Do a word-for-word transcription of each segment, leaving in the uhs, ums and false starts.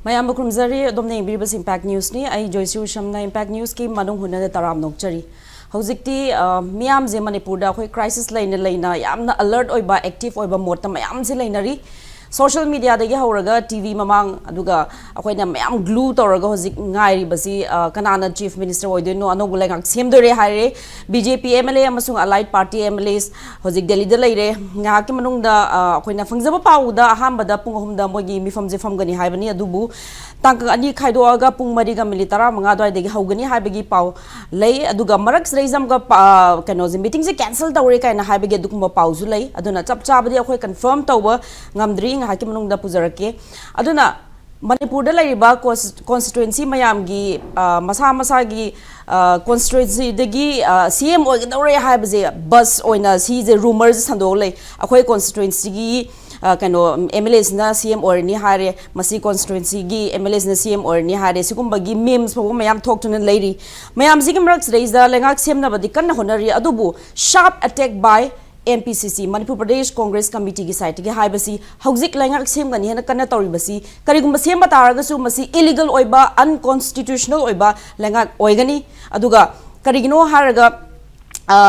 ꯃꯌꯥꯝꯕꯨ ꯈꯨꯔꯨꯝꯖꯔꯤ꯫ ꯑꯗꯣꯝꯅ ꯌꯦꯡꯕꯤꯔꯤꯕꯁꯤ ꯏꯝꯄꯦꯛ ꯅ꯭ꯌꯨꯁꯅꯤ꯫ ꯑꯩ ꯖꯣꯏꯁꯤ ꯎꯁꯝꯅ ꯏꯝꯄꯦꯛ ꯅ꯭ꯌꯨꯁꯀꯤ ꯃꯅꯨꯡ ꯍꯨꯠꯅ ꯇꯔꯥꯝꯅ ꯑꯣꯛꯆꯔꯤ꯫ ꯍꯧꯖꯤꯛꯇꯤ, ꯑ, ꯃꯤꯌꯥꯝꯁꯦ ꯃꯅꯤꯄꯨꯔꯗ ꯑꯩꯈꯣꯏ ꯀ꯭ꯔꯥꯏꯁꯤꯁ ꯂꯩꯅ ꯂꯩꯅ ꯌꯥꯝꯅ ꯑꯂꯔꯠ ꯑꯣꯏꯕ, ꯑꯦꯛꯇꯤꯚ ꯑꯣꯏꯕ ꯃꯣꯠꯇ ꯃꯌꯥꯝꯁꯦ ꯂꯩꯅꯔꯤ꯫ ꯁꯣꯁꯤꯌꯦꯜ ꯃꯤꯗꯤꯌꯥꯗꯒꯤ ꯍꯧꯔꯒ ꯇꯤ ꯚꯤ ꯃꯃꯥꯡ, ꯑꯗꯨꯒ ꯑꯩꯈꯣꯏꯅ ꯃꯌꯥꯝ ꯒ꯭ꯂꯨ ꯇꯧꯔꯒ ꯍꯧꯖꯤꯛ ꯉꯥꯏꯔꯤꯕꯁꯤ, ꯑ, ꯀꯅꯥꯅ ꯆꯤꯐ ꯃꯤꯅꯤꯁꯇꯔ ꯑꯣꯏꯗꯣꯏꯅꯣ, ꯑꯅꯧꯕ ꯂꯩꯉꯥꯛ ꯁꯦꯝꯗꯣꯏꯔꯦ ꯍꯥꯏꯔꯦ꯫ B J P M L A ꯑꯃꯁꯨꯡ ꯑꯂꯥꯏꯠ ꯄꯥꯔꯇꯤ ꯑꯦꯝ ꯑꯦꯜ ꯑꯦꯁ ꯍꯧꯖꯤꯛ ꯗꯦꯜꯂꯤꯗ ꯂꯩꯔꯦ꯫ ꯉꯥꯏꯍꯥꯛꯀꯤ ꯃꯅꯨꯡꯗ, ꯑ, ꯑꯩꯈꯣꯏꯅ ꯐꯪꯖꯕ ꯄꯥꯎꯗ ꯑꯍꯥꯟꯕꯗ ꯄꯨꯡ ꯑꯍꯨꯝꯗ ꯃꯣꯏꯒꯤ ꯃꯤꯐꯝꯁꯦ ꯐꯝꯒꯅꯤ ꯍꯥꯏꯕꯅꯤ꯫ ꯑꯗꯨꯕꯨ ꯇꯥꯡꯀꯛ ꯑꯅꯤ ꯈꯥꯏꯗꯣꯛꯑꯒ ꯄꯨꯡ ꯃꯔꯤꯒ ꯃꯤꯅꯤꯠ ꯇꯔꯥꯃꯉꯥ ꯑꯗꯨꯋꯥꯏꯗꯒꯤ ꯍꯧꯒꯅꯤ ꯍꯥꯏꯕꯒꯤ ꯄꯥꯎ ꯂꯩ꯫ ꯑꯗꯨꯒ ꯃꯔꯛꯁꯤꯗꯩꯁꯤꯗ ꯑꯃꯨꯛꯀ ꯄ-, ꯀꯩꯅꯣꯁꯦ, ꯃꯤꯇꯤꯡꯁꯦ ꯀꯦꯟꯁꯦꯜ ꯇꯧꯔꯦ ꯀꯥꯏꯅ ꯍꯥꯏꯕꯒꯤ ꯑꯗꯨꯒꯨꯝꯕ ꯄꯥꯎꯁꯨ ꯂꯩ꯫ ꯑꯗꯨꯅ ꯆꯞ ꯆꯥꯕꯗꯤ ꯑꯩꯈꯣꯏ ꯀꯟꯐꯥꯔꯝ ꯇꯧꯕ ꯉꯝꯗ꯭ꯔꯤ, ꯉꯥꯏꯍꯥꯛꯀꯤ ꯃꯅꯨꯡꯗ ꯄꯨꯖꯔꯛꯀꯦ꯫ ꯑꯗꯨꯅ ꯃꯅꯤꯄꯨꯔꯗ ꯂꯩꯔꯤꯕ ꯀꯣꯟꯁ-, ꯀꯣꯟꯁꯇꯤꯇ꯭ꯋꯦꯟꯁꯤ ꯃꯌꯥꯝꯒꯤ, ꯑ, ꯃꯁꯥ ꯃꯁꯥꯒꯤ, ꯑ, ꯀꯣꯟꯁꯇꯤꯇ꯭ꯋꯦꯟꯁꯤꯗꯒꯤ, ꯑ, ꯁꯤ ꯑꯦꯝ ꯑꯣꯏꯒꯗꯧꯔꯦ ꯍꯥꯏꯕꯁꯦ ꯕꯁ ꯑꯣꯏꯅ ꯁꯤꯁꯦ ꯔꯨꯃꯔꯁꯦ ꯁꯟꯗꯣꯛꯑ ꯂꯩ꯫ ꯑꯩꯈꯣꯏ ꯀꯣꯟꯁꯇꯤꯇ꯭ꯋꯦꯟꯁꯤꯒꯤ, ꯑ, ꯀꯩꯅꯣ, ꯑꯦꯝ ꯑꯦꯜ ꯑꯦꯁꯤꯅ ꯁꯤ ꯑꯦꯝ ꯑꯣꯏꯔꯅꯤ ꯍꯥꯏꯔꯦ, ꯃꯁꯤ ꯀꯣꯟꯁꯇꯤꯇ꯭ꯋꯦꯟꯁꯤꯒꯤ ꯑꯦꯝ ꯑꯦꯜ ꯑꯦꯁꯤꯅ ꯁꯤ ꯑꯦꯝ ꯑꯣꯏꯔꯅꯤ ꯍꯥꯏꯔꯦ, ꯁꯤꯒꯨꯝꯕꯒꯤ ꯃꯤꯝꯁ ꯐꯥꯎꯕ ꯃꯌꯥꯝ ꯊꯣꯛꯇꯨꯅ ꯂꯩꯔꯤ꯫ ꯃꯌꯥꯝꯁꯤꯒꯤ ꯃꯔꯛꯁꯤꯗꯩꯁꯤꯗ ꯂꯩꯉꯥꯛ ꯁꯦꯝꯅꯕꯗꯤ ꯀꯟꯅ ꯍꯣꯠꯅꯔꯤ, ꯑꯗꯨꯕꯨ sharp attack by M P C C, Manipur Pradesh Congress Committeeꯒꯤ ꯁꯥꯏꯠꯇꯒꯤ ꯍꯥꯏꯕꯁꯤ ꯍꯧꯖꯤꯛ ꯂꯩꯉꯥꯛ ꯁꯦꯝꯒꯅꯤ ꯍꯥꯏꯅ ꯀꯟꯅ ꯇꯧꯔꯤꯕꯁꯤ, ꯀꯔꯤꯒꯨꯝꯕ ꯁꯦꯝꯕ ꯇꯥꯔꯒꯁꯨ ꯃꯁꯤ ꯏꯂꯤꯒꯜ ꯑꯣꯏꯕ, ꯑꯟꯀꯣꯟꯁꯇꯤꯇ꯭ꯌꯨꯁꯅꯦꯜ ꯑꯣꯏꯕ ꯂꯩꯉꯥꯛ ꯑꯣꯏꯒꯅꯤ꯫ ꯑꯗꯨꯒ ꯀꯔꯤꯒꯤꯅꯣ ꯍꯥꯏꯔꯒ, ꯑ,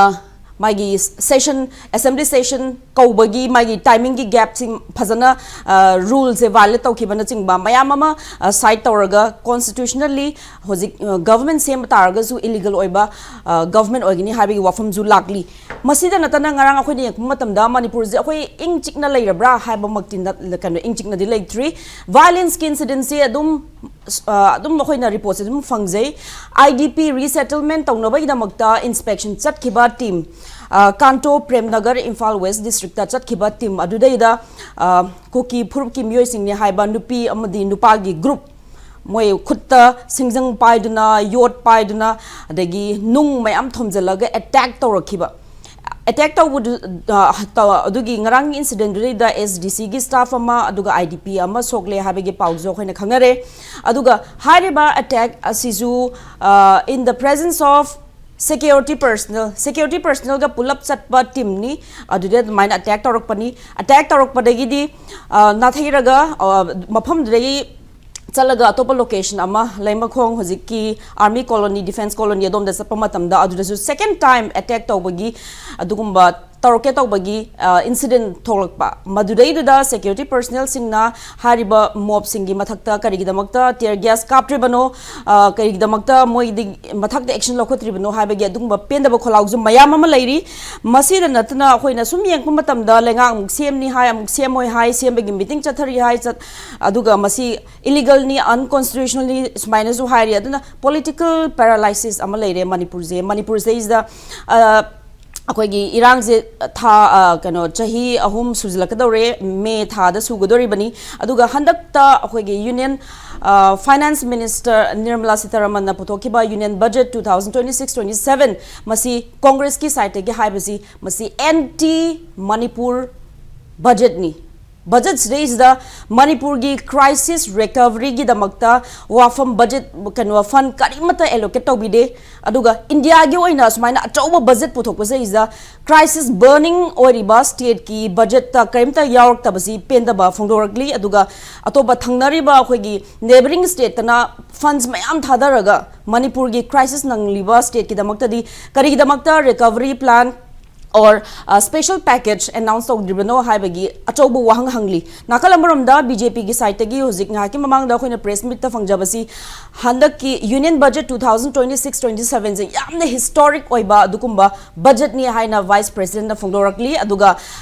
ꯃꯥꯒꯤ ꯁꯦꯁꯟ, ꯑꯦꯁꯦꯝꯕ꯭ꯂꯤ ꯁꯦꯁꯟ ꯀꯧꯕꯒꯤ ꯃꯥꯒꯤ ꯇꯥꯏꯃꯤꯡꯒꯤ ꯒꯦꯞꯁꯤꯡ ꯐꯖꯅ, ꯑ, ꯔꯨꯜꯁꯦ ꯚꯥꯏꯑꯣꯂꯦꯠ ꯇꯧꯈꯤꯕꯅꯆꯤꯡꯕ ꯃꯌꯥꯝ ꯑꯃ, ꯑ, ꯁꯥꯏꯠ ꯇꯧꯔꯒ ꯀꯣꯟꯁꯇꯤꯇ꯭ꯌꯨꯁꯅꯦꯜꯂꯤ ꯍꯧꯖꯤꯛ, ꯑ, ꯒꯚꯔꯟꯃꯦꯟ ꯁꯦꯝꯕ ꯇꯥꯔꯒꯁꯨ ꯏꯂꯤꯒꯜ ꯑꯣꯏꯕ, ꯑ, ꯒꯚꯔꯟꯃꯦꯟ ꯑꯣꯏꯒꯅꯤ ꯍꯥꯏꯕꯒꯤ ꯋꯥꯐꯝꯁꯨ ꯂꯥꯛꯂꯤ꯫ ꯃꯁꯤꯗ ꯅꯠꯇꯅ ꯉꯔꯥꯡ ꯑꯩꯈꯣꯏꯅ ꯌꯦꯡꯉꯛꯄ ꯃꯇꯝꯗ ꯃꯅꯤꯄꯨꯔꯁꯦ ꯑꯩꯈꯣꯏ ꯏꯪ ꯆꯤꯛꯅ ꯂꯩꯔꯕ꯭ꯔꯥ ꯍꯥꯏꯕꯃꯛꯇꯤ ꯅꯠ-, ꯀꯩꯅꯣ, ꯏꯪ ꯆꯤꯛꯅꯗꯤ ꯂꯩꯇ꯭ꯔꯤ꯫ ꯚꯥꯏꯑꯣꯂꯦꯟꯁꯀꯤ ꯏꯟꯁꯤꯗꯦꯟꯁꯦ ꯑꯗꯨꯝ, ꯑ, ꯑꯗꯨꯝ ꯑꯩꯈꯣꯏꯅ ꯔꯤꯄꯣꯔꯠꯁꯦ ꯑꯗꯨꯝ ꯐꯪꯖꯩ꯫ ꯑꯥꯏ ꯗꯤ ꯄꯤ ꯔꯤꯁꯦꯇꯜꯃꯦꯟ ꯇꯧꯅꯕꯒꯤꯗꯃꯛꯇ ꯏꯟꯁꯄꯦꯛꯁꯟ ꯆꯠꯈꯤꯕ ꯇꯤꯝ, ꯑ, ꯀꯥꯟꯇꯣ ꯄ꯭ꯔꯦꯝꯅꯒꯔ ꯏꯝꯐꯥꯜ ꯋꯦꯁ ꯗꯤꯁꯇ꯭ꯔꯤꯛꯇ ꯆꯠꯈꯤꯕ ꯇꯤꯝ ꯑꯗꯨꯗꯩꯗ, ꯑ, ꯀꯨꯀꯤ ꯐꯨꯔꯨꯞꯀꯤ ꯃꯤꯑꯣꯏꯁꯤꯡꯅꯤ ꯍꯥꯏꯕ ꯅꯨꯄꯤ ꯑꯃꯗꯤ ꯅꯨꯄꯥꯒꯤ ꯒ꯭ꯔꯨꯞ, ꯃꯣꯏ ꯈꯨꯠꯇ ꯁꯤꯡꯖꯪ ꯄꯥꯏꯗꯨꯅ, ꯌꯣꯠ ꯄꯥꯏꯗꯨꯅ, ꯑꯗꯒꯤ ꯅꯨꯡ ꯃꯌꯥꯝ ꯊꯣꯝꯖꯤꯜꯂꯒ ꯑꯦꯇꯦꯛ ꯇꯧꯔꯛꯈꯤꯕ꯫ ꯑꯦꯇꯦꯛ ꯇꯧꯕꯗꯨ, ꯑ, ꯇꯧ-, ꯑꯗꯨꯒꯤ ꯉꯔꯥꯡꯒꯤ ꯏꯟꯁꯤꯗꯦꯟꯗꯨꯗꯩꯗ ꯑꯦꯁ ꯗꯤ ꯁꯤꯒꯤ ꯁ꯭ꯇꯥꯐ ꯑꯃ ꯑꯗꯨꯒ ꯑꯥꯏ ꯗꯤ ꯄꯤ ꯑꯃ ꯁꯣꯛꯂꯦ ꯍꯥꯏꯕꯒꯤ ꯄꯥꯎꯁꯨ ꯑꯩꯈꯣꯏꯅ ꯈꯪꯅꯔꯦ꯫ ꯑꯗꯨꯒ ꯍꯥꯏꯔꯤꯕ ꯑꯦꯇꯦꯛ ꯑꯁꯤꯁꯨ, ꯑ, in the presence of security personnel, security personnelꯒ ꯄꯨꯂꯞ ꯆꯠꯄ ꯇꯤꯝꯅꯤ꯫ ꯑꯗꯨꯗ ꯑꯗꯨꯃꯥꯏꯅ ꯑꯦꯇꯦꯛ ꯇꯧꯔꯛꯄꯅꯤ꯫ ꯑꯦꯇꯦꯛ ꯇꯧꯔꯛꯄꯗꯒꯤꯗꯤ, ꯑ, ꯅꯥꯊꯩꯔꯒ, ꯑ, ꯃꯐꯝꯗꯨꯗꯒꯤ ꯆꯠꯂꯒ ꯑꯇꯣꯞꯄ ꯂꯣꯀꯦꯁꯟ ꯑꯃ, ꯂꯩꯃꯈꯣꯡ, ꯍꯧꯖꯤꯛꯀꯤ ꯑꯥꯔꯃꯤ ꯀꯣꯂꯣꯅꯤ, ꯗꯤꯐꯦꯟꯁ ꯀꯣꯂꯣꯅꯤ, ꯑꯗꯣꯝꯗ ꯆꯠꯄ ꯃꯇꯝꯗ ꯑꯗꯨꯗꯁꯨ ꯁꯦꯀꯦꯟ ꯇꯥꯏꯝ ꯑꯦꯇꯦꯛ ꯇꯧꯕꯒꯤ, ꯑꯗꯨꯒꯨꯝꯕ ꯇꯧꯔꯛꯀꯦ ꯇꯧꯕꯒꯤ ꯏꯟꯁꯤꯗꯦꯟ ꯊꯣꯛꯂꯛꯄ꯫ ꯃꯗꯨꯗꯩꯗꯨꯗ ꯁꯦꯀ꯭ꯌꯨꯔꯤꯇꯤ ꯄꯔꯁꯅꯦꯜꯁꯤꯡꯅ ꯍꯥꯏꯔꯤꯕ ꯃꯣꯕꯁꯤꯡꯒꯤ ꯃꯊꯛꯇ ꯀꯔꯤꯒꯤꯗꯃꯛꯇ ꯇꯤꯌꯔ ꯒ꯭ꯌꯥꯁ ꯀꯥꯞꯇ꯭ꯔꯤꯕꯅꯣ, ꯑ, ꯀꯔꯤꯒꯤꯗꯃꯛꯇ ꯃꯣꯏꯗꯤ ꯃꯊꯛꯇ ꯑꯦꯛꯁꯟ ꯂꯧꯈꯠꯇ꯭ꯔꯤꯕꯅꯣ ꯍꯥꯏꯕꯒꯤ ꯑꯗꯨꯒꯨꯝꯕ ꯄꯦꯟꯗꯕ ꯈꯣꯜꯂꯥꯎꯁꯨ ꯃꯌꯥꯝ ꯑꯃ ꯂꯩꯔꯤ꯫ ꯃꯁꯤꯗ ꯅꯠꯇꯅ ꯑꯩꯈꯣꯏꯅ ꯁꯨꯝ ꯌꯦꯡꯕ ꯃꯇꯝꯗ ꯂꯩꯉꯥꯛ ꯑꯃꯨꯛ ꯁꯦꯝꯅꯤ ꯍꯥꯏ, ꯑꯃꯨꯛ ꯁꯦꯝꯃꯣꯏ ꯍꯥꯏ, ꯁꯦꯝꯕꯒꯤ ꯃꯤꯇꯤꯡ ꯆꯠꯊꯔꯤ ꯍꯥꯏ, ꯆꯠ-, ꯑꯗꯨꯒ ꯃꯁꯤ ꯏꯂꯤꯒꯜꯅꯤ, ꯑꯟꯀꯣꯟꯁꯇꯤꯇ꯭ꯌꯨꯁꯅꯦꯜꯅꯤ ꯁꯨꯃꯥꯏꯅꯁꯨ ꯍꯥꯏꯔꯤ꯫ ꯑꯗꯨꯅ ꯄꯣꯂꯤꯇꯤꯀꯦꯜ ꯄꯦꯔꯥꯂꯥꯏꯁꯤꯁ ꯑꯃ ꯂꯩꯔꯦ ꯃꯅꯤꯄꯨꯔꯁꯦ꯫ ꯃꯅꯤꯄꯨꯔꯁꯤꯗꯩꯁꯤꯗ, ꯑ, ꯑꯩꯈꯣꯏꯒꯤ ꯏꯔꯥꯡꯁꯦ ꯊꯥ, ꯑ, ꯀꯩꯅꯣ, ꯆꯍꯤ ꯑꯍꯨꯝ ꯁꯨꯖꯤꯜꯂꯛꯀꯗꯧꯔꯦ, ꯃꯦ ꯊꯥꯗ ꯁꯨꯒꯗꯧꯔꯤꯕꯅꯤ꯫ ꯑꯗꯨꯒ ꯍꯟꯗꯛꯇ ꯑꯩꯈꯣꯏꯒꯤ union, uh, finance minister Nirmala ꯁꯤꯇꯥꯔꯥꯃꯟꯅ ꯄꯨꯊꯣꯛꯈꯤꯕ union budget two thousand twenty six twenty seven, ꯃꯁꯤ ꯀꯣꯡꯒ꯭ꯔꯦꯁꯀꯤ ꯁꯥꯏꯠꯇꯒꯤ ꯍꯥꯏꯕꯁꯤ ꯃꯁꯤ ꯑꯦꯟꯇꯤ ꯃꯅꯤꯄꯨꯔ ꯕꯖꯦꯠꯅꯤ꯫ ꯕꯖꯦꯠꯁꯤꯗꯩꯁꯤꯗ ꯃꯅꯤꯄꯨꯔꯒꯤ ꯀ꯭ꯔꯥꯏꯁꯤꯁ ꯔꯤꯀꯚꯔꯤꯒꯤꯗꯃꯛꯇ ꯋꯥꯐꯝ ꯕꯖꯦꯠ, ꯀꯩꯅꯣ, ꯐꯟ ꯀꯔꯤꯃꯠꯇ ꯑꯦꯂꯣꯀꯦꯠ ꯇꯧꯕꯤꯗꯦ꯫ ꯑꯗꯨꯒ ꯏꯟꯗꯤꯌꯥꯒꯤ ꯑꯣꯏꯅ ꯁꯨꯃꯥꯏꯅ ꯑꯆꯧꯕ ꯕꯖꯦꯠ ꯄꯨꯊꯣꯛꯄꯁꯤꯗꯩꯁꯤꯗ ꯀ꯭ꯔꯥꯏꯁꯤꯁ ꯕꯔꯅꯤꯡ ꯑꯣꯏꯔꯤꯕ ꯁ꯭ꯇꯦꯠꯀꯤ ꯕꯖꯦꯠꯇ ꯀꯔꯤꯝꯇ ꯌꯥꯎꯔꯛꯇꯕꯁꯤ ꯄꯦꯟꯗꯕ ꯐꯣꯡꯗꯣꯔꯛꯂꯤ꯫ ꯑꯗꯨꯒ ꯑꯇꯣꯞꯄ ꯊꯪꯅꯔꯤꯕ ꯑꯩꯈꯣꯏꯒꯤ ꯅꯦꯕꯔꯤꯡ ꯁ꯭ꯇꯦꯠꯇꯅ ꯐꯟꯁ ꯃꯌꯥꯝ ꯊꯥꯗꯔꯒ ꯃꯅꯤꯄꯨꯔꯒꯤ ꯀ꯭ꯔꯥꯏꯁꯤꯁ ꯅꯪꯂꯤꯕ ꯁ꯭ꯇꯦꯠꯀꯤꯗꯃꯛꯇꯗꯤ ꯀꯔꯤꯒꯤꯗꯃꯛꯇ recovery plan or special package announce ꯇꯧꯗ꯭ꯔꯤꯕꯅꯣ ꯍꯥꯏꯕꯒꯤ ꯑꯆꯧꯕ ꯋꯥꯍꯪ ꯍꯪꯂꯤ꯫ ꯅꯥꯀꯜ ꯑꯃꯔꯣꯝꯗ ꯕꯤ ꯖꯦ ꯄꯤꯒꯤ ꯁꯥꯏꯠꯇꯒꯤ ꯍꯧꯖꯤꯛ ꯉꯥꯏꯍꯥꯛꯀꯤ ꯃꯃꯥꯡꯗ ꯑꯩꯈꯣꯏꯅ ꯄ꯭ꯔꯦꯁ ꯃꯤꯠꯇ ꯐꯪꯖꯕꯁꯤ ꯍꯟꯗꯛꯀꯤ union budget two thousand twenty six twenty ꯁꯚꯦꯟꯁꯦ ꯌꯥꯝꯅ ꯍꯤꯁꯇꯣꯔꯤꯛ ꯑꯣꯏꯕ ꯑꯗꯨꯒꯨꯝꯕ ꯕꯖꯦꯠꯅꯤ ꯍꯥꯏꯅ ꯚꯥꯏꯁ ꯄ꯭ꯔꯦꯁꯤꯗꯦꯟꯠꯅ ꯐꯣꯡꯗꯣꯔꯛꯂꯤ꯫ ꯑꯗꯨꯒ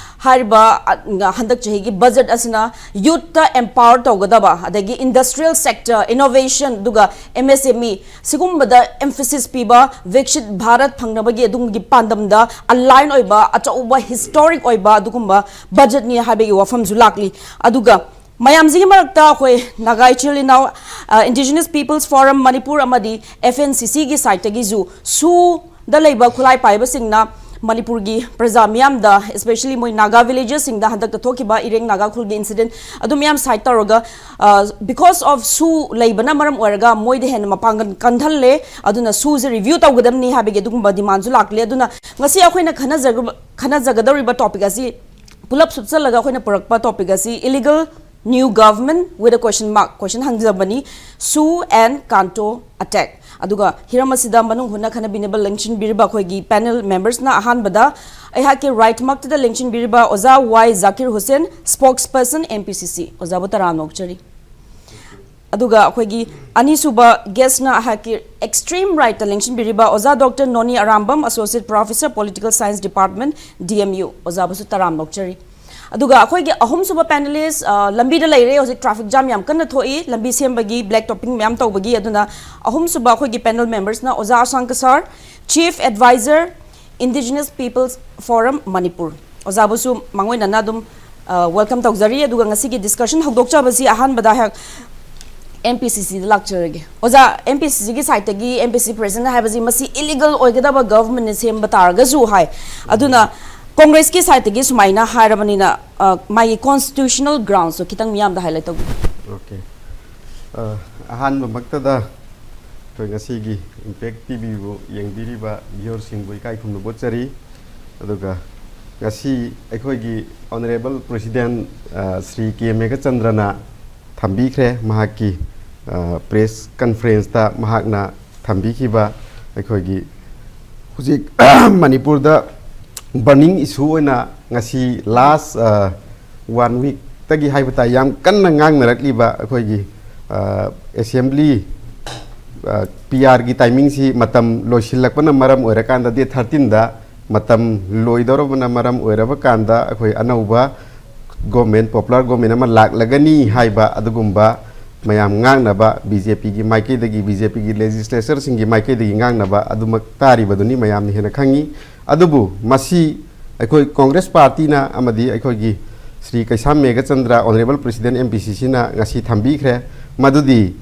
ꯍꯥꯏꯔꯤꯕ, ꯑ, ꯍꯟꯗꯛ ꯆꯍꯤꯒꯤ ꯕꯖꯦꯠ ꯑꯁꯤꯅ ꯌꯨꯠꯇ ꯑꯦꯝꯄꯥꯋꯔ ꯇꯧꯒꯗꯕ, ꯑꯗꯒꯤ ꯏꯟꯗꯁꯇ꯭ꯔꯤꯌꯦꯜ ꯁꯦꯛꯇꯔ, ꯏꯅꯣꯚꯦꯁꯟ, ꯑꯗꯨꯒ ꯑꯦꯝ ꯑꯦꯁ ꯑꯦꯝ ꯏ, ꯁꯤꯒꯨꯝꯕꯗ ꯑꯦꯝꯐꯦꯁꯤꯁ ꯄꯤꯕ, ꯚꯤꯛꯁꯤꯠ ꯚꯥꯔꯠ ꯐꯪꯅꯕꯒꯤ ꯑꯗꯨꯒꯨꯝꯕꯒꯤ ꯄꯥꯟꯗꯝꯗ ꯑꯂꯥꯏꯟ ꯑꯣꯏꯕ, ꯑꯆꯧꯕ ꯍꯤꯁꯇꯣꯔꯤꯛ ꯑꯣꯏꯕ ꯑꯗꯨꯒꯨꯝꯕ ꯕꯖꯦꯠꯅꯤ ꯍꯥꯏꯕꯒꯤ ꯋꯥꯐꯝꯁꯨ ꯂꯥꯛꯂꯤ꯫ ꯑꯗꯨꯒ ꯃꯌꯥꯝꯁꯤꯒꯤ ꯃꯔꯛꯇ ꯑꯩꯈꯣꯏ ꯅꯥꯒꯥ ꯏꯆꯤꯜ ꯏꯅꯥꯎ, ꯑ, Indigenous People's Forum ꯃꯅꯤꯄꯨꯔ ꯑꯃꯗꯤ ꯑꯦꯐ ꯑꯦꯟ ꯁꯤ ꯁꯤꯒꯤ ꯁꯥꯏꯠꯇꯒꯤꯁꯨ ꯁꯨꯗ ꯂꯩꯕ ꯈꯨꯠꯂꯥꯏ ꯄꯥꯏꯕꯁꯤꯡꯅ ꯃꯅꯤꯄꯨꯔꯒꯤ ꯄ꯭ꯔꯖꯥ ꯃꯤꯌꯥꯝꯗ, especially ꯃꯣꯏ ꯅꯥꯒꯥ ꯚꯤꯂꯦꯖꯦꯁꯁꯤꯡꯗ ꯍꯟꯗꯛꯇ ꯊꯣꯛꯈꯤꯕ ꯏꯔꯦꯡ ꯅꯥꯒꯥ ꯈꯨꯜꯒꯤ ꯏꯟꯁꯤꯗꯦꯟꯠ ꯑꯗꯨ ꯃꯌꯥꯝ ꯁꯥꯏꯠ ꯇꯧꯔꯒ, ꯑ, because of ꯁꯨ ꯂꯩꯕꯅ ꯃꯔꯝ ꯑꯣꯏꯔꯒ ꯃꯣꯏꯗ ꯍꯦꯟꯅ ꯃꯄꯥꯡꯒꯜ ꯀꯟꯍꯜꯂꯦ, ꯑꯗꯨꯅ ꯁꯨꯁꯦ ꯔꯤꯚ꯭ꯌꯨ ꯇꯧꯒꯗꯕꯅꯤ ꯍꯥꯏꯕꯒꯤ ꯑꯗꯨꯒꯨꯝꯕ ꯗꯤꯃꯥꯟꯁꯨ ꯂꯥꯛꯂꯦ꯫ ꯑꯗꯨꯅ ꯉꯁꯤ ꯑꯩꯈꯣꯏꯅ ꯈꯟꯅꯖꯒ-, ꯈꯟꯅꯖꯒꯗꯧꯔꯤꯕ ꯇꯣꯄꯤꯛ ꯑꯁꯤ ꯄꯨꯂꯞ ꯁꯨꯞꯆꯜꯂꯒ ꯑꯩꯈꯣꯏꯅ ꯄꯨꯔꯛꯄ ꯇꯣꯄꯤꯛ ꯑꯁꯤ illegal New government with a question mark, question ꯍꯪꯖꯕꯅꯤ, Su and Kanto attack꯫ ꯑꯗꯨꯒ ꯍꯤꯔꯝ ꯑꯁꯤꯗ ꯃꯅꯨꯡ ꯍꯨꯠꯅ ꯈꯟꯅꯕꯤꯅꯕ ꯂꯦꯡꯁꯤꯟꯕꯤꯔꯤꯕ ꯑꯩꯈꯣꯏꯒꯤ ꯄꯦꯅꯦꯜ ꯃꯦꯝꯕꯔꯁꯅ ꯑꯍꯥꯟꯕꯗ ꯑꯩꯍꯥꯛꯀꯤ ꯔꯥꯏꯠꯃꯛꯇꯗ ꯂꯦꯡꯁꯤꯟꯕꯤꯔꯤꯕ ꯑꯣꯖꯥ ꯋꯥꯏ Zakir Hussain, ꯁ꯭ꯄꯣꯛꯁ person M P ꯁꯤ ꯁꯤ꯫ ꯑꯣꯖꯥꯕꯨ ꯇꯔꯥꯝꯅ ꯑꯣꯛꯆꯔꯤ꯫ ꯑꯗꯨꯒ ꯑꯩꯈꯣꯏꯒꯤ ꯑꯅꯤꯁꯨꯕ ꯒꯦꯁꯅ ꯑꯩꯍꯥꯛꯀꯤ ꯑꯦꯛꯁꯇ꯭ꯔꯤꯝ ꯔꯥꯏꯠꯇ ꯂꯦꯡꯁꯤꯟꯕꯤꯔꯤꯕ ꯑꯣꯖꯥ doctor Noni Arambam, associate professor, political science department, D M U. ꯑꯣꯖꯥꯕꯨꯁꯨ ꯇꯔꯥꯝꯅ ꯑꯣꯛꯆꯔꯤ꯫ ꯑꯗꯨꯒ ꯑꯩꯈꯣꯏꯒꯤ ꯑꯍꯨꯝꯁꯨꯕ ꯄꯦꯅꯦꯂꯤꯁ, ꯑ, ꯂꯝꯕꯤꯗ ꯂꯩꯔꯦ, ꯍꯧꯖꯤꯛ ꯇ꯭ꯔꯥꯐꯤꯛ ꯖꯥꯝ ꯌꯥꯝ ꯀꯟꯅ ꯊꯣꯛꯏ, ꯂꯝꯕꯤ ꯁꯦꯝꯕꯒꯤ, ꯕ꯭ꯂꯦꯛ ꯇꯣꯄꯤꯡ ꯃꯌꯥꯝ ꯇꯧꯕꯒꯤ꯫ ꯑꯗꯨꯅ ꯑꯍꯨꯝꯁꯨꯕ ꯑꯩꯈꯣꯏꯒꯤ ꯄꯦꯅꯦꯜ ꯃꯦꯝꯕꯔꯁꯅ ꯑꯣꯖꯥ Asang Kasar, chief adviser, Indigenous People's Forum Manipur꯫ ꯑꯣꯖꯥꯕꯨꯁꯨ ꯃꯥꯡꯑꯣꯏꯅꯅ ꯑꯗꯨꯝ, ꯑ, ꯋꯦꯜꯀꯝ ꯇꯧꯖꯔꯤ꯫ ꯑꯗꯨꯒ ꯉꯁꯤꯒꯤ ꯗꯤꯁꯀꯁꯟ ꯍꯧꯗꯣꯛꯆꯕꯁꯤ ꯑꯍꯥꯟꯕꯗ ꯑꯩꯍꯥꯛ ꯑꯦꯝ ꯄꯤ ꯁꯤ ꯁꯤꯗ ꯂꯥꯛꯆꯔꯒꯦ꯫ ꯑꯣꯖꯥ, ꯑꯦꯝ ꯄꯤ ꯁꯤ ꯁꯤꯒꯤ ꯁꯥꯏꯠꯇꯒꯤ ꯑꯦꯝ ꯄꯤ ꯁꯤ ꯁꯤ ꯄ꯭ꯔꯦꯁꯤꯗꯦꯟꯠ ꯍꯥꯏꯕꯁꯤ ꯃꯁꯤ ꯏꯂꯤꯒꯦꯜ ꯑꯣꯏꯒꯗꯕ ꯒꯚꯔꯟꯃꯦꯟꯠꯅ ꯁꯦꯝꯕ ꯇꯥꯔꯒꯁꯨ ꯍꯥꯏ꯫ ꯑꯗꯨꯅ ꯀꯣꯡꯒ꯭ꯔꯦꯁꯀꯤ ꯁꯥꯏꯠꯇꯒꯤ ꯁꯨꯃꯥꯏꯅ ꯍꯥꯏꯔꯕꯅꯤꯅ, ꯑ, ꯃꯥꯒꯤ ꯀꯣꯟꯁꯇꯤꯇ꯭ꯌꯨꯁꯅꯦꯜ ꯒ꯭ꯔꯥꯎꯟꯁꯇꯣ ꯈꯤꯇꯪ ꯃꯤꯌꯥꯝꯗ ꯍꯥꯏꯂꯥꯏꯠ ꯇꯧꯕꯤꯌꯨ꯫ ꯑꯣꯀꯦ꯫ ꯑ, ꯑꯍꯥꯟꯕꯃꯛꯇꯗ ꯑꯩꯈꯣꯏ ꯉꯁꯤꯒꯤ ꯏꯝꯄꯦꯛ ꯇꯤ ꯚꯤꯕꯨ ꯌꯦꯡꯕꯤꯔꯤꯕ ꯚꯤꯌꯨꯋꯔꯁꯤꯡꯕꯨ ꯏꯀꯥꯏ ꯈꯨꯝꯅꯕ ꯎꯠꯆꯔꯤ꯫ ꯑꯗꯨꯒ ꯉꯁꯤ ꯑꯩꯈꯣꯏꯒꯤ ꯑꯣꯅꯔꯦꯕꯜ ꯄ꯭ꯔꯦꯁꯤꯗꯦꯟꯠ, ꯑ, ꯁ꯭ꯔꯤ ꯀꯦ ꯃꯦꯘꯆꯟꯗ꯭ꯔꯅ ꯊꯝꯕꯤꯈ꯭ꯔꯦ꯫ ꯃꯍꯥꯛꯀꯤ, ꯑ, ꯄ꯭ꯔꯦꯁ ꯀꯟꯐꯔꯦꯟꯁꯇ ꯃꯍꯥꯛꯅ ꯊꯝꯕꯤꯈꯤꯕ ꯑꯩꯈꯣꯏꯒꯤ ꯍꯧꯖꯤꯛ ꯃꯅꯤꯄꯨꯔꯗ ꯕꯔꯅꯤꯡ ꯏꯁꯨ ꯑꯣꯏꯅ ꯉꯁꯤ ꯂꯥꯁ, ꯑ, ꯋꯥꯟ ꯋꯤꯛꯇꯒꯤ ꯍꯥꯏꯕ ꯇꯥꯏ, ꯌꯥꯝ ꯀꯟꯅ ꯉꯥꯡꯅꯔꯛꯂꯤꯕ ꯑꯩꯈꯣꯏꯒꯤ, ꯑ, ꯑꯦꯁꯦꯝꯕ꯭ꯂꯤ, ꯑ, ꯄꯤ ꯑꯥꯔꯒꯤ ꯇꯥꯏꯃꯤꯡꯁꯤ ꯃꯇꯝ ꯂꯣꯏꯁꯤꯜꯂꯛꯄꯅ ꯃꯔꯝ ꯑꯣꯏꯔꯀꯥꯟꯗ, ꯗꯦꯠ ꯊꯥꯔꯇꯤꯟꯗ ꯃꯇꯝ ꯂꯣꯏꯗꯧꯔꯕꯅ ꯃꯔꯝ ꯑꯣꯏꯔꯕ ꯀꯥꯟꯗ, ꯑꯩꯈꯣꯏ ꯑꯅꯧꯕ ꯒꯣꯃꯦꯟ, ꯄꯣꯄꯨꯂꯔ ꯒꯣꯃꯦꯟ ꯑꯃ ꯂꯥꯛꯂꯒꯅꯤ ꯍꯥꯏꯕ ꯑꯗꯨꯒꯨꯝꯕ ꯃꯌꯥꯝ ꯉꯥꯡꯅꯕ, ꯕꯤ ꯖꯦ ꯄꯤꯒꯤ ꯃꯥꯏꯀꯩꯗꯒꯤ, ꯕꯤ ꯖꯦ ꯄꯤꯒꯤ ꯂꯦꯖꯤꯁꯂꯦꯆꯔꯁꯤꯡꯒꯤ ꯃꯥꯏꯀꯩꯗꯒꯤ ꯉꯥꯡꯅꯕ ꯑꯗꯨꯃꯛ ꯇꯥꯔꯤꯕꯗꯨꯅꯤ, ꯃꯌꯥꯝꯅ ꯍꯦꯟꯅ ꯈꯪꯉꯤ꯫ ꯑꯗꯨꯕꯨ ꯃꯁꯤ ꯑꯩꯈꯣꯏ ꯀꯣꯡꯒ꯭ꯔꯦꯁ ꯄꯥꯔꯇꯤꯅ ꯑꯃꯗꯤ ꯑꯩꯈꯣꯏꯒꯤ Shri Keisham Meghachandra, honorable president M P C ꯁꯤꯅ ꯉꯁꯤ ꯊꯝꯕꯤꯈ꯭ꯔꯦ, ꯃꯗꯨꯗꯤ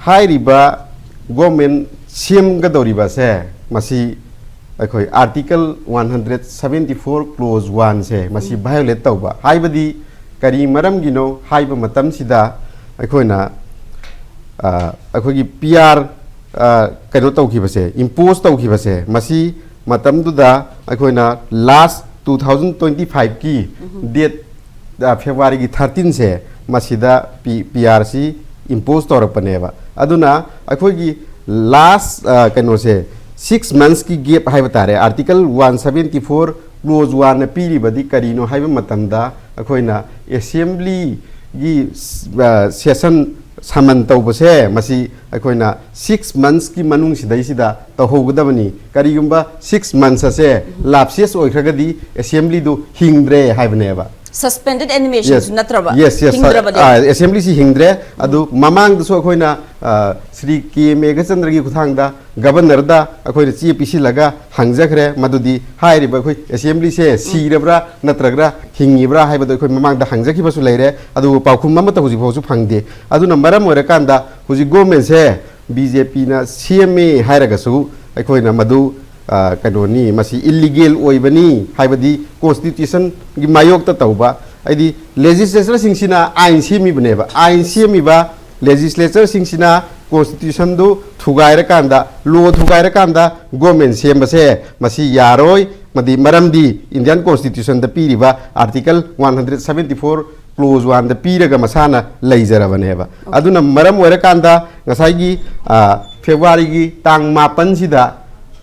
ꯍꯥꯏꯔꯤꯕ ꯒꯣꯃꯦꯟ ꯁꯦꯝꯒꯗꯧꯔꯤꯕꯁꯦ, ꯃꯁꯤ ꯑꯩꯈꯣꯏ article one hundred seventy four close ꯋꯥꯟꯁꯦ, ꯃꯁꯤ ꯎꯝ꯫ ꯚꯥꯏꯑꯣꯂꯦꯠ ꯇꯧꯕ꯫ ꯍꯥꯏꯕꯗꯤ ꯀꯔꯤ ꯃꯔꯝꯒꯤꯅꯣ ꯍꯥꯏꯕ ꯃꯇꯝꯁꯤꯗ ꯑꯩꯈꯣꯏꯅ, ꯑ, ꯑꯩꯈꯣꯏꯒꯤ ꯄꯤ ꯑꯥꯔ, ꯑ, ꯀꯩꯅꯣ ꯇꯧꯈꯤꯕꯁꯦ, ꯏꯝꯄꯣꯖ ꯇꯧꯈꯤꯕꯁꯦ, ꯃꯁꯤ ꯃꯇꯝꯗꯨꯗ ꯑꯩꯈꯣꯏꯅ ꯂꯥꯁ ꯇꯨ ꯊꯥꯎꯖꯟ ꯇ꯭ꯋꯦꯟꯇꯤ ꯐꯥꯏꯚꯀꯤ ꯎꯝ꯫ ꯗꯦꯠ ꯐꯦꯕ꯭ꯔꯨꯋꯥꯔꯤꯒꯤ ꯊꯥꯔꯇꯤꯟꯁꯦ ꯃꯁꯤꯗ ꯄꯤ ꯄꯤ ꯑꯥꯔꯁꯤ ꯏꯝꯄꯣꯁ ꯇꯧꯔꯛꯄꯅꯦꯕ꯫ ꯑꯗꯨꯅ ꯑꯩꯈꯣꯏꯒꯤ ꯂꯥꯁ ꯀꯩꯅꯣꯁꯦ, ꯁꯤꯛꯁ ꯃꯟꯁꯀꯤ ꯒꯦꯞ ꯍꯥꯏꯕ ꯇꯥꯔꯦ, article one seventy four close ꯋꯥꯟꯅ ꯄꯤꯔꯤꯕꯗꯤ ꯀꯔꯤꯅꯣ ꯍꯥꯏꯕ ꯃꯇꯝꯗ, ꯑꯩꯈꯣꯏꯅ ꯑꯦꯁꯦꯝꯕ꯭ꯂꯤꯒꯤ ꯁꯦꯁꯟ ꯁꯃꯟ ꯇꯧꯕꯁꯦ ꯃꯁꯤ ꯑꯩꯈꯣꯏꯅ ꯁꯤꯛꯁ ꯃꯟꯁꯀꯤ ꯃꯅꯨꯡꯁꯤꯗꯩꯁꯤꯗ ꯇꯧꯍꯧꯒꯗꯕꯅꯤ꯫ ꯀꯔꯤꯒꯨꯝꯕ ꯁꯤꯛꯁ ꯃꯟꯁ ꯑꯁꯦ ꯂꯥꯞꯁꯦꯁ ꯑꯣꯏꯈ꯭ꯔꯒꯗꯤ ꯑꯦꯁꯦꯝꯕ꯭ꯂꯤꯗꯨ ꯍꯤꯡꯗ꯭ꯔꯦ ꯍꯥꯏꯕꯅꯦꯕ꯫ ꯁꯁꯄꯦꯟꯗꯦꯠ ꯑꯦꯅꯤꯃꯦꯁꯟꯁꯨ ꯅꯠꯇ꯭ꯔꯕ? ꯌꯦꯁ ꯌꯦꯁ ꯍꯤꯡꯗ꯭ꯔꯕꯗꯤ? ꯑꯦꯁꯦꯝꯕ꯭ꯂꯤꯁꯤ ꯍꯤꯡꯗ꯭ꯔꯦ꯫ ꯑꯗꯨ ꯃꯃꯥꯡꯗꯁꯨ ꯑꯩꯈꯣꯏꯅ ꯑ, ꯁ꯭ꯔꯤ ꯀꯦ ꯃꯦꯘꯆꯟꯗ꯭ꯔꯒꯤ ꯈꯨꯊꯥꯡꯗ ꯒꯕꯔꯅꯔꯗ ꯑꯩꯈꯣꯏꯅ ꯆꯦ ꯄꯤꯁꯤꯜꯂꯒ ꯍꯪꯖꯈ꯭ꯔꯦ, ꯃꯗꯨꯗꯤ ꯍꯥꯏꯔꯤꯕ ꯑꯩꯈꯣꯏ ꯑꯦꯁꯦꯝꯕ꯭ꯂꯤꯁꯦ ꯁꯤꯔꯕ꯭ꯔꯥ ꯅꯠꯇ꯭ꯔꯒ ꯍꯤꯡꯉꯤꯕ꯭ꯔꯥ ꯍꯥꯏꯕꯗꯣ ꯑꯩꯈꯣꯏ ꯃꯃꯥꯡꯗ ꯍꯪꯖꯈꯤꯕꯁꯨ ꯂꯩꯔꯦ꯫ ꯑꯗꯨꯕꯨ ꯄꯥꯎꯈꯨꯝ ꯑꯃꯠꯇ ꯍꯧꯖꯤꯛ ꯐꯥꯎꯁꯨ ꯐꯪꯗꯦ꯫ ꯑꯗꯨꯅ ꯃꯔꯝ ꯑꯣꯏꯔꯀꯥꯟꯗ ꯍꯧꯖꯤꯛ ꯒꯣꯔꯃꯦꯟꯁꯦ ꯕꯤ ꯖꯦ ꯄꯤꯅ ꯁꯦꯝꯃꯦ ꯍꯥꯏꯔꯒꯁꯨ ꯑꯩꯈꯣꯏꯅ ꯃꯗꯨ ꯑ, ꯀꯩꯅꯣꯅꯤ, ꯃꯁꯤ ꯏꯜꯂꯤꯒꯦꯜ ꯑꯣꯏꯕꯅꯤ, ꯍꯥꯏꯕꯗꯤ ꯀꯣꯟꯁꯇꯤꯇ꯭ꯌꯨꯁꯟꯒꯤ ꯃꯥꯌꯣꯛꯇ ꯇꯧꯕ, ꯍꯥꯏꯗꯤ ꯂꯦꯖꯤꯁꯂꯦꯆꯔꯁꯤꯡꯁꯤꯅ ꯑꯥꯏꯟ ꯁꯦꯝꯃꯤꯕꯅꯦꯕ꯫ ꯑꯥꯏꯟ ꯁꯦꯝꯃꯤꯕ ꯂꯦꯖꯤꯁꯂꯦꯆꯔꯁꯤꯡꯁꯤꯅ ꯀꯣꯟꯁꯇꯤꯇ꯭ꯌꯨꯁꯟꯗꯨ ꯊꯨꯒꯥꯏꯔꯀꯥꯟꯗ, ꯂꯣ ꯊꯨꯒꯥꯏꯔꯀꯥꯟꯗ ꯒꯣꯔꯃꯦꯟ ꯁꯦꯝꯕꯁꯦ ꯃꯁꯤ ꯌꯥꯔꯣꯏ꯫ ꯃꯗꯤ ꯃꯔꯝꯗꯤ ꯏꯟꯗꯤꯌꯥꯟ ꯀꯣꯟꯁꯇꯤꯇ꯭ꯌꯨꯁꯟꯗ ꯄꯤꯔꯤꯕ article one hundred seventy four close ꯋꯥꯟꯗ ꯄꯤꯔꯒ ꯃꯁꯥꯅ ꯂꯩꯖꯔꯕꯅꯦꯕ꯫ ꯑꯗꯨꯅ ꯃꯔꯝ ꯑꯣꯏꯔꯀꯥꯟꯗ ꯉꯁꯥꯏꯒꯤ, ꯑ, ꯐꯦꯕ꯭ꯔꯨꯋꯥꯔꯤꯒꯤ ꯇꯥꯡ ꯃꯥꯄꯟꯁꯤꯗ,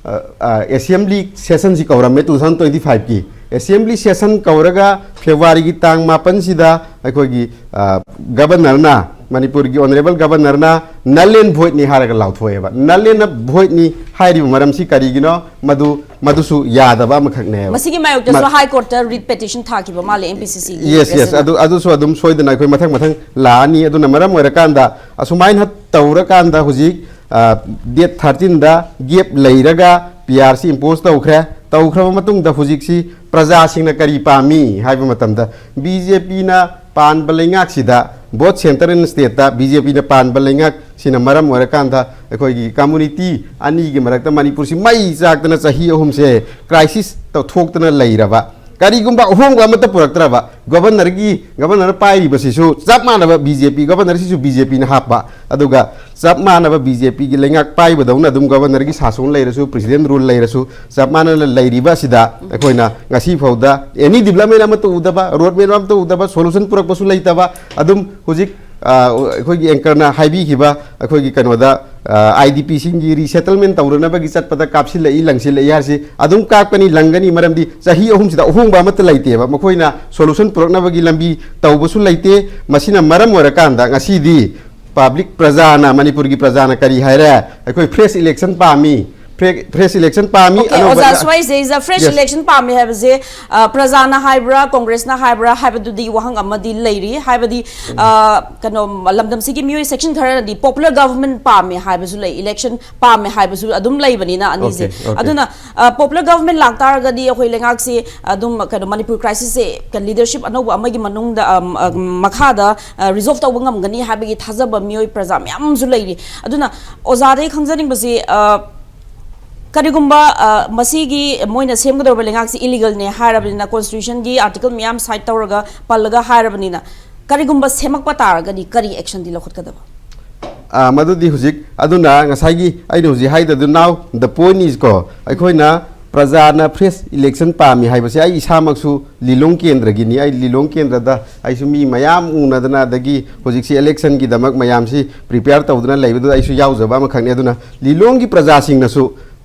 ꯑ, ꯑ, ꯑꯦꯁꯦꯝꯕ꯭ꯂꯤ ꯁꯦꯁꯟꯁꯤ ꯀꯧꯔꯝꯃꯦ, ꯇꯨ ꯊꯥꯎꯖꯟ ꯇ꯭ꯋꯦꯟꯇꯤ ꯐꯥꯏꯚꯀꯤ꯫ ꯑꯦꯁꯦꯝꯕ꯭ꯂꯤ ꯁꯦꯁꯟ ꯀꯧꯔꯒ ꯐꯦꯕ꯭ꯔꯨꯋꯥꯔꯤꯒꯤ ꯇꯥꯡ ꯃꯥꯄꯟꯁꯤꯗ ꯑꯩꯈꯣꯏꯒꯤ, ꯑ, ꯒꯕꯔꯅꯔꯅ, ꯃꯅꯤꯄꯨꯔꯒꯤ ꯑꯣꯅꯔꯦꯕꯜ ꯒꯕꯔꯅꯔꯅ null and voidꯅꯤ ꯍꯥꯏꯔꯒ ꯂꯥꯎꯊꯣꯛꯑꯦꯕ꯫ Null and voidꯅꯤ ꯍꯥꯏꯔꯤꯕ ꯃꯔꯝꯁꯤ ꯀꯔꯤꯒꯤꯅꯣ? ꯃꯗꯨ, ꯃꯗꯨꯁꯨ ꯌꯥꯗꯕ ꯑꯃꯈꯛꯅꯦꯕ꯫ ꯃꯁꯤꯒꯤ ꯃꯥꯌꯣꯛꯇꯁꯨ ꯃ- ꯍꯥꯏ ꯀꯣꯔꯠꯇ ꯔꯤꯠ ꯄꯦꯇꯤꯁꯟ ꯊꯥꯈꯤꯕ ꯃꯥꯜꯂꯦ ꯑꯦꯝ ꯄꯤ ꯁꯤ ꯁꯤꯒꯤ ꯌꯦꯁ ꯌꯦꯁ ꯑꯗꯨ ꯑꯗꯨꯁꯨ ꯑꯗꯨꯝ ꯁꯣꯏꯗꯅ ꯑꯩꯈꯣꯏ ꯃꯊꯪ ꯃꯊꯪ ꯂꯥꯛꯑꯅꯤ꯫ ꯑꯗꯨꯅ ꯃꯔꯝ ꯑꯣꯏꯔꯀꯥꯟꯗ ꯑꯁꯨꯃꯥꯏꯅ ꯇꯧꯔꯀꯥꯟꯗ ꯍꯧꯖꯤꯛ, ꯑ, ꯗꯦꯠ ꯊꯥꯔꯇꯤꯟꯗ ꯒꯦꯞ ꯂꯩꯔꯒ ꯄꯤ ꯑꯥꯔ ꯁꯤ ꯏꯝꯄꯣꯁ ꯇꯧꯈ꯭ꯔꯦ꯫ ꯇꯧꯈ꯭ꯔꯕ ꯃꯇꯨꯡꯗ ꯍꯧꯖꯤꯛꯁꯤ ꯄ꯭ꯔꯖꯥꯁꯤꯡꯅ ꯀꯔꯤ ꯄꯥꯝꯃꯤ ꯍꯥꯏꯕ ꯃꯇꯝꯗ, ꯕꯤ ꯖꯦ ꯄꯤꯅ ꯄꯥꯟꯕ ꯂꯩꯉꯥꯛꯁꯤꯗ, both centre and stateꯇ ꯕꯤ ꯖꯦ ꯄꯤꯅ ꯄꯥꯟꯕ ꯂꯩꯉꯥꯛꯁꯤꯅ ꯃꯔꯝ ꯑꯣꯏꯔꯀꯥꯟꯗ ꯑꯩꯈꯣꯏꯒꯤ ꯀꯝꯃꯨꯅꯤꯇꯤ ꯑꯅꯤꯒꯤ ꯃꯔꯛꯇ ꯃꯅꯤꯄꯨꯔꯁꯤ ꯃꯩ ꯆꯥꯛꯇꯅ ꯆꯍꯤ ꯑꯍꯨꯝꯁꯦ ꯀ꯭ꯔꯥꯏꯁꯤꯁ ꯊꯣꯛꯇꯅ ꯂꯩꯔꯕ, ꯀꯔꯤꯒꯨꯝꯕ ꯑꯍꯣꯡꯕ ꯑꯃꯠꯇ ꯄꯨꯔꯛꯇ꯭ꯔꯕ, ꯒꯣꯕꯔꯅꯔꯒꯤ, ꯒꯣꯕꯔꯅꯔ ꯄꯥꯏꯔꯤꯕꯁꯤꯁꯨ ꯆꯞ ꯃꯥꯟꯅꯕ ꯕꯤ ꯖꯦ ꯄꯤ, ꯒꯣꯕꯔꯅꯔꯁꯤꯁꯨ ꯕꯤ ꯖꯦ ꯄꯤꯅ ꯍꯥꯞꯄ, ꯑꯗꯨꯒ ꯆꯞ ꯃꯥꯟꯅꯕ ꯕꯤ ꯖꯦ ꯄꯤꯒꯤ ꯂꯩꯉꯥꯛ ꯄꯥꯏꯕꯗꯧꯅ ꯑꯗꯨꯝ ꯒꯣꯕꯔꯅꯔꯒꯤ ꯁꯥꯁꯣꯟ ꯂꯩꯔꯁꯨ, ꯄ꯭ꯔꯦꯁꯤꯗꯦꯟ ꯔꯨꯜ ꯂꯩꯔꯁꯨ, ꯆꯞ ꯃꯥꯟꯅꯅ ꯂꯩꯔꯤꯕ ꯑꯁꯤꯗ ꯑꯩꯈꯣꯏꯅ ꯉꯁꯤ ꯐꯥꯎꯗ ꯑꯦꯅꯤ ꯗꯤꯕ꯭ꯂꯞꯃꯦꯟ ꯑꯃꯠꯇ ꯎꯗꯕ, ꯔꯣꯗ ꯃꯦꯞ ꯑꯃꯠꯇ ꯎꯗꯕ, ꯁꯣꯂꯨꯁꯟ ꯄꯨꯔꯛꯄꯁꯨ ꯂꯩꯇꯕ, ꯑꯗꯨꯝ ꯍꯧꯖꯤꯛ, ꯑ, ꯑꯩꯈꯣꯏꯒꯤ ꯑꯦꯡꯀꯔꯅ ꯍꯥꯏꯕꯤꯈꯤꯕ ꯑꯩꯈꯣꯏꯒꯤ ꯀꯩꯅꯣꯗ, ꯑ, ꯑꯥꯏ ꯗꯤ ꯄꯤꯁꯤꯡꯒꯤ ꯔꯤꯁꯦꯇꯜꯃꯦꯟ ꯇꯧꯔꯅꯕꯒꯤ ꯆꯠꯄꯗ ꯀꯥꯞꯁꯤꯜꯂꯛꯏ, ꯂꯪꯁꯤꯜꯂꯛꯏ ꯍꯥꯏꯔꯁꯤ ꯑꯗꯨꯝ ꯀꯥꯞꯀꯅꯤ, ꯂꯪꯒꯅꯤ꯫ ꯃꯔꯝꯗꯤ ꯆꯍꯤ ꯑꯍꯨꯝꯁꯤꯗ ꯑꯍꯣꯡꯕ ꯑꯃꯠꯇ ꯂꯩꯇꯦꯕ꯫ ꯃꯈꯣꯏꯅ ꯁꯣꯂꯨꯁꯟ ꯄꯨꯔꯛꯅꯕꯒꯤ ꯂꯝꯕꯤ ꯇꯧꯕꯁꯨ ꯂꯩꯇꯦ꯫ ꯃꯁꯤꯅ ꯃꯔꯝ ꯑꯣꯏꯔꯀꯥꯟꯗ ꯉꯁꯤꯗꯤ ꯄꯕ꯭ꯂꯤꯛ, ꯄ꯭ꯔꯖꯥꯅ, ꯃꯅꯤꯄꯨꯔꯒꯤ ꯄ꯭ꯔꯖꯥꯅ ꯀꯔꯤ ꯍꯥꯏꯔꯦ? ꯑꯩꯈꯣꯏ ꯐ꯭ꯔꯦꯁ ꯏꯂꯦꯛꯁꯟ ꯄꯥꯝꯃꯤ, ꯐ꯭ꯔꯦ-, ꯐ꯭ꯔꯦꯁ ꯏꯂꯦꯛꯁꯟ ꯄꯥꯝꯃꯤ꯫ Okay, ꯑꯅꯧꯕ ꯑꯣꯖꯥ, ꯁ꯭ꯋꯥꯏꯁꯤꯗꯩꯁꯤꯗ ꯐ꯭ꯔꯦꯁ ꯏꯂꯦꯛꯁꯟ ꯄꯥꯝꯃꯤ ꯍꯥꯏꯕꯁꯦ, ꯑ, ꯄ꯭ꯔꯖꯥꯅ ꯍꯥꯏꯕ꯭ꯔꯥ, ꯀꯣꯡꯒ꯭ꯔꯦꯁꯅ ꯍꯥꯏꯕ꯭ꯔꯥ ꯍꯥꯏꯕꯗꯨꯗꯤ ꯋꯥꯍꯪ ꯑꯃꯗꯤ ꯂꯩꯔꯤ꯫ ꯍꯥꯏꯕꯗꯤ, ꯑ, ꯀꯩꯅꯣ, ꯂꯝꯗꯝꯁꯤꯒꯤ ꯃꯤꯑꯣꯏ ꯁꯦꯛꯁꯟ ꯈꯔꯅꯗꯤ ꯄꯣꯄꯨꯂꯔ ꯒꯚꯔꯟꯃꯦꯟ ꯄꯥꯝꯃꯦ ꯍꯥꯏꯕꯁꯨ ꯂꯩ, ꯏꯂꯦꯛꯁꯟ ꯄꯥꯝꯃꯦ ꯍꯥꯏꯕꯁꯨ ꯑꯗꯨꯝ ꯂꯩꯕꯅꯤꯅ ꯑꯅꯤꯁꯦ꯫ Okay, okay. ꯑꯗꯨꯅ, ꯑ, ꯄꯣꯄꯨꯂꯔ ꯒꯚꯔꯟꯃꯦꯟ ꯂꯥꯛꯇꯥꯔꯒꯗꯤ ꯑꯩꯈꯣꯏ ꯂꯩꯉꯥꯛꯁꯤ ꯑꯗꯨꯝ, ꯀꯩꯅꯣ, ꯃꯅꯤꯄꯨꯔ ꯀ꯭ꯔꯥꯏꯁꯤꯁꯁꯦ ꯂꯤꯗꯔꯁꯤꯞ ꯑꯅꯧꯕ ꯑꯃꯒꯤ ꯃꯅꯨꯡꯗ, ꯑꯝ, ꯑ, ꯃꯈꯥꯗ, ꯑ, ꯔꯤꯖꯣꯜꯚ ꯇꯧꯕ ꯉꯝꯒꯅꯤ ꯍꯥꯏꯕꯒꯤ ꯊꯥꯖꯕ ꯃꯤꯑꯣꯏ ꯄ꯭ꯔꯖꯥ ꯃꯌꯥꯝ ꯑꯃꯁꯨ ꯂꯩꯔꯤ꯫ ꯑꯗꯨꯅ ꯑꯣꯖꯥꯗꯒꯤ ꯈꯪꯖꯅꯤꯡꯕꯁꯤ, ꯑ, ꯀꯔꯤꯒꯨꯝꯕ, ꯑ, ꯃꯁꯤꯒꯤ ꯃꯣꯏꯅ ꯁꯦꯝꯒꯗꯧꯔꯤꯕ ꯂꯩꯉꯥꯛꯁꯤ ꯏꯂꯤꯒꯜꯅꯦ ꯍꯥꯏꯔꯕꯅꯤꯅ, ꯀꯣꯟꯁꯇꯤꯇ꯭ꯌꯨꯁꯟꯒꯤ ꯑꯥꯔꯇꯤꯀꯜ ꯃꯌꯥꯝ ꯁꯥꯏꯠ ꯇꯧꯔꯒ, ꯄꯜꯂꯒ ꯍꯥꯏꯔꯕꯅꯤꯅ, ꯀꯔꯤꯒꯨꯝꯕ ꯁꯦꯝꯃꯛꯄ ꯇꯥꯔꯒꯗꯤ ꯀꯔꯤ ꯑꯦꯛꯁꯟꯗꯤ ꯂꯧꯈꯠꯀꯗꯕ? ꯑ, ꯃꯗꯨꯗꯤ ꯍꯧꯖꯤꯛ, ꯑꯗꯨꯅ ꯉꯁꯥꯏꯒꯤ ꯑꯩꯅ ꯍꯧꯖꯤꯛ ꯍꯥꯏꯗꯨ, now the point is ꯀꯣ, ꯑꯩꯈꯣꯏꯅ ꯄ꯭ꯔꯖꯥꯅ ꯐ꯭ꯔꯦꯁ ꯏꯂꯦꯛꯁꯟ ꯄꯥꯝꯃꯤ ꯍꯥꯏꯕꯁꯦ ꯑꯩ ꯏꯁꯥꯃꯛꯁꯨ ꯂꯤꯂꯣꯡ ꯀꯦꯟꯗ꯭ꯔꯒꯤꯅꯤ꯫ ꯑꯩ ꯂꯤꯂꯣꯡ ꯀꯦꯟꯗ꯭ꯔꯗ ꯑꯩꯁꯨ ꯃꯤ ꯃꯌꯥꯝ ꯎꯅꯗꯅ, ꯑꯗꯒꯤ ꯍꯧꯖꯤꯛꯁꯤ ꯏꯂꯦꯛꯁꯟꯒꯤꯗꯃꯛ ꯃꯌꯥꯝꯁꯤ ꯄ꯭ꯔꯤꯄꯦꯌꯔ ꯇꯧꯗꯨꯅ ꯂꯩꯕꯗꯨꯗ ꯑꯩꯁꯨ ꯌꯥꯎꯖꯕ ꯑꯃꯈꯛꯅꯤ꯫ ꯑꯗꯨꯅ ꯂꯤꯂꯣꯡꯒꯤ ꯄ꯭ꯔꯖꯥꯁꯤꯡꯅꯁꯨ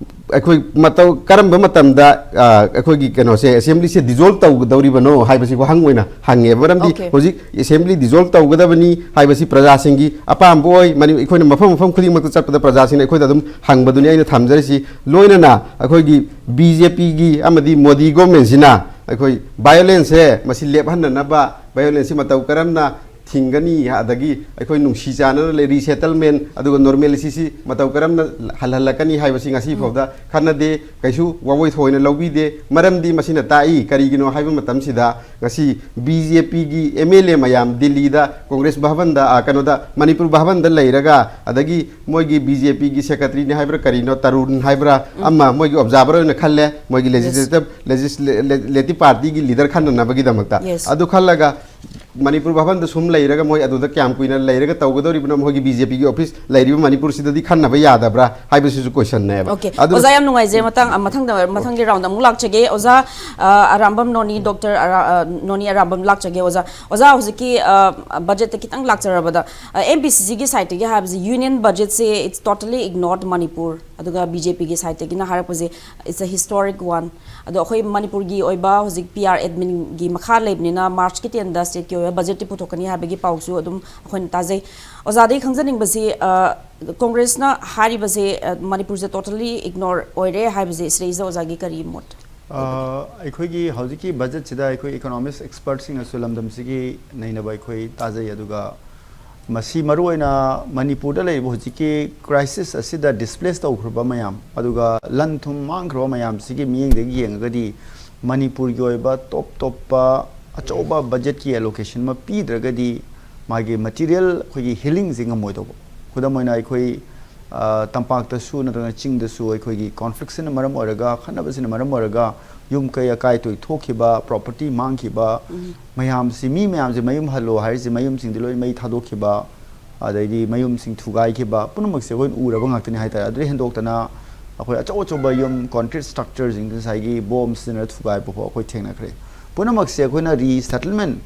ꯑꯩꯈꯣꯏ ꯃꯇꯧ ꯀꯔꯝꯕ ꯃꯇꯝꯗ, ꯑ, ꯑꯩꯈꯣꯏꯒꯤ ꯀꯩꯅꯣꯁꯦ, ꯑꯦꯁꯦꯝꯕ꯭ꯂꯤꯁꯦ ꯗꯤꯖꯣꯜꯕ ꯇꯧꯒꯗꯧꯔꯤꯕꯅꯣ ꯍꯥꯏꯕꯁꯤ ꯋꯥꯍꯪ ꯑꯣꯏꯅ ꯍꯪꯉꯦꯕ꯫ ꯃꯔꯝꯗꯤ Okay. ꯍꯧꯖꯤꯛ ꯑꯦꯁꯦꯝꯕ꯭ꯂꯤ ꯗꯤꯖꯣꯜꯕ ꯇꯧꯒꯗꯕꯅꯤ ꯍꯥꯏꯕꯁꯤ ꯄ꯭ꯔꯖꯥꯁꯤꯡꯒꯤ ꯑꯄꯥꯝꯕ ꯑꯣꯏ꯫ ꯃꯅꯤ-, ꯑꯩꯈꯣꯏꯅ ꯃꯐꯝ ꯃꯐꯝ ꯈꯨꯗꯤꯡꯃꯛꯇ ꯆꯠꯄꯗ ꯄ꯭ꯔꯖꯥꯁꯤꯡꯅ ꯑꯩꯈꯣꯏꯗ ꯑꯗꯨꯝ ꯍꯪꯕꯗꯨꯅꯤ ꯑꯩꯅ ꯊꯝꯖꯔꯤꯁꯤ꯫ ꯂꯣꯏꯅꯅ ꯑꯩꯈꯣꯏꯒꯤ ꯕꯤ ꯖꯦ ꯄꯤꯒꯤ ꯑꯃꯗꯤ ꯃꯣꯗꯤ ꯒꯣꯔꯃꯦꯟꯁꯤꯅ ꯑꯩꯈꯣꯏ ꯚꯥꯏꯑꯣꯂꯦꯟꯁꯁꯦ ꯃꯁꯤ ꯂꯦꯞꯍꯟꯅꯅꯕ, ꯚꯥꯏꯑꯣꯂꯦꯟꯁꯁꯤ ꯃꯇꯧ ꯀꯔꯝꯅ ꯊꯤꯡꯒꯅꯤ, ꯑꯗꯒꯤ ꯑꯩꯈꯣꯏ ꯅꯨꯡꯁꯤ ꯆꯥꯟꯅꯅ ꯂꯩ, ꯔꯤꯁꯦꯇꯜꯃꯦꯟ ꯑꯗꯨꯒ ꯅꯣꯔꯃꯦꯂꯤꯁꯤꯁꯤ ꯃꯇꯧ ꯀꯔꯝꯅ ꯍꯜꯍꯜꯂꯛꯀꯅꯤ ꯍꯥꯏꯕꯁꯤ ꯉꯁꯤ ꯐꯥꯎꯗ ꯈꯟꯅꯗꯦ, ꯀꯩꯁꯨ ꯋꯥꯑꯣꯏ ꯊꯑꯣꯏꯅ ꯂꯧꯕꯤꯗꯦ꯫ ꯃꯔꯝꯗꯤ ꯃꯁꯤꯅ ꯇꯥꯛꯏ ꯀꯔꯤꯒꯤꯅꯣ ꯍꯥꯏꯕ ꯃꯇꯝꯁꯤꯗ, ꯉꯁꯤ ꯕꯤ ꯖꯦ ꯄꯤꯒꯤ ꯑꯦꯝ ꯑꯦꯜ ꯑꯦ ꯃꯌꯥꯝ ꯗꯤꯜꯂꯤꯗ ꯀꯣꯡꯒ꯭ꯔꯦꯁ ꯚꯕꯟꯗ, ꯑ, ꯀꯩꯅꯣꯗ, ꯃꯅꯤꯄꯨꯔ ꯚꯕꯟꯗ ꯂꯩꯔꯒ, ꯑꯗꯒꯤ ꯃꯣꯏꯒꯤ ꯕꯤ ꯖꯦ ꯄꯤꯒꯤ ꯁꯦꯀ꯭ꯔꯦꯇꯔꯤꯅꯤ ꯍꯥꯏꯕ꯭ꯔꯥ ꯀꯔꯤꯅꯣ, ꯇꯔꯨꯟ ꯍꯥꯏꯕ꯭ꯔꯥ, ꯑꯃ ꯃꯣꯏꯒꯤ ꯑꯣꯕꯖꯥꯔꯚꯔ ꯑꯣꯏꯅ ꯈꯜꯂꯦ, ꯃꯣꯏꯒꯤ ꯂꯦꯖꯤꯁꯂꯦꯇꯤꯚ ꯂꯦꯖꯤꯁꯂꯦꯇꯤꯚ ꯄꯥꯔꯇꯤꯒꯤ ꯂꯤꯗꯔ ꯈꯟꯅꯅꯕꯒꯤꯗꯃꯛꯇ꯫ Yes. ꯑꯗꯨ ꯈꯜꯂꯒ ꯃꯅꯤꯄꯨꯔ ꯚꯕꯟꯗ ꯁꯨꯝ ꯂꯩꯔꯒ, ꯃꯣꯏ ꯑꯗꯨꯗ ꯀꯌꯥꯝ ꯀꯨꯏꯅ ꯂꯩꯔꯒ ꯇꯧꯒꯗꯧꯔꯤꯕꯅꯣ, ꯃꯈꯣꯏꯒꯤ ꯕꯤ ꯖꯦ ꯄꯤꯒꯤ ꯑꯣꯐꯤꯁ ꯂꯩꯔꯤꯕ ꯃꯅꯤꯄꯨꯔꯁꯤꯗꯗꯤ ꯈꯟꯅꯕ ꯌꯥꯗꯕ꯭ꯔꯥ ꯍꯥꯏꯕꯁꯤꯁꯨ ꯀꯣꯏꯁꯟꯅꯦꯕ꯫ ꯑꯣꯀꯦ, ꯑꯣꯖꯥ, ꯌꯥꯝ ꯅꯨꯡꯉꯥꯏꯖꯔꯦ꯫ ꯃꯇꯥꯡ ꯃꯊꯪꯗ ꯃꯊꯪꯒꯤ ꯔꯥꯎꯟꯗ ꯑꯃꯨꯛ ꯂꯥꯛꯆꯒꯦ꯫ ꯑꯣꯖꯥ, ꯑ, ꯑꯔꯥꯝꯕꯝ ꯅꯣꯅꯤ, ꯗꯣꯛꯇꯔ ꯑꯔꯥ-, ꯑ, ꯅꯣꯅꯤ ꯑꯔꯥꯝꯕꯝ ꯂꯥꯛꯆꯒꯦ꯫ ꯑꯣꯖꯥ, ꯑꯣꯖꯥ, ꯍꯧꯖꯤꯛꯀꯤ, ꯑ, ꯕꯖꯦꯠꯇ ꯈꯤꯇꯪ ꯂꯥꯛꯆꯔꯕꯗ, ꯑ, ꯑꯦꯝ ꯄꯤ ꯁꯤ ꯁꯤꯒꯤ ꯁꯥꯏꯠꯇꯒꯤ ꯍꯥꯏꯕꯁꯤ, ꯌꯨꯅꯤꯌꯟ ꯕꯖꯦꯠꯁꯦ, it's totally ignored Manipur, ꯑꯗꯨꯒ ꯕꯤ ꯖꯦ ꯄꯤꯒꯤ ꯁꯥꯏꯠꯇꯒꯤꯅ ꯍꯥꯏꯔꯛꯄꯁꯦ, it's a historic one꯫ ꯑꯗꯣ ꯑꯩꯈꯣꯏ ꯃꯅꯤꯄꯨꯔꯒꯤ ꯑꯣꯏꯕ ꯍꯧꯖꯤꯛ ꯄꯤ ꯑꯥꯔ ꯑꯦꯗꯃꯤꯟꯒꯤ ꯃꯈꯥ ꯂꯩꯕꯅꯤꯅ, ꯃꯥꯔꯆꯀꯤ ꯇꯦꯟꯗ ꯁ꯭ꯇꯦꯠꯀꯤ ꯑꯣꯏꯕ ꯕꯖꯦꯠꯇꯤ ꯄꯨꯊꯣꯛꯀꯅꯤ ꯍꯥꯏꯕꯒꯤ ꯄꯥꯎꯁꯨ ꯑꯗꯨꯝ ꯑꯩꯈꯣꯏꯅ ꯇꯥꯖꯩ꯫ ꯑꯣꯖꯥꯗꯒꯤ ꯈꯪꯖꯅꯤꯡꯕꯁꯤ, ꯑ, ꯀꯣꯡꯒ꯭ꯔꯦꯁꯅ ꯍꯥꯏꯔꯤꯕꯁꯦ, ꯑ, ꯃꯅꯤꯄꯨꯔꯁꯦ totally ignore ꯑꯣꯏꯔꯦ ꯍꯥꯏꯕꯁꯦ, ꯁꯤꯗꯩꯁꯤꯗ ꯑꯣꯖꯥꯒꯤ ꯀꯔꯤ ꯃꯣꯠ? ꯑ, ꯑꯩꯈꯣꯏꯒꯤ ꯍꯧꯖꯤꯛꯀꯤ ꯕꯖꯦꯠꯁꯤꯗ ꯑꯩꯈꯣꯏ ꯏꯀꯣꯅꯣꯃꯤꯛꯁ ꯑꯦꯛꯁꯄꯔꯠꯁꯤꯡꯅꯁꯨ ꯂꯝꯗꯝꯁꯤꯒꯤ ꯅꯩꯅꯕ ꯑꯩꯈꯣꯏ ꯇꯥꯖꯩ꯫ ꯑꯗꯨꯒ ꯃꯁꯤ ꯃꯔꯨꯑꯣꯏꯅ ꯃꯅꯤꯄꯨꯔꯗ ꯂꯩꯔꯤꯕ ꯍꯧꯖꯤꯛꯀꯤ ꯀ꯭ꯔꯥꯏꯁꯤꯁ ꯑꯁꯤꯗ ꯗꯤꯁꯄ꯭ꯂꯦꯁ ꯇꯧꯈ꯭ꯔꯕ ꯃꯌꯥꯝ, ꯑꯗꯨꯒ ꯂꯟ ꯊꯨꯝ ꯃꯥꯡꯈ꯭ꯔꯕ ꯃꯌꯥꯝꯁꯤꯒꯤ ꯃꯤꯠꯌꯦꯡꯗꯒꯤ ꯌꯦꯡꯉꯒꯗꯤ, ꯃꯅꯤꯄꯨꯔꯒꯤ ꯑꯣꯏꯕ ꯇꯣꯞ ꯇꯣꯞꯄ ꯑꯆꯧꯕ ꯕꯖꯦꯠꯀꯤ ꯑꯦꯂꯣꯀꯦꯁꯟ ꯑꯃ ꯄꯤꯗ꯭ꯔꯒꯗꯤ, ꯃꯥꯒꯤ ꯃꯦꯇꯤꯔꯤꯌꯦꯜ ꯑꯩꯈꯣꯏꯒꯤ ꯍꯤꯂꯤꯡꯁꯦ ꯉꯝꯃꯣꯏꯗꯧꯕ꯫ ꯈꯨꯗꯝ ꯑꯣꯏꯅ, ꯑꯩꯈꯣꯏ, ꯑ, ꯇꯝꯄꯥꯛꯇꯁꯨ ꯅꯠꯇ꯭ꯔꯒ ꯆꯤꯡꯗꯁꯨ ꯑꯩꯈꯣꯏꯒꯤ ꯀꯣꯟꯐ꯭ꯂꯤꯛꯁꯤꯅ ꯃꯔꯝ ꯑꯣꯏꯔꯒ, ꯈꯠꯅꯕꯁꯤꯅ ꯃꯔꯝ ꯑꯣꯏꯔꯒ, ꯌꯨꯝ ꯀꯩ ꯑꯀꯥꯏ ꯑꯇꯣꯏ ꯊꯣꯛꯈꯤꯕ, ꯄ꯭ꯔꯣꯄꯔꯇꯤ ꯃꯥꯡꯈꯤꯕ ꯃꯌꯥꯝꯁꯤ, ꯃꯤ ꯃꯌꯥꯝꯁꯦ ꯃꯌꯨꯝ ꯍꯜꯂꯣ ꯍꯥꯏꯔꯤꯁꯦ, ꯃꯌꯨꯝꯁꯤꯡꯗꯤ ꯂꯣꯏ ꯃꯩ ꯊꯥꯗꯣꯛꯈꯤꯕ, ꯑꯗꯩꯗꯤ ꯃꯌꯨꯝꯁꯤꯡ ꯊꯨꯒꯥꯏꯈꯤꯕ, ꯄꯨꯝꯅꯃꯛꯁꯦ ꯑꯩꯈꯣꯏꯅ ꯎꯔꯕ ꯉꯥꯛꯇꯅꯤ ꯍꯥꯏꯇꯥꯔꯦ꯫ ꯑꯗꯨꯗꯩ ꯍꯦꯟꯗꯣꯛꯇꯅ ꯑꯩꯈꯣꯏ ꯑꯆꯧ ꯑꯆꯧꯕ ꯌꯨꯝ, ꯀꯣꯟꯀ꯭ꯔꯤꯠ ꯁ꯭ꯇ꯭ꯔꯛꯆꯔꯁꯤꯡ, ꯉꯁꯥꯏꯒꯤ ꯕꯣꯝ ꯁꯤꯖꯤꯟꯅꯔꯒ ꯊꯨꯒꯥꯏꯕ ꯐꯥꯎ ꯑꯩꯈꯣꯏ ꯊꯦꯡꯅꯈ꯭ꯔꯦ꯫ ꯄꯨꯝꯅꯃꯛꯁꯦ ꯑꯩꯈꯣꯏꯅ ꯔꯤꯁꯦꯇꯜꯃꯦꯟ,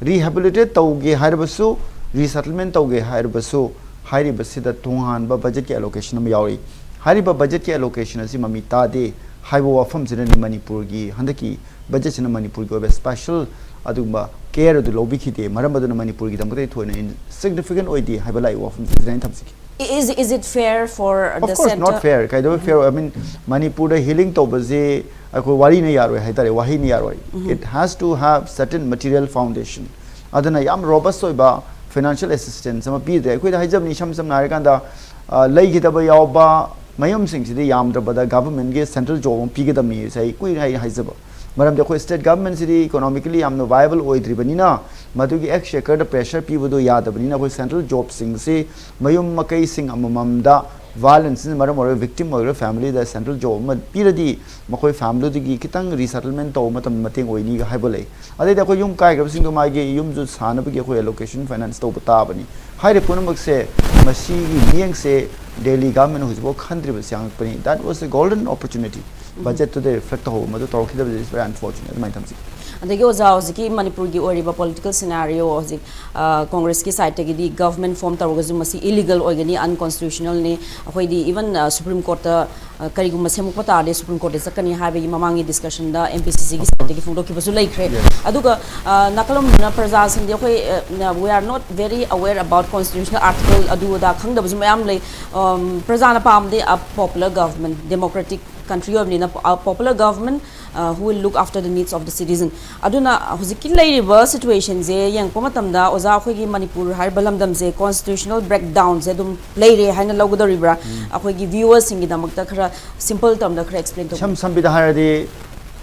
ꯔꯤꯍꯦꯕꯤꯂꯤꯇꯦꯠ ꯇꯧꯒꯦ ꯍꯥꯏꯔꯕꯁꯨ, ꯔꯤꯁꯦꯇꯜꯃꯦꯟ ꯇꯧꯒꯦ ꯍꯥꯏꯔꯕꯁꯨ, ꯍꯥꯏꯔꯤꯕꯁꯤꯗ ꯇꯣꯉꯥꯟꯕ ꯕꯖꯦꯠꯀꯤ ꯑꯦꯂꯣꯀꯦꯁꯟ ꯑꯃ ꯌꯥꯎꯔꯤ꯫ ꯍꯥꯏꯔꯤꯕ ꯕꯖꯦꯠꯀꯤ ꯑꯦꯂꯣꯀꯦꯁꯟ ꯑꯁꯤ ꯃꯃꯤ ꯇꯥꯗꯦ ꯍꯥꯏꯕ ꯋꯥꯐꯝꯁꯤꯅꯅꯤ ꯃꯅꯤꯄꯨꯔꯒꯤ ꯍꯟꯗꯛꯀꯤ ꯕꯖꯦꯠꯁꯤꯅ ꯃꯅꯤꯄꯨꯔꯒꯤ ꯑꯣꯏꯕ ꯁ꯭ꯄꯦꯁꯦꯜ ꯑꯗꯨꯒꯨꯝꯕ ꯀꯦꯌꯔ ꯑꯗꯨ ꯂꯧꯕꯤꯈꯤꯗꯦ, ꯃꯔꯝ ꯑꯗꯨꯅ ꯃꯅꯤꯄꯨꯔꯒꯤꯗꯃꯛꯇꯗꯤ ꯊꯣꯏꯅ ꯁꯤꯒꯅꯤꯐꯤꯀꯦꯟ ꯑꯣꯏꯗꯦ ꯍꯥꯏꯕ ꯂꯥꯛꯏꯕ ꯋꯥꯐꯝꯁꯤꯗ ꯑꯩꯅ ꯊꯝꯖꯒꯦ꯫ Is, is it fair for Of the course, center? Not fair. ꯀꯩꯗꯧꯕꯩ fair ꯑꯣꯏ? I mean, ꯃꯅꯤꯄꯨꯔꯗ ꯍꯤꯂꯤꯡ ꯇꯧꯕꯁꯦ ꯑꯩꯈꯣꯏ ꯋꯥꯔꯤꯅ ꯌꯥꯔꯣꯏ ꯍꯥꯏꯇꯥꯔꯦ, ꯋꯥꯍꯩꯅ ꯌꯥꯔꯣꯏ꯫ It has to have certain material foundation. ꯑꯗꯨꯅ ꯌꯥꯝ ꯔꯣꯕꯁ ꯑꯣꯏꯕ ꯐꯥꯏꯅꯥꯟꯁꯤꯌꯦꯜ ꯑꯦꯁꯤꯁꯇꯦꯟꯁ ꯑꯃ ꯄꯤꯗ꯭ꯔꯦ꯫ ꯑꯩꯈꯣꯏꯗ ꯍꯥꯏꯖꯕꯅꯤ, ꯏꯁꯝ ꯁꯝꯅ ꯍꯥꯏꯔꯀꯥꯟꯗ, ꯑ, ꯂꯩꯈꯤꯗꯕ ꯌꯥꯎꯕ ꯃꯌꯨꯝꯁꯤꯡꯁꯤꯗꯤ ꯌꯥꯝꯗ꯭ꯔꯕꯗ ꯒꯚꯔꯟꯃꯦꯟꯠꯀꯤ ꯁꯦꯟꯇ꯭ꯔꯦꯜ ꯖꯣꯕ ꯑꯃ ꯄꯤꯒꯗꯕꯅꯤ꯫ ꯉꯁꯥꯏ ꯀꯨꯏꯅ ꯑꯩ ꯍꯥꯏꯖꯕ ꯃꯔꯝꯗꯤ ꯑꯩꯈꯣꯏ ꯁ꯭ꯇꯦꯠ ꯒꯚꯔꯟꯃꯦꯟꯠꯁꯤꯗꯤ ꯏꯀꯣꯅꯣꯃꯤꯀꯦꯂꯤ ꯌꯥꯝꯅ ꯚꯥꯏꯕꯜ ꯑꯣꯏꯗ꯭ꯔꯤꯕꯅꯤꯅ ꯃꯗꯨꯒꯤ ꯑꯦꯛꯁꯆꯦꯀꯔꯗ ꯄ꯭ꯔꯦꯁꯔ ꯄꯤꯕꯗꯨ ꯌꯥꯗꯕꯅꯤꯅ ꯑꯩꯈꯣꯏ ꯁꯦꯟꯇ꯭ꯔꯦꯜ ꯖꯣꯕꯁꯤꯡꯁꯤ ꯃꯌꯨꯝ ꯃꯀꯩꯁꯤꯡ ꯑꯃꯃꯝꯗ ꯚꯥꯏꯑꯣꯂꯦꯟꯁꯅ ꯃꯔꯝ ꯑꯣꯏꯔꯒ ꯚꯤꯛꯇꯤꯝ ꯑꯣꯏꯔꯤꯕ ꯐꯦꯃꯤꯂꯤꯗ ꯁꯦꯟꯇ꯭ꯔꯦꯜ ꯖꯣꯕ ꯑꯃ ꯄꯤꯔꯗꯤ ꯃꯈꯣꯏ ꯐꯦꯃꯤꯂꯤꯗꯨꯒꯤ ꯈꯤꯇꯪ ꯔꯤꯁꯦꯇꯜꯃꯦꯟꯠ ꯇꯧꯕ ꯃꯇꯝꯗ ꯃꯇꯦꯡ ꯑꯣꯏꯅꯤꯒ ꯍꯥꯏꯕ ꯂꯩ꯫ ꯑꯗꯩꯗꯤ ꯑꯩꯈꯣꯏ ꯌꯨꯝ ꯀꯥꯏꯈ꯭ꯔꯕꯁꯤꯡꯗꯣ ꯃꯥꯒꯤ ꯌꯨꯝꯁꯨ ꯁꯥꯅꯕꯒꯤ ꯑꯩꯈꯣꯏ ꯑꯦꯂꯣꯀꯦꯁꯟ ꯐꯥꯏꯅꯥꯟꯁ ꯇꯧꯕ ꯇꯥꯕꯅꯤ꯫ ꯍꯥꯏꯔꯤꯕ ꯄꯨꯝꯅꯃꯛꯁꯦ ꯃꯁꯤꯒꯤ ꯃꯤꯠꯌꯦꯡꯁꯦ ꯗꯦꯜꯂꯤ ꯒꯚꯔꯟꯃꯦꯟꯠꯅ ꯍꯧꯖꯤꯛꯐꯥꯎ ꯈꯟꯗ꯭ꯔꯤꯕꯁꯤ ꯑꯉꯛꯄꯅꯤ꯫ That was a golden opportunity꯫ ꯕꯖꯦꯠꯇꯨꯗ ꯔꯤꯐ꯭ꯂꯦꯛ ꯇꯧꯍꯧꯕ ꯃꯗꯨ ꯇꯧꯔꯛꯈꯤꯗꯕꯁꯤ is very unfortunate꯫ ꯑꯗꯨꯃꯥꯏꯅ ꯊꯝꯖꯒꯦ꯫ ꯑꯗꯒꯤ ꯑꯣꯖꯥ, ꯍꯧꯖꯤꯛꯀꯤ ꯃꯅꯤꯄꯨꯔꯒꯤ ꯑꯣꯏꯔꯤꯕ ꯄꯣꯂꯤꯇꯤꯀꯦꯜ ꯁꯤꯅꯥꯔꯤꯑꯣ ꯍꯧꯖꯤꯛ, ꯑ, ꯀꯣꯡꯒ꯭ꯔꯦꯁꯀꯤ ꯁꯥꯏꯠꯇꯒꯤꯗꯤ ꯒꯚꯔꯟꯃꯦꯟꯠ ꯐꯣꯔꯝ ꯇꯧꯔꯒꯁꯨ ꯃꯁꯤ ꯏꯂꯤꯒꯦꯜ ꯑꯣꯏꯒꯅꯤ, ꯑꯟꯀꯣꯟꯁꯇꯤꯇ꯭ꯌꯨꯁꯅꯦꯜꯅꯤ, ꯑꯩꯈꯣꯏꯗꯤ ꯏꯚꯟ, ꯑ, ꯁꯨꯄ꯭ꯔꯤꯝ ꯀꯣꯔꯠꯇ, ꯑ, ꯀꯔꯤꯒꯨꯝꯕ ꯁꯦꯝꯃꯛꯄ ꯇꯥꯔꯗꯤ ꯁꯨꯄ꯭ꯔꯤꯝ ꯀꯣꯔꯠꯇ ꯆꯠꯀꯅꯤ ꯍꯥꯏꯕꯒꯤ ꯃꯃꯥꯡꯒꯤ ꯗꯤꯁꯀꯁꯟꯗ ꯑꯦꯝ ꯄꯤ ꯁꯤ ꯁꯤꯒꯤ ꯁꯥꯏꯠꯇꯒꯤ ꯐꯣꯡꯗꯣꯛꯈꯤꯕꯁꯨ ꯂꯩꯈ꯭ꯔꯦ꯫ Yes. ꯑꯗꯨꯒ, ꯑ, ꯅꯥꯀꯜꯂꯣꯝꯗꯅ ꯄ꯭ꯔꯖꯥꯁꯤꯡꯗꯤ ꯑꯩꯈꯣꯏ, ꯑ, we are not very aware about constitutional article ꯑꯗꯨ ꯑꯗꯥ ꯈꯪꯗꯕꯁꯨ ꯃꯌꯥꯝ ꯂꯩ꯫ ꯑꯝ, ꯄ꯭ꯔꯖꯥꯅ ꯄꯥꯝꯕꯗꯤ a popular government, democratic country ꯑꯣꯏꯕꯅꯤꯅ, a popular government, uh, who will look after the needs of the citizen꯫ ꯑꯗꯨꯅ ꯍꯧꯖꯤꯛꯀꯤ ꯂꯩꯔꯤꯕ ꯁꯤꯆꯨꯋꯦꯁꯟꯁꯦ ꯌꯦꯡꯉꯛꯄ ꯃꯇꯝꯗ, ꯑꯣꯖꯥ, ꯑꯩꯈꯣꯏꯒꯤ ꯃꯅꯤꯄꯨꯔ ꯍꯥꯏꯔꯤꯕ ꯂꯝꯗꯝꯁꯦ ꯀꯣꯟꯁꯇꯤꯇ꯭ꯌꯨꯁꯅꯦꯜ ꯕ꯭ꯔꯦꯛꯗꯥꯎꯟꯁꯦ ꯑꯗꯨꯝ ꯂꯩꯔꯦ ꯍꯥꯏꯅ ꯂꯧꯒꯗꯧꯔꯤꯕ꯭ꯔꯥ? ꯑꯩꯈꯣꯏꯒꯤ ꯚ꯭ꯌꯨꯋꯔꯁꯤꯡꯒꯤꯗꯃꯛꯇ ꯈꯔ ꯁꯤꯝꯄꯜ ꯇꯔꯝꯗ ꯈꯔ ꯑꯦꯛꯁꯄ꯭ꯂꯦꯟ ꯇꯧꯕꯤꯌꯨ꯫ ꯏꯁꯝ ꯁꯝꯕꯤꯗ ꯍꯥꯏꯔꯗꯤ,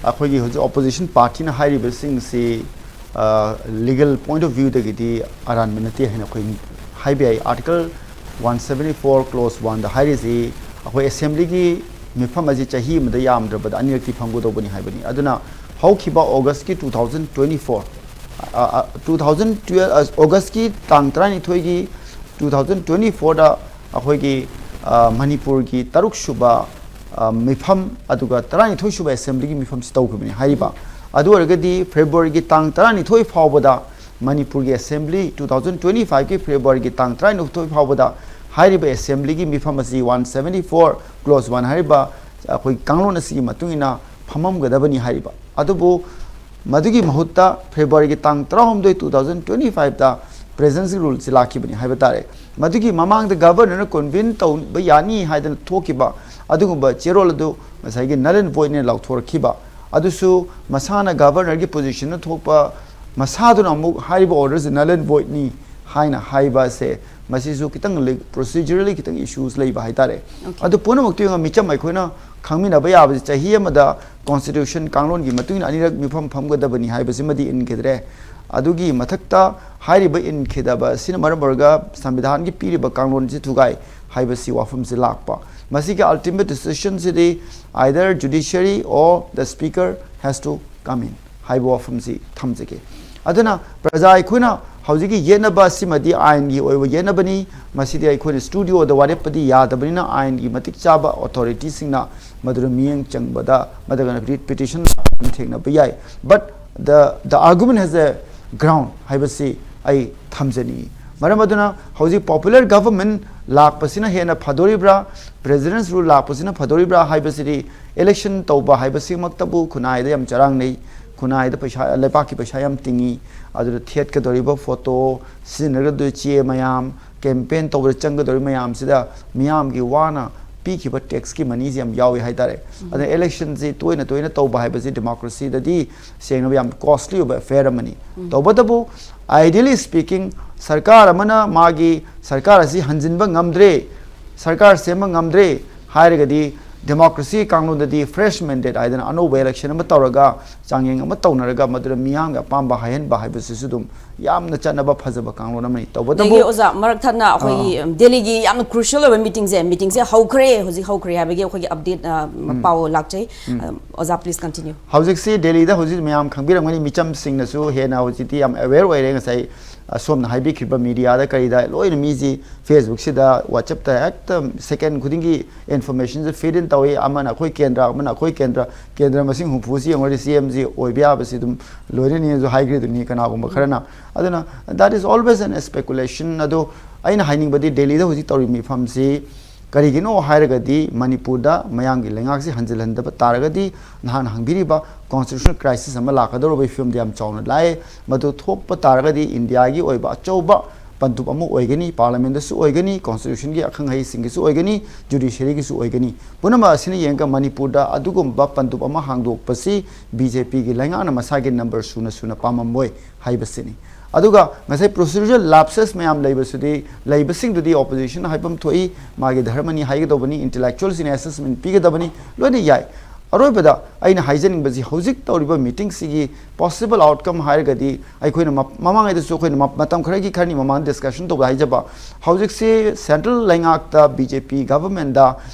ꯑꯩꯈꯣꯏꯒꯤ ꯍꯧꯖꯤꯛ ꯑꯣꯄꯣꯖꯤꯁꯟ ꯄꯥꯔꯇꯤꯅ ꯍꯥꯏꯔꯤꯕꯁꯤꯡꯁꯤ, ꯑ, ꯂꯤꯒꯦꯜ ꯄꯣꯏꯟꯠ ꯑꯣꯐ ꯚ꯭ꯌꯨꯗꯒꯤꯗꯤ ꯑꯔꯥꯟꯕ ꯅꯠꯇꯦ ꯍꯥꯏꯅ ꯑꯩꯈꯣꯏ ꯍꯥꯏꯕ ꯌꯥꯏ꯫ Article one seventy four close ꯋꯥꯟꯗ ꯍꯥꯏꯔꯤꯁꯤ ꯑꯩꯈꯣꯏ ꯑꯦꯁꯦꯝꯕ꯭ꯂꯤꯒꯤ ꯃꯤꯐꯝ ꯑꯁꯤ ꯆꯍꯤ ꯑꯃꯗ ꯌꯥꯝꯗ꯭ꯔꯕꯗ ꯑꯅꯤꯔꯛꯇꯤ ꯐꯪꯒꯗꯧꯕꯅꯤ ꯍꯥꯏꯕꯅꯤ꯫ ꯑꯗꯨꯅ ꯍꯧꯈꯤꯕ ꯑꯣꯒꯁꯀꯤ ꯇꯨ ꯊꯥꯎꯖꯟ ꯇ꯭ꯋꯦꯟꯇꯤ ꯐꯣꯔ, ꯑ, ꯑ, ꯇꯨ ꯊꯥꯎꯖꯟ ꯇꯨꯋꯦꯜ, ꯑ, ꯑꯣꯒꯁꯀꯤ ꯇꯥꯡ ꯇꯔꯥꯅꯤꯊꯣꯏꯒꯤ ꯇꯨ ꯊꯥꯎꯖꯟ ꯇ꯭ꯋꯦꯟꯇꯤ ꯐꯣꯔꯗ ꯑꯩꯈꯣꯏꯒꯤ, ꯑ, ꯃꯅꯤꯄꯨꯔꯒꯤ ꯇꯔꯨꯛ ꯁꯨꯕ, ꯑ, ꯃꯤꯐꯝ ꯑꯗꯨꯒ ꯇꯔꯥꯅꯤꯊꯣꯏ ꯁꯨꯕ ꯑꯦꯁꯦꯝꯕ꯭ꯂꯤꯒꯤ ꯃꯤꯐꯝꯁꯤ ꯇꯧꯈꯤꯕꯅꯤ ꯍꯥꯏꯔꯤꯕ꯫ ꯑꯗꯨ ꯑꯣꯏꯔꯒꯗꯤ ꯐꯦꯕ꯭ꯔꯨꯋꯥꯔꯤꯒꯤ ꯇꯥꯡ ꯇꯔꯥꯅꯤꯊꯣꯏ ꯐꯥꯎꯕꯗ ꯃꯅꯤꯄꯨꯔꯒꯤ ꯑꯦꯁꯦꯝꯕ꯭ꯂꯤ ꯇꯨ ꯊꯥꯎꯖꯟ ꯇ꯭ꯋꯦꯟꯇꯤ ꯐꯥꯏꯚꯀꯤ ꯐꯦꯕ꯭ꯔꯨꯋꯥꯔꯤꯒꯤ ꯇꯥꯡ ꯇꯔꯥꯅꯤꯊꯣꯏ ꯐꯥꯎꯕꯗ ꯍꯥꯏꯔꯤꯕ ꯑꯦꯁꯦꯝꯕ꯭ꯂꯤꯒꯤ ꯃꯤꯐꯝ ꯑꯁꯤ one seventy four close one ꯍꯥꯏꯔꯤꯕ ꯑꯩꯈꯣꯏ ꯀꯥꯡꯂꯣꯟ ꯑꯁꯤꯒꯤ ꯃꯇꯨꯡ ꯏꯟꯅ ꯐꯝꯃꯝꯒꯗꯕꯅꯤ ꯍꯥꯏꯔꯤꯕ꯫ ꯑꯗꯨꯕꯨ ꯃꯗꯨꯒꯤ ꯃꯍꯨꯠꯇ ꯐꯦꯕ꯭ꯔꯨꯋꯥꯔꯤꯒꯤ ꯇꯥꯡ ꯇꯔꯥꯍꯨꯝꯗꯣꯏ, ꯇꯨ ꯊꯥꯎꯖꯟ ꯇ꯭ꯋꯦꯟꯇꯤ ꯐꯥꯏꯚꯇ ꯄ꯭ꯔꯦꯖꯦꯟꯁꯀꯤ ꯔꯨꯜꯁꯤ ꯂꯥꯛꯈꯤꯕꯅꯤ ꯍꯥꯏꯕ ꯇꯥꯔꯦ꯫ ꯃꯗꯨꯒꯤ ꯃꯃꯥꯡꯗ ꯒꯚꯔꯅꯔꯅ ꯀꯣꯟꯚꯤꯟ ꯇꯧꯕ ꯌꯥꯅꯤ ꯍꯥꯏꯗꯅ ꯊꯣꯛꯈꯤꯕ ꯑꯗꯨꯒꯨꯝꯕ ꯆꯦꯔꯣꯜ ꯑꯗꯨ ꯉꯁꯥꯏꯒꯤ null and voidꯅꯦ ꯂꯥꯎꯊꯣꯔꯛꯈꯤꯕ꯫ ꯑꯗꯨꯁꯨ ꯃꯁꯥꯅ ꯒꯚꯔꯅꯔꯒꯤ ꯄꯣꯖꯤꯁꯟꯗ ꯊꯣꯛꯄ ꯃꯁꯥꯗꯨꯅ ꯑꯃꯨꯛ ꯍꯥꯏꯔꯤꯕ order ꯁꯤ null and void ꯅꯤ ꯍꯥꯏꯅ ꯍꯥꯏꯕ ꯑꯁꯦ, ꯃꯁꯤꯁꯨ ꯈꯤꯇꯪ ꯂꯩ-, procedurally ꯈꯤꯇꯪ issues ꯂꯩꯕ ꯍꯥꯏꯇꯥꯔꯦ꯫ Okay. ꯑꯗꯨ ꯄꯨꯝꯅꯃꯛꯇꯨ ꯌꯦꯡꯉ ꯃꯤꯆꯝ ꯑꯩꯈꯣꯏꯅ ꯈꯪꯃꯤꯟꯅꯕ ꯌꯥꯕꯁꯤ, ꯆꯍꯤ ꯑꯃꯗ constitution ꯀꯥꯡꯂꯣꯟꯒꯤ ꯃꯇꯨꯡ ꯏꯟꯅ ꯑꯅꯤꯔꯛ ꯃꯤꯐꯝ ꯐꯝꯒꯗꯕꯅꯤ ꯍꯥꯏꯕꯁꯤꯃꯗꯤ ꯏꯟꯈꯤꯗ꯭ꯔꯦ꯫ ꯑꯗꯨꯒꯤ ꯃꯊꯛꯇ ꯍꯥꯏꯔꯤꯕ ꯏꯟꯈꯤꯗꯕ ꯑꯁꯤꯅ ꯃꯔꯝ ꯑꯣꯏꯔꯒ ꯁꯪꯕꯤꯙꯥꯟꯒꯤ ꯄꯤꯔꯤꯕ ꯀꯥꯡꯂꯣꯟꯁꯤ ꯊꯨꯒꯥꯏ ꯍꯥꯏꯕꯁꯤ ꯋꯥꯐꯝꯁꯤ ꯂꯥꯛꯄ꯫ ꯃꯁꯤꯒꯤ ultimate decision CD either judiciary or the speaker has to come in ꯍꯥꯏꯕ ꯋꯥꯐꯝꯁꯤ ꯊꯝꯖꯒꯦ꯫ ꯑꯗꯨꯅ ꯄ꯭ꯔꯖꯥ ꯑꯩꯈꯣꯏꯅ ꯍꯧꯖꯤꯛꯀꯤ ꯌꯦꯠꯅꯕ ꯑꯁꯤꯃꯗꯤ ꯑꯥꯏꯟꯒꯤ ꯑꯣꯏꯕ ꯌꯦꯠꯅꯕꯅꯤ꯫ ꯃꯁꯤꯗꯤ ꯑꯩꯈꯣꯏꯅ studio ꯗ ꯋꯥꯔꯦꯞꯄꯗꯤ ꯌꯥꯗꯕꯅꯤꯅ, ꯑꯥꯏꯟꯒꯤ ꯃꯇꯤꯛ ꯆꯥꯕ authority ꯁꯤꯡꯅ ꯃꯗꯨꯗ ꯃꯤꯠꯌꯦꯡ ꯆꯪꯕꯗ, ꯃꯗꯨꯒ writ petition ꯊꯦꯡꯅꯕ ꯌꯥꯏ꯫ But the, the argument has a ground ꯍꯥꯏꯕꯁꯤ ꯑꯩ ꯊꯝꯖꯅꯤꯡꯏ꯫ ꯃꯔꯝ ꯑꯗꯨꯅ ꯍꯧꯖꯤꯛ popular government ꯂꯥꯛꯄꯁꯤꯅ ꯍꯦꯟꯅ ꯐꯗꯣꯔꯤꯕ꯭ꯔꯥ, President's rule ꯂꯥꯛꯄꯁꯤꯅ ꯐꯗꯣꯔꯤꯕ꯭ꯔꯥ ꯍꯥꯏꯕꯁꯤꯗꯤ, election ꯇꯧꯕ ꯍꯥꯏꯕꯁꯤꯃꯛꯇꯕꯨ ꯈꯨꯟꯅꯥꯏꯗ ꯌꯥꯝ ꯆꯔꯥꯡꯅꯩ, ꯈꯨꯟꯅꯥꯏꯗ ꯄꯩꯁꯥ, ꯂꯩꯕꯥꯛꯀꯤ ꯄꯩꯁꯥ ꯌꯥꯝ ꯇꯤꯡꯏ꯫ ꯑꯗꯨꯗ ꯊꯦꯠꯀꯗꯧꯔꯤꯕ photo, ꯁꯤꯖꯤꯟꯅꯒꯗꯧꯔꯤꯕ ꯆꯦ ꯃꯌꯥꯝ, campaign ꯇꯧꯕꯗ ꯆꯪꯒꯗꯧꯔꯤꯕ ꯃꯌꯥꯝꯁꯤꯗ ꯃꯤꯌꯥꯝꯒꯤ ꯋꯥꯅ ꯄꯤꯈꯤꯕ tax ꯀꯤ money ꯁꯦ ꯌꯥꯝ ꯌꯥꯎꯏ ꯍꯥꯏꯇꯥꯔꯦ꯫ ꯑꯗꯨꯅ election ꯁꯤ ꯇꯣꯏꯅ ꯇꯣꯏꯅ ꯇꯧꯕ ꯍꯥꯏꯕꯁꯤ democracy ꯗꯗꯤ ꯁꯦꯡꯅ ꯌꯥꯝ costly ꯑꯣꯏꯕ affair ꯑꯃꯅꯤ꯫ ꯇꯧꯕꯇꯕꯨ, ideally speaking, ꯁꯔꯀꯥꯔ ꯑꯃꯅ ꯃꯥꯒꯤ ꯁꯔꯀꯥꯔ ꯑꯁꯤ ꯍꯟꯖꯤꯟꯕ ꯉꯝꯗ꯭ꯔꯦ, ꯁꯔꯀꯥꯔ ꯁꯦꯝꯕ ꯉꯝꯗ꯭ꯔꯦ ꯍꯥꯏꯔꯒꯗꯤ, democracy ꯀꯥꯡꯂꯣꯟꯗꯗꯤ fresh mandate ꯍꯥꯏꯗꯅ ꯑꯅꯧꯕ election ꯑꯃ ꯇꯧꯔꯒ, ꯆꯥꯡꯌꯦꯡ ꯑꯃ ꯇꯧꯅꯔꯒ, ꯃꯗꯨꯗ ꯃꯤꯌꯥꯝꯒꯤ ꯑꯄꯥꯝꯕ ꯍꯥꯏꯍꯟꯕ ꯍꯥꯏꯕꯁꯤꯁꯨ ꯑꯗꯨꯝ ꯌꯥꯝꯅ ꯆꯠꯅꯕ ꯐꯖꯕ ꯀꯥꯡꯂꯣꯟ ꯑꯃꯅꯤ꯫ ꯑꯗꯒꯤ ꯇꯧꯕꯇꯕꯨ, ꯑꯣꯖꯥ, ꯃꯔꯛ ꯊꯠꯅ ꯑꯩꯈꯣꯏꯒꯤ, ꯎꯝ, ꯗꯦꯜꯂꯤꯒꯤ ꯌꯥꯝꯅ crucial ꯑꯣꯏꯕ meeting ꯁꯦ, meeting ꯁꯦ ꯍꯧꯈ꯭ꯔꯦ, ꯍꯧꯖꯤꯛ ꯍꯧꯈ꯭ꯔꯦ ꯍꯥꯏꯕꯒꯤ ꯑꯩꯈꯣꯏꯒꯤ update, ꯑ, ꯄꯥꯎ ꯂꯥꯛꯆꯩ꯫ ꯑ, ꯑꯣꯖꯥ, please continue꯫ ꯍꯧꯖꯤꯛꯁꯤ ꯗꯦꯜꯂꯤꯗ ꯍꯧꯖꯤꯛ ꯃꯌꯥꯝ ꯈꯪꯕꯤꯔꯝꯒꯅꯤ, ꯃꯤꯆꯝꯁꯤꯡꯅꯁꯨ ꯍꯦꯟꯅ ꯍꯧꯖꯤꯛꯇꯤ ꯌꯥꯝ aware ꯑꯣꯏꯔꯦ꯫ ꯉꯁꯥꯏ, ꯑ, ꯁꯣꯝꯅ ꯍꯥꯏꯕꯤꯈꯤꯕ media ꯗ ꯀꯔꯤꯗ ꯂꯣꯏꯅ ꯃꯤꯁꯤ Facebook ꯁꯤꯗ, WhatsApp ꯇ ꯍꯦꯛꯇ second ꯈꯨꯗꯤꯡꯒꯤ information ꯁꯦ feed in ꯇꯧꯏ꯫ ꯑꯃꯅ ꯑꯩꯈꯣꯏ ꯀꯦꯟꯗ꯭ꯔ, ꯑꯃꯅ ꯑꯩꯈꯣꯏ ꯀꯦꯟꯗ꯭ꯔ, ꯀꯦꯟꯗ꯭ꯔ ꯃꯁꯤꯡ ꯍꯨꯝꯐꯨꯁꯤ ꯌꯦꯡꯉꯨꯔꯗꯤ C M ꯁꯤ ꯑꯣꯏꯕ ꯌꯥꯕꯁꯤ ꯑꯗꯨꯝ ꯂꯣꯏꯅꯅꯤꯅꯁꯨ ꯍꯥꯏꯈ꯭ꯔꯤꯗꯨꯅꯤ ꯀꯅꯥꯒꯨꯝꯕ ꯈꯔꯅ꯫ ꯑꯗꯨꯅ that is always an speculation꯫ ꯑꯗꯣ ꯑꯩꯅ ꯍꯥꯏꯅꯤꯡꯕꯗꯤ ꯗꯦꯜꯂꯤꯗ ꯍꯧꯖꯤꯛ ꯇꯧꯔꯤꯕ ꯃꯤꯐꯝꯁꯤ ꯀꯔꯤꯒꯤꯅꯣ ꯍꯥꯏꯔꯒꯗꯤ ꯃꯅꯤꯄꯨꯔꯗ ꯃꯌꯥꯝꯒꯤ ꯂꯩꯉꯥꯛꯁꯤ ꯍꯟꯖꯤꯜꯍꯟꯗꯕ ꯇꯥꯔꯒꯗꯤ ꯅꯍꯥꯟ ꯍꯪꯕꯤꯔꯤꯕ constitutional crisis ꯑꯃ ꯂꯥꯛꯀꯗꯧꯔꯕꯒꯤ ꯐꯤꯕꯝꯗ ꯌꯥꯝ ꯆꯥꯎꯅ ꯂꯥꯛꯑꯦ꯫ ꯃꯗꯨ ꯊꯣꯛꯄ ꯇꯥꯔꯒꯗꯤ ꯏꯟꯗꯤꯌꯥꯒꯤ ꯑꯣꯏꯕ ꯑꯆꯧꯕ ꯄꯟꯗꯨꯞ ꯑꯃ ꯑꯣꯏꯒꯅꯤ, ꯄꯥꯔꯂꯤꯌꯥꯃꯦꯟꯗꯁꯨ ꯑꯣꯏꯒꯅꯤ, ꯀꯣꯟꯁꯇꯤꯇ꯭ꯌꯨꯁꯟꯒꯤ ꯑꯈꯪ ꯑꯍꯩꯁꯤꯡꯒꯤꯁꯨ ꯑꯣꯏꯒꯅꯤ, ꯖꯨꯗꯤꯁꯤꯌꯔꯤꯒꯤꯁꯨ ꯑꯣꯏꯒꯅꯤ꯫ ꯄꯨꯝꯅꯃꯛ ꯑꯁꯤꯅ ꯌꯦꯡꯉꯒ ꯃꯅꯤꯄꯨꯔꯗ ꯑꯗꯨꯒꯨꯝꯕ ꯄꯟꯗꯨꯞ ꯑꯃ ꯍꯥꯡꯗꯣꯛꯄꯁꯤ ꯕꯤ ꯖꯦ ꯄꯤꯒꯤ ꯂꯩꯉꯥꯛꯅ ꯃꯁꯥꯒꯤ ꯅꯝꯕꯔ ꯁꯨꯅ ꯁꯨꯅ ꯄꯥꯝꯃꯝꯃꯣꯏ ꯍꯥꯏꯕꯁꯤꯅꯤ꯫ ꯑꯗꯨꯒ ꯉꯁꯥꯏ procedural lapses ꯃꯌꯥꯝ ꯂꯩꯕꯁꯤꯗꯤ, ꯂꯩꯕꯁꯤꯡꯗꯨꯗꯤ opposition ꯍꯥꯏꯐꯝ ꯊꯣꯛꯏ, ꯃꯥꯒꯤ ꯙꯔꯃꯅꯤ ꯍꯥꯏꯒꯗꯧꯕꯅꯤ, intellectualꯁꯤꯡꯅ assessment ꯄꯤꯒꯗꯕꯅꯤ, ꯂꯣꯏꯅ ꯌꯥꯏ꯫ ꯑꯔꯣꯏꯕꯗ ꯑꯩꯅ ꯍꯥꯏꯖꯅꯤꯡꯕꯁꯤ, ꯍꯧꯖꯤꯛ ꯇꯧꯔꯤꯕ ꯃꯤꯇꯤꯡꯁꯤꯒꯤ possible outcome ꯍꯥꯏꯔꯒꯗꯤ, ꯑꯩꯈꯣꯏꯅ ꯃ-, ꯃꯃꯥꯡꯉꯩꯗꯁꯨ ꯑꯩꯈꯣꯏꯅ ꯃ-, ꯃꯇꯝ ꯈꯔꯒꯤ ꯈꯔꯅꯤ ꯃꯃꯥꯡꯗ discussion ꯇꯧꯕꯗ ꯍꯥꯏꯖꯕ, ꯍꯧꯖꯤꯛꯁꯤ central ꯂꯩꯉꯥꯛꯇ, ꯕꯤ ꯖꯦ ꯄꯤ governmentꯗ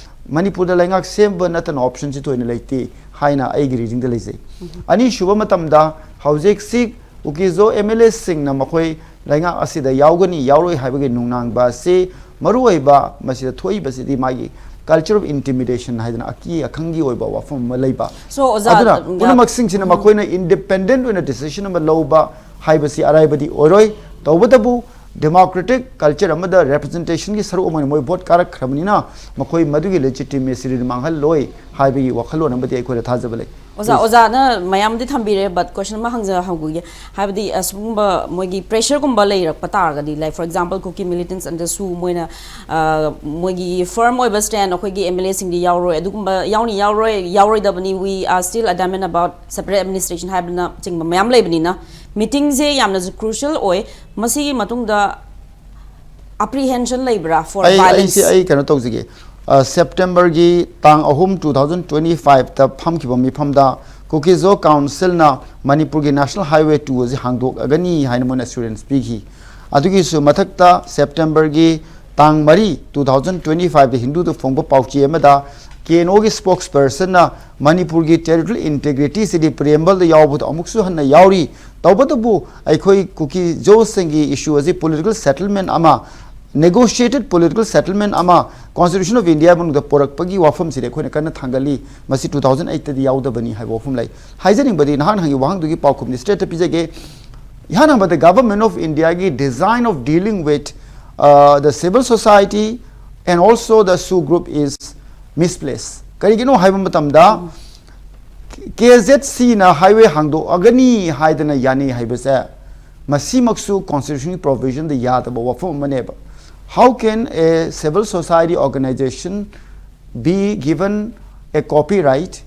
ꯃꯅꯤꯄꯨꯔꯗ ꯂꯩꯉꯥꯛ ꯁꯦꯝꯕ ꯅꯠꯇꯅ optionꯁꯤ ꯊꯣꯏꯅ ꯂꯩꯇꯦ ꯍꯥꯏꯅ ꯑꯩꯒꯤ readingꯗ ꯂꯩꯖꯩ꯫ ꯑꯅꯤꯁꯨꯕ ꯃꯇꯝꯗ, ꯍꯧꯖꯤꯛꯁꯤ ꯀꯨꯀꯤꯖꯣ ꯑꯦꯝ ꯑꯦꯜ ꯑꯦꯁꯤꯡꯅ ꯃꯈꯣꯏ ꯂꯩꯉꯥꯛ ꯑꯁꯤꯗ ꯌꯥꯎꯒꯅꯤ ꯌꯥꯎꯔꯣꯏ ꯍꯥꯏꯕꯒꯤ ꯅꯨꯡꯅꯥꯡꯕ ꯑꯁꯤ, ꯃꯔꯨꯑꯣꯏꯕ ꯃꯁꯤꯗ ꯊꯣꯛꯏꯕꯁꯤꯗꯤ ꯃꯥꯒꯤ culture of intimidation ꯍꯥꯏꯗꯅ ꯑꯀꯤ ꯑꯈꯪꯒꯤ ꯑꯣꯏꯕ ꯋꯥꯐꯝ ꯑꯃ ꯂꯩꯕ꯫ So, ꯑꯣꯖꯥ, ꯑꯗꯨꯅ ꯌꯥꯝ ꯄꯨꯝꯅꯃꯛꯁꯤꯡꯁꯤꯅ ꯎꯝ꯫ ꯃꯈꯣꯏꯅ independent ꯑꯣꯏꯅ decision ꯑꯃ ꯂꯧꯕ ꯍꯥꯏꯕꯁꯤ ꯑꯔꯥꯏꯕꯗꯤ ꯑꯣꯏꯔꯣꯏ꯫ ꯇꯧꯕꯇꯕꯨ democratic culture ꯑꯃꯗ representationꯒꯤ ꯁꯔꯨꯛ ꯑꯃ ꯑꯣꯏꯅ ꯃꯣꯏ vote ꯀꯥꯔꯛꯈ꯭ꯔꯕꯅꯤꯅ, ꯃꯈꯣꯏ ꯃꯗꯨꯒꯤ legitimacyꯗꯨ ꯃꯥꯡꯍꯜꯂꯣꯏ ꯍꯥꯏꯕꯒꯤ ꯋꯥꯈꯜꯂꯣꯟ ꯑꯃꯗꯤ ꯑꯩꯈꯣꯏꯗ ꯊꯥꯖꯕ ꯂꯩ꯫ ꯑꯣꯖꯥ, please꯫ ꯑꯣꯖꯥꯅ ꯃꯌꯥꯝꯗꯤ ꯊꯝꯕꯤꯔꯦ, but question ꯑꯃ ꯍꯪꯖ-, ꯍꯪꯖꯍꯧꯒꯦ꯫ ꯍꯥꯏꯕꯗꯤ, ꯑꯁꯤꯒꯨꯝꯕ ꯃꯣꯏꯒꯤ pressureꯒꯨꯝꯕ ꯂꯩꯔꯛꯄ ꯇꯥꯔꯒꯗꯤ, like, for example, Kuki militants ꯑꯗꯁꯨ ꯃꯣꯏꯅ, ꯑ, ꯃꯣꯏꯒꯤ firm ꯑꯣꯏꯕ stand ꯑꯩꯈꯣꯏꯒꯤ ꯑꯦꯝ ꯑꯦꯜ ꯑꯦꯁꯤꯡꯗꯤ ꯌꯥꯎꯔꯣꯏ, ꯑꯗꯨꯒꯨꯝꯕ ꯌꯥꯎꯅꯤ ꯌꯥꯎꯔꯣꯏ, ꯌꯥꯎꯔꯣꯏꯗꯕꯅꯤ, "We are still adamant about separate administration" ꯍꯥꯏꯕꯅꯆꯤꯡꯕ ꯃꯌꯥꯝ ꯂꯩꯕꯅꯤꯅ, meetingꯁꯦ ꯌꯥꯝꯅꯁꯨ crucial ꯑꯣꯏ꯫ ꯃꯁꯤꯒꯤ ꯃꯇꯨꯡꯗ apprehension ꯂꯩꯕ꯭ꯔꯥ for ꯑꯩ, violence? ꯑꯩꯁꯦ, ꯑꯩ ꯀꯩꯅꯣ ꯇꯧꯖꯒꯦ꯫ ꯑ, Septemberꯒꯤ ꯇꯥꯡ ꯑꯍꯨꯝ, two thousand twenty fiveꯇ ꯐꯝꯈꯤꯕ ꯃꯤꯐꯝꯗ ꯀꯨꯀꯤꯖꯣ councilꯅ ꯃꯅꯤꯄꯨꯔꯒꯤ National Highway two ꯑꯁꯤ ꯍꯥꯡꯗꯣꯛꯑꯒꯅꯤ ꯍꯥꯏꯅ ꯃꯣꯏꯅ assurance ꯄꯤꯈꯤ꯫ ꯑꯗꯨꯒꯤꯁꯨ ꯃꯊꯛꯇ Septemberꯒꯤ ꯇꯥꯡ ꯃꯔꯤ, two thousand twenty fiveꯇ ꯍꯤꯟꯗꯨꯗ ꯐꯣꯡꯕ ꯄꯥꯎꯆꯦ ꯑꯃꯗ ꯀꯦ ꯑꯦꯟ ꯑꯣꯒꯤ spokespersonꯅ ꯃꯅꯤꯄꯨꯔꯒꯤ territorial integrityꯁꯤꯗꯤ preambleꯗ ꯌꯥꯎꯕꯗ ꯑꯃꯨꯛꯁꯨ ꯍꯟꯅ ꯌꯥꯎꯔꯤ, ꯇꯧꯕꯇꯕꯨ ꯑꯩꯈꯣꯏ ꯀꯨꯀꯤꯖꯣꯁꯤꯡꯒꯤ issue ꯑꯁꯤ political settlement ꯑꯃ, negotiated political settlement ꯑꯃ Constitution of India ꯃꯅꯨꯡꯗ ꯄꯨꯔꯛꯄꯒꯤ ꯋꯥꯐꯝꯁꯤꯗꯤ ꯑꯩꯈꯣꯏꯅ ꯀꯟꯅ ꯊꯥꯡꯒꯠꯂꯤ꯫ ꯃꯁꯤ two thousand eightꯇꯗꯤ ꯌꯥꯎꯗꯕꯅꯤ ꯍꯥꯏꯕ ꯋꯥꯐꯝ ꯂꯩ꯫ ꯍꯥꯏꯖꯅꯤꯡꯕꯗꯤ, ꯅꯍꯥꯟ ꯍꯪꯉꯤꯕ ꯋꯥꯍꯪꯗꯨꯒꯤ ꯄꯥꯎꯈꯨꯝꯗꯤ straightꯇ ꯄꯤꯖꯒꯦ꯫ ꯏꯍꯥꯟ ꯍꯥꯟꯕꯗ, Government of Indiaꯒꯤ design of dealing with, uh, the civil society and also the SoO group is misplaced꯫ ꯀꯔꯤꯒꯤꯅꯣ ꯍꯥꯏꯕ ꯃꯇꯝꯗ, ꯀꯦ ꯖꯦꯠ ꯁꯤꯅ highway ꯍꯥꯡꯗꯣꯛꯑꯒꯅꯤ ꯍꯥꯏꯗꯅ ꯌꯥꯅꯤ ꯍꯥꯏꯕꯁꯦ, ꯃꯁꯤꯃꯛꯁꯨ constitution provision ꯗ ꯌꯥꯗꯕ ꯋꯥꯐꯝ ꯑꯃꯅꯦꯕ꯫ How can a civil society organization be given a copyright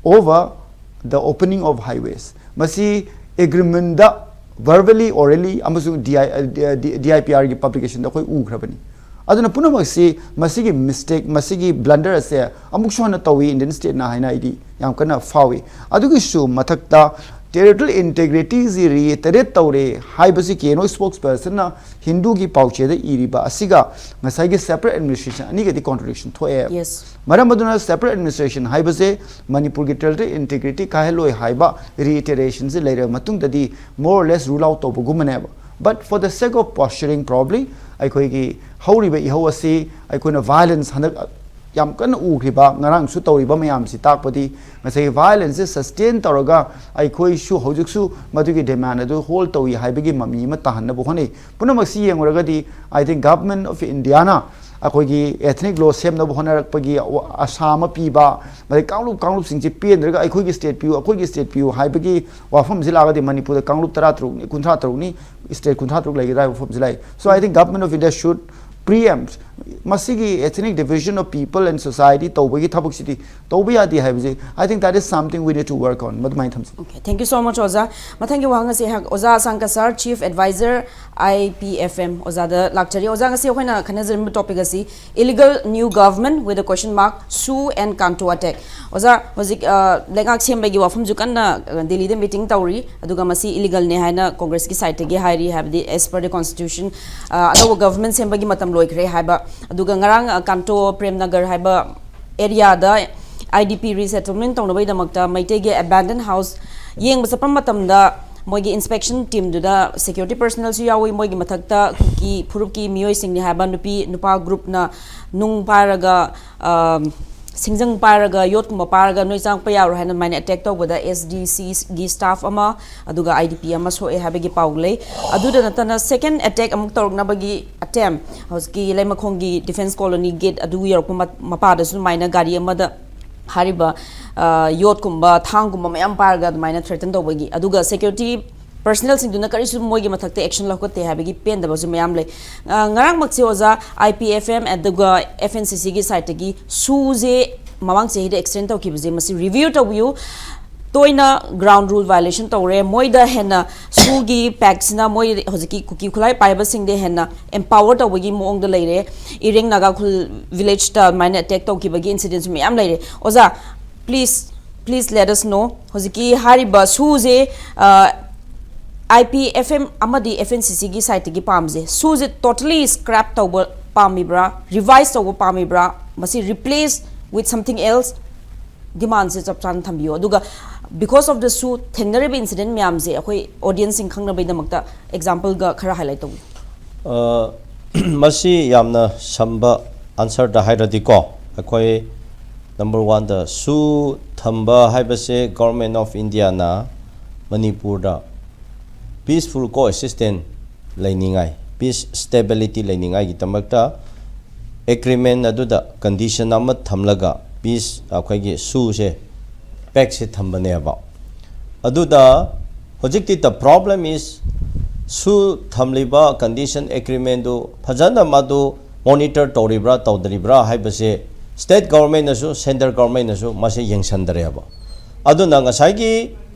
over the opening of highways? ꯃꯁꯤ agreement ꯗ verbally, orally ꯑꯃꯁꯨꯡ D I, D I P R ꯒꯤ publication ꯗ ꯑꯩꯈꯣꯏ ꯎꯈ꯭ꯔꯕꯅꯤ꯫ ꯑꯗꯨꯅ ꯄꯨꯝꯅꯃꯛꯁꯤ ꯃꯁꯤꯒꯤ mistake, ꯃꯁꯤꯒꯤ blunder ꯑꯁꯦ ꯑꯃꯨꯛꯁꯨ ꯍꯟꯅ ꯇꯧꯏ Indian state ꯅ ꯍꯥꯏꯅ ꯑꯩꯗꯤ ꯌꯥꯝ ꯀꯟꯅ ꯐꯥꯎꯏ꯫ ꯑꯗꯨꯒꯤꯁꯨ ꯃꯊꯛꯇ territorial integrity ꯁꯤ reiterate ꯇꯧꯔꯦ ꯍꯥꯏꯕꯁꯤ ꯀꯦ ꯑꯦꯟ ꯑꯣ spokesperson ꯅ ꯍꯤꯟꯗꯨꯒꯤ ꯄꯥꯎꯆꯦꯗ ꯏꯔꯤꯕ ꯑꯁꯤꯒ ꯉꯁꯥꯏꯒꯤ separate administration ꯑꯅꯤꯒꯗꯤ contradiction ꯊꯣꯛꯑꯦ꯫ Yes. ꯃꯔꯝ ꯑꯗꯨꯅ separate administration ꯍꯥꯏꯕꯁꯦ ꯃꯅꯤꯄꯨꯔꯒꯤ territorial integrity ꯀꯥꯏꯍꯜꯂꯣꯏ ꯍꯥꯏꯕ reiteration ꯁꯤ ꯂꯩꯔꯕ ꯃꯇꯨꯡꯗꯗꯤ more or less rule out ꯇꯧꯕꯒꯨꯝꯕꯅꯦꯕ꯫ But for the sake of posturing, probably ꯑꯩꯈꯣꯏꯒꯤ ꯍꯧꯔꯤꯕ ꯏꯍꯧ ꯑꯁꯤ ꯑꯩꯈꯣꯏꯅ violence ꯍꯟꯗꯛ ꯌꯥꯝ ꯀꯟꯅ ꯎꯈ꯭ꯔꯤꯕ, ꯉꯔꯥꯡꯁꯨ ꯇꯧꯔꯤꯕ ꯃꯌꯥꯝꯁꯤ ꯇꯥꯛꯄꯗꯤ ꯉꯁꯥꯏꯒꯤ violence ꯁꯦ sustain ꯇꯧꯔꯒ ꯑꯩꯈꯣꯏꯁꯨ ꯍꯧꯖꯤꯛꯁꯨ ꯃꯗꯨꯒꯤ demand ꯑꯗꯨ hold ꯇꯧꯏ ꯍꯥꯏꯕꯒꯤ ꯃꯃꯤ ꯑꯃ ꯇꯥꯍꯟꯅꯕ ꯍꯣꯠꯅꯩ꯫ ꯄꯨꯝꯅꯃꯛꯁꯤ ꯌꯦꯡꯂꯨꯔꯒꯗꯤ I think Government of India ꯅ ꯑꯩꯈꯣꯏꯒꯤ ethnic law ꯁꯦꯝꯅꯕ ꯍꯣꯠꯅꯔꯛꯄꯒꯤ ꯑꯁꯥ ꯑꯃ ꯄꯤꯕ, ꯃꯗꯩ ꯀꯥꯡꯂꯨꯞ ꯀꯥꯡꯂꯨꯞꯁꯤꯡꯁꯤ ꯄꯦꯟꯗ꯭ꯔꯒ ꯑꯩꯈꯣꯏꯒꯤ state ꯄꯤꯌꯨ, ꯑꯩꯈꯣꯏꯒꯤ state ꯄꯤꯌꯨ ꯍꯥꯏꯕꯒꯤ ꯋꯥꯐꯝꯁꯤ ꯂꯥꯛꯑꯒꯗꯤ ꯃꯅꯤꯄꯨꯔꯗ ꯀꯥꯡꯂꯨꯞ ꯇꯔꯥ ꯇꯔꯨꯛꯅꯤ, ꯀꯨꯟꯊ꯭ꯔꯥ ꯇꯔꯨꯛꯅꯤ, state ꯀꯨꯟꯊ꯭ꯔꯥ ꯇꯔꯨꯛ ꯂꯩꯒꯗ꯭ꯔꯥ ꯍꯥꯏꯕ ꯋꯥꯐꯝꯁꯤ ꯂꯥꯛꯏ꯫ So I think Government of India should preempt ꯃꯁꯤꯒꯤ ethnic division of people and society ꯇꯧꯕꯒꯤ ꯊꯕꯛꯁꯤꯗꯤ ꯇꯧꯕ ꯌꯥꯗꯦ ꯍꯥꯏꯕꯁꯦ, I think that is something we need to work on. ꯃꯗꯨꯃꯥꯏꯅ ꯊꯝꯖꯩ꯫ Okay, thank you so much, ꯑꯣꯖꯥ꯫ ꯃꯊꯪꯒꯤ ꯋꯥꯍꯪ ꯑꯁꯤ ꯑꯩꯍꯥꯛ ꯑꯣꯖꯥ ꯑꯁꯥꯡꯀ sir, Chief Advisor, I P F M, ꯑꯣꯖꯥꯗ ꯂꯥꯛꯆꯔꯤ꯫ ꯑꯣꯖꯥ, ꯉꯁꯤ ꯑꯩꯈꯣꯏꯅ ꯈꯟꯅꯖꯔꯤꯕ topic ꯑꯁꯤ illegal new government with a question mark, Sue and Kanto attack. ꯑꯣꯖꯥ, ꯍꯧꯖꯤꯛ ꯑ, ꯂꯩꯉꯥꯛ ꯁꯦꯝꯕꯒꯤ ꯋꯥꯐꯝꯁꯨ ꯀꯟꯅ ꯑ, ꯗꯤꯜꯂꯤꯗ meeting ꯇꯧꯔꯤ, ꯑꯗꯨꯒ ꯃꯁꯤ illegal ꯅꯦ ꯍꯥꯏꯅ Congress ꯀꯤ side ꯇꯒꯤ ꯍꯥꯏꯔꯤ, ꯍꯥꯏꯕꯗꯤ as per the constitution, ꯑ, ꯑꯅꯧꯕ government ꯁꯦꯝꯕꯒꯤ ꯃꯇꯝ ꯂꯣꯏꯈ꯭ꯔꯦ ꯍꯥꯏꯕ꯫ ꯑꯗꯨꯒ ꯉꯔꯥꯡ ꯑ, ꯀꯥꯟꯇꯣ ꯄ꯭ꯔꯦꯝꯅꯒꯔ ꯍꯥꯏꯕ area the I D P resettlement ꯇꯧꯅꯕꯒꯤꯗꯃꯛꯇ ꯃꯩꯇꯩꯒꯤ abandoned house ꯌꯦꯡꯕ ꯆꯠꯄ ꯃꯇꯝꯗ ꯃꯣꯏꯒꯤ inspection team ꯗꯨꯗ security personnel ꯁꯨ ꯌꯥꯎꯏ, ꯃꯣꯏꯒꯤ ꯃꯊꯛꯇ ꯀꯨꯀꯤ ꯐꯨꯔꯨꯞꯀꯤ ꯃꯤꯑꯣꯏꯁꯤꯡꯅꯤ ꯍꯥꯏꯕ ꯅꯨꯄꯤ ꯅꯨꯄꯥ group ꯅ ꯅꯨꯡ ꯄꯥꯏꯔꯒ, ꯑ, ꯁꯤꯡꯖꯪ ꯄꯥꯏꯔꯒ, ꯌꯣꯠꯀꯨꯝꯕ ꯄꯥꯏꯔꯒ ꯅꯣꯏ ꯆꯪꯉꯛꯄ ꯌꯥꯔꯣꯏ ꯍꯥꯏꯅ ꯑꯗꯨꯃꯥꯏꯅ attack ꯇꯧꯕꯗ S D C ꯒꯤ staff ꯑꯃ ꯑꯗꯨꯒ I D P ꯑꯃ ꯁꯣꯛꯑꯦ ꯍꯥꯏꯕꯒꯤ ꯄꯥꯎ ꯂꯩ꯫ ꯑꯗꯨꯗ ꯅꯠꯇꯅ second attack ꯑꯃꯨꯛ ꯇꯧꯔꯛꯅꯕꯒꯤ attempt ꯍꯧꯖꯤꯛꯀꯤ ꯂꯩꯃꯈꯣꯡꯒꯤ defence colony gate ꯑꯗꯨ ꯌꯧꯔꯛꯄ ꯃ-, ꯃꯄꯥꯗꯁꯨ ꯑꯗꯨꯃꯥꯏꯅ ꯒꯥꯔꯤ ꯑꯃꯗ ꯍꯥꯏꯔꯤꯕ, ꯑ, ꯌꯣꯠꯀꯨꯝꯕ, ꯊꯥꯡꯒꯨꯝꯕ ꯃꯌꯥꯝ ꯄꯥꯏꯔꯒ ꯑꯗꯨꯃꯥꯏꯅ threaten ꯇꯧꯕꯒꯤ, ꯑꯗꯨꯒ security ꯄꯔꯁꯅꯦꯜꯁꯤꯡꯗꯨꯅ ꯀꯔꯤꯁꯨ ꯃꯣꯏꯒꯤ ꯃꯊꯛꯇ ꯑꯦꯛꯁꯟ ꯂꯧꯈꯠꯇꯦ ꯍꯥꯏꯕꯒꯤ ꯄꯦꯟꯗꯕꯁꯨ ꯃꯌꯥꯝ ꯂꯩ꯫ ꯑ, ꯉꯔꯥꯡꯃꯛꯁꯦ ꯑꯣꯖꯥ, ꯑꯥꯏ ꯄꯤ ꯑꯦꯐ ꯑꯦꯝ ꯑꯗꯨꯒ ꯑꯦꯐ ꯑꯦꯟ ꯁꯤ ꯁꯤꯒꯤ ꯁꯥꯏꯠꯇꯒꯤ ꯁꯨꯁꯦ ꯃꯃꯥꯡ ꯆꯍꯤꯗ ꯑꯦꯛꯁꯇꯦꯟ ꯇꯧꯈꯤꯕꯁꯦ ꯃꯁꯤ ꯔꯤꯚ꯭ꯌꯨ ꯇꯧꯕꯤꯌꯨ꯫ ꯇꯣꯏꯅ ꯒ꯭ꯔꯥꯎꯟ ꯔꯨꯜ ꯚꯥꯏꯑꯣꯂꯦꯁꯟ ꯇꯧꯔꯦ꯫ ꯃꯣꯏꯗ ꯍꯦꯟꯅ ꯁꯨꯒꯤ ꯄꯦꯛꯁꯤꯅ ꯃꯣꯏ ꯍꯧꯖꯤꯛꯀꯤ ꯀꯨꯀꯤ ꯈꯨꯠꯂꯥꯏ ꯄꯥꯏꯕꯁꯤꯡꯗ ꯍꯦꯟꯅ ꯑꯦꯝꯄꯥꯋꯔ ꯇꯧꯕꯒꯤ ꯃꯑꯣꯡꯗ ꯂꯩꯔꯦ꯫ ꯏꯔꯦꯡ ꯅꯥꯒꯥ ꯈꯨꯜ ꯚꯤꯂꯦꯖꯇ ꯑꯗꯨꯃꯥꯏꯅ ꯑꯦꯇꯦꯛ ꯇꯧꯈꯤꯕꯒꯤ ꯏꯟꯁꯤꯗꯦꯟꯁ ꯃꯌꯥꯝ ꯂꯩꯔꯦ꯫ ꯑꯣꯖꯥ, please, please let us know, ꯍꯧꯖꯤꯛꯀꯤ ꯍꯥꯏꯔꯤꯕ ꯁꯨꯁꯦ, ꯑ, ꯑꯥꯏ ꯄꯤ ꯑꯦꯐ ꯑꯦꯝ ꯑꯃꯗꯤ ꯑꯦꯐ ꯑꯦꯟ ꯁꯤ ꯁꯤꯒꯤ ꯁꯥꯏꯠꯇꯒꯤ ꯄꯥꯝꯕꯁꯦ, ꯁꯨꯁꯦ ꯇꯣꯇꯂꯤ ꯁ꯭ꯀ꯭ꯔꯦꯞ ꯇꯧꯕ ꯄꯥꯝꯃꯤꯕ꯭ꯔꯥ, ꯔꯤꯚꯥꯏꯁ ꯇꯧꯕ ꯄꯥꯝꯃꯤꯕ꯭ꯔꯥ, ꯃꯁꯤ ꯔꯤꯄ꯭ꯂꯦꯁ ꯋꯤꯠ ꯁꯝꯊꯤꯡ ꯑꯦꯜꯁ, ꯗꯤꯃꯥꯟꯁꯦ ꯆꯞ ꯆꯥꯅ ꯊꯝꯕꯤꯌꯣ꯫ ꯑꯗꯨꯒ because of the ꯁꯨ ꯊꯦꯡꯅꯔꯤꯕ ꯏꯟꯁꯤꯗꯦꯟ ꯃꯌꯥꯝꯁꯦ ꯑꯩꯈꯣꯏ ꯑꯣꯗꯤꯌꯟꯁꯁꯤꯡ ꯈꯪꯅꯕꯒꯤꯗꯃꯛꯇ ꯑꯦꯛꯖꯥꯝꯄꯜꯒ ꯈꯔ ꯍꯥꯏꯂꯥꯏꯠ ꯇꯧꯕꯤꯌꯨ꯫ ꯑ, ꯃꯁꯤ ꯌꯥꯝꯅ ꯁꯝꯕ ꯑꯟꯁꯔꯗ ꯍꯥꯏꯔꯗꯤꯀꯣ, ꯑꯩꯈꯣꯏ ꯅꯝꯕꯔ ꯋꯥꯟꯗ ꯁꯨ ꯊꯝꯕ ꯍꯥꯏꯕꯁꯦ ꯒꯣꯔꯃꯦꯟ ꯑꯣꯐ ꯏꯟꯗꯤꯌꯥꯅ ꯃꯅꯤꯄꯨꯔꯗ ꯄꯤꯁꯐꯨꯜ ꯀꯣ ꯑꯦꯛꯁꯤꯁꯇꯦꯟ ꯂꯩꯅꯤꯡꯉꯥꯏ, ꯄꯤꯁ ꯁ꯭ꯇꯦꯕꯤꯂꯤꯇꯤ ꯂꯩꯅꯤꯡꯉꯥꯏꯒꯤꯗꯃꯛꯇ ꯑꯦꯒ꯭ꯔꯤꯃꯦꯟ ꯑꯗꯨꯗ ꯀꯟꯗꯤꯁꯟ ꯑꯃ ꯊꯝꯂꯒ ꯄꯤꯁ ꯑꯩꯈꯣꯏꯒꯤ ꯁꯨꯁꯦ ꯄꯦꯛꯁꯦ ꯊꯝꯕꯅꯦꯕ꯫ ꯑꯗꯨꯗ ꯍꯧꯖꯤꯛꯇꯤ the problem is ꯁꯨ ꯊꯝꯂꯤꯕ ꯀꯟꯗꯤꯁꯟ ꯑꯦꯒ꯭ꯔꯤꯃꯦꯟꯗꯨ ꯐꯖꯅ ꯃꯗꯨ ꯃꯣꯅꯤꯇꯔ ꯇꯧꯔꯤꯕ꯭ꯔꯥ ꯇꯧꯗ꯭ꯔꯤꯕ꯭ꯔꯥ ꯍꯥꯏꯕꯁꯦ ꯁ꯭ꯇꯦꯠ ꯒꯣꯔꯃꯦꯟꯅꯁꯨ ꯁꯦꯟꯇ꯭ꯔꯦꯜ ꯒꯣꯔꯃꯦꯟꯅꯁꯨ ꯃꯁꯦ ꯌꯦꯡꯁꯟꯗ꯭ꯔꯦꯕ꯫ ꯑꯗꯨꯅ ꯉꯁꯥꯏꯒꯤ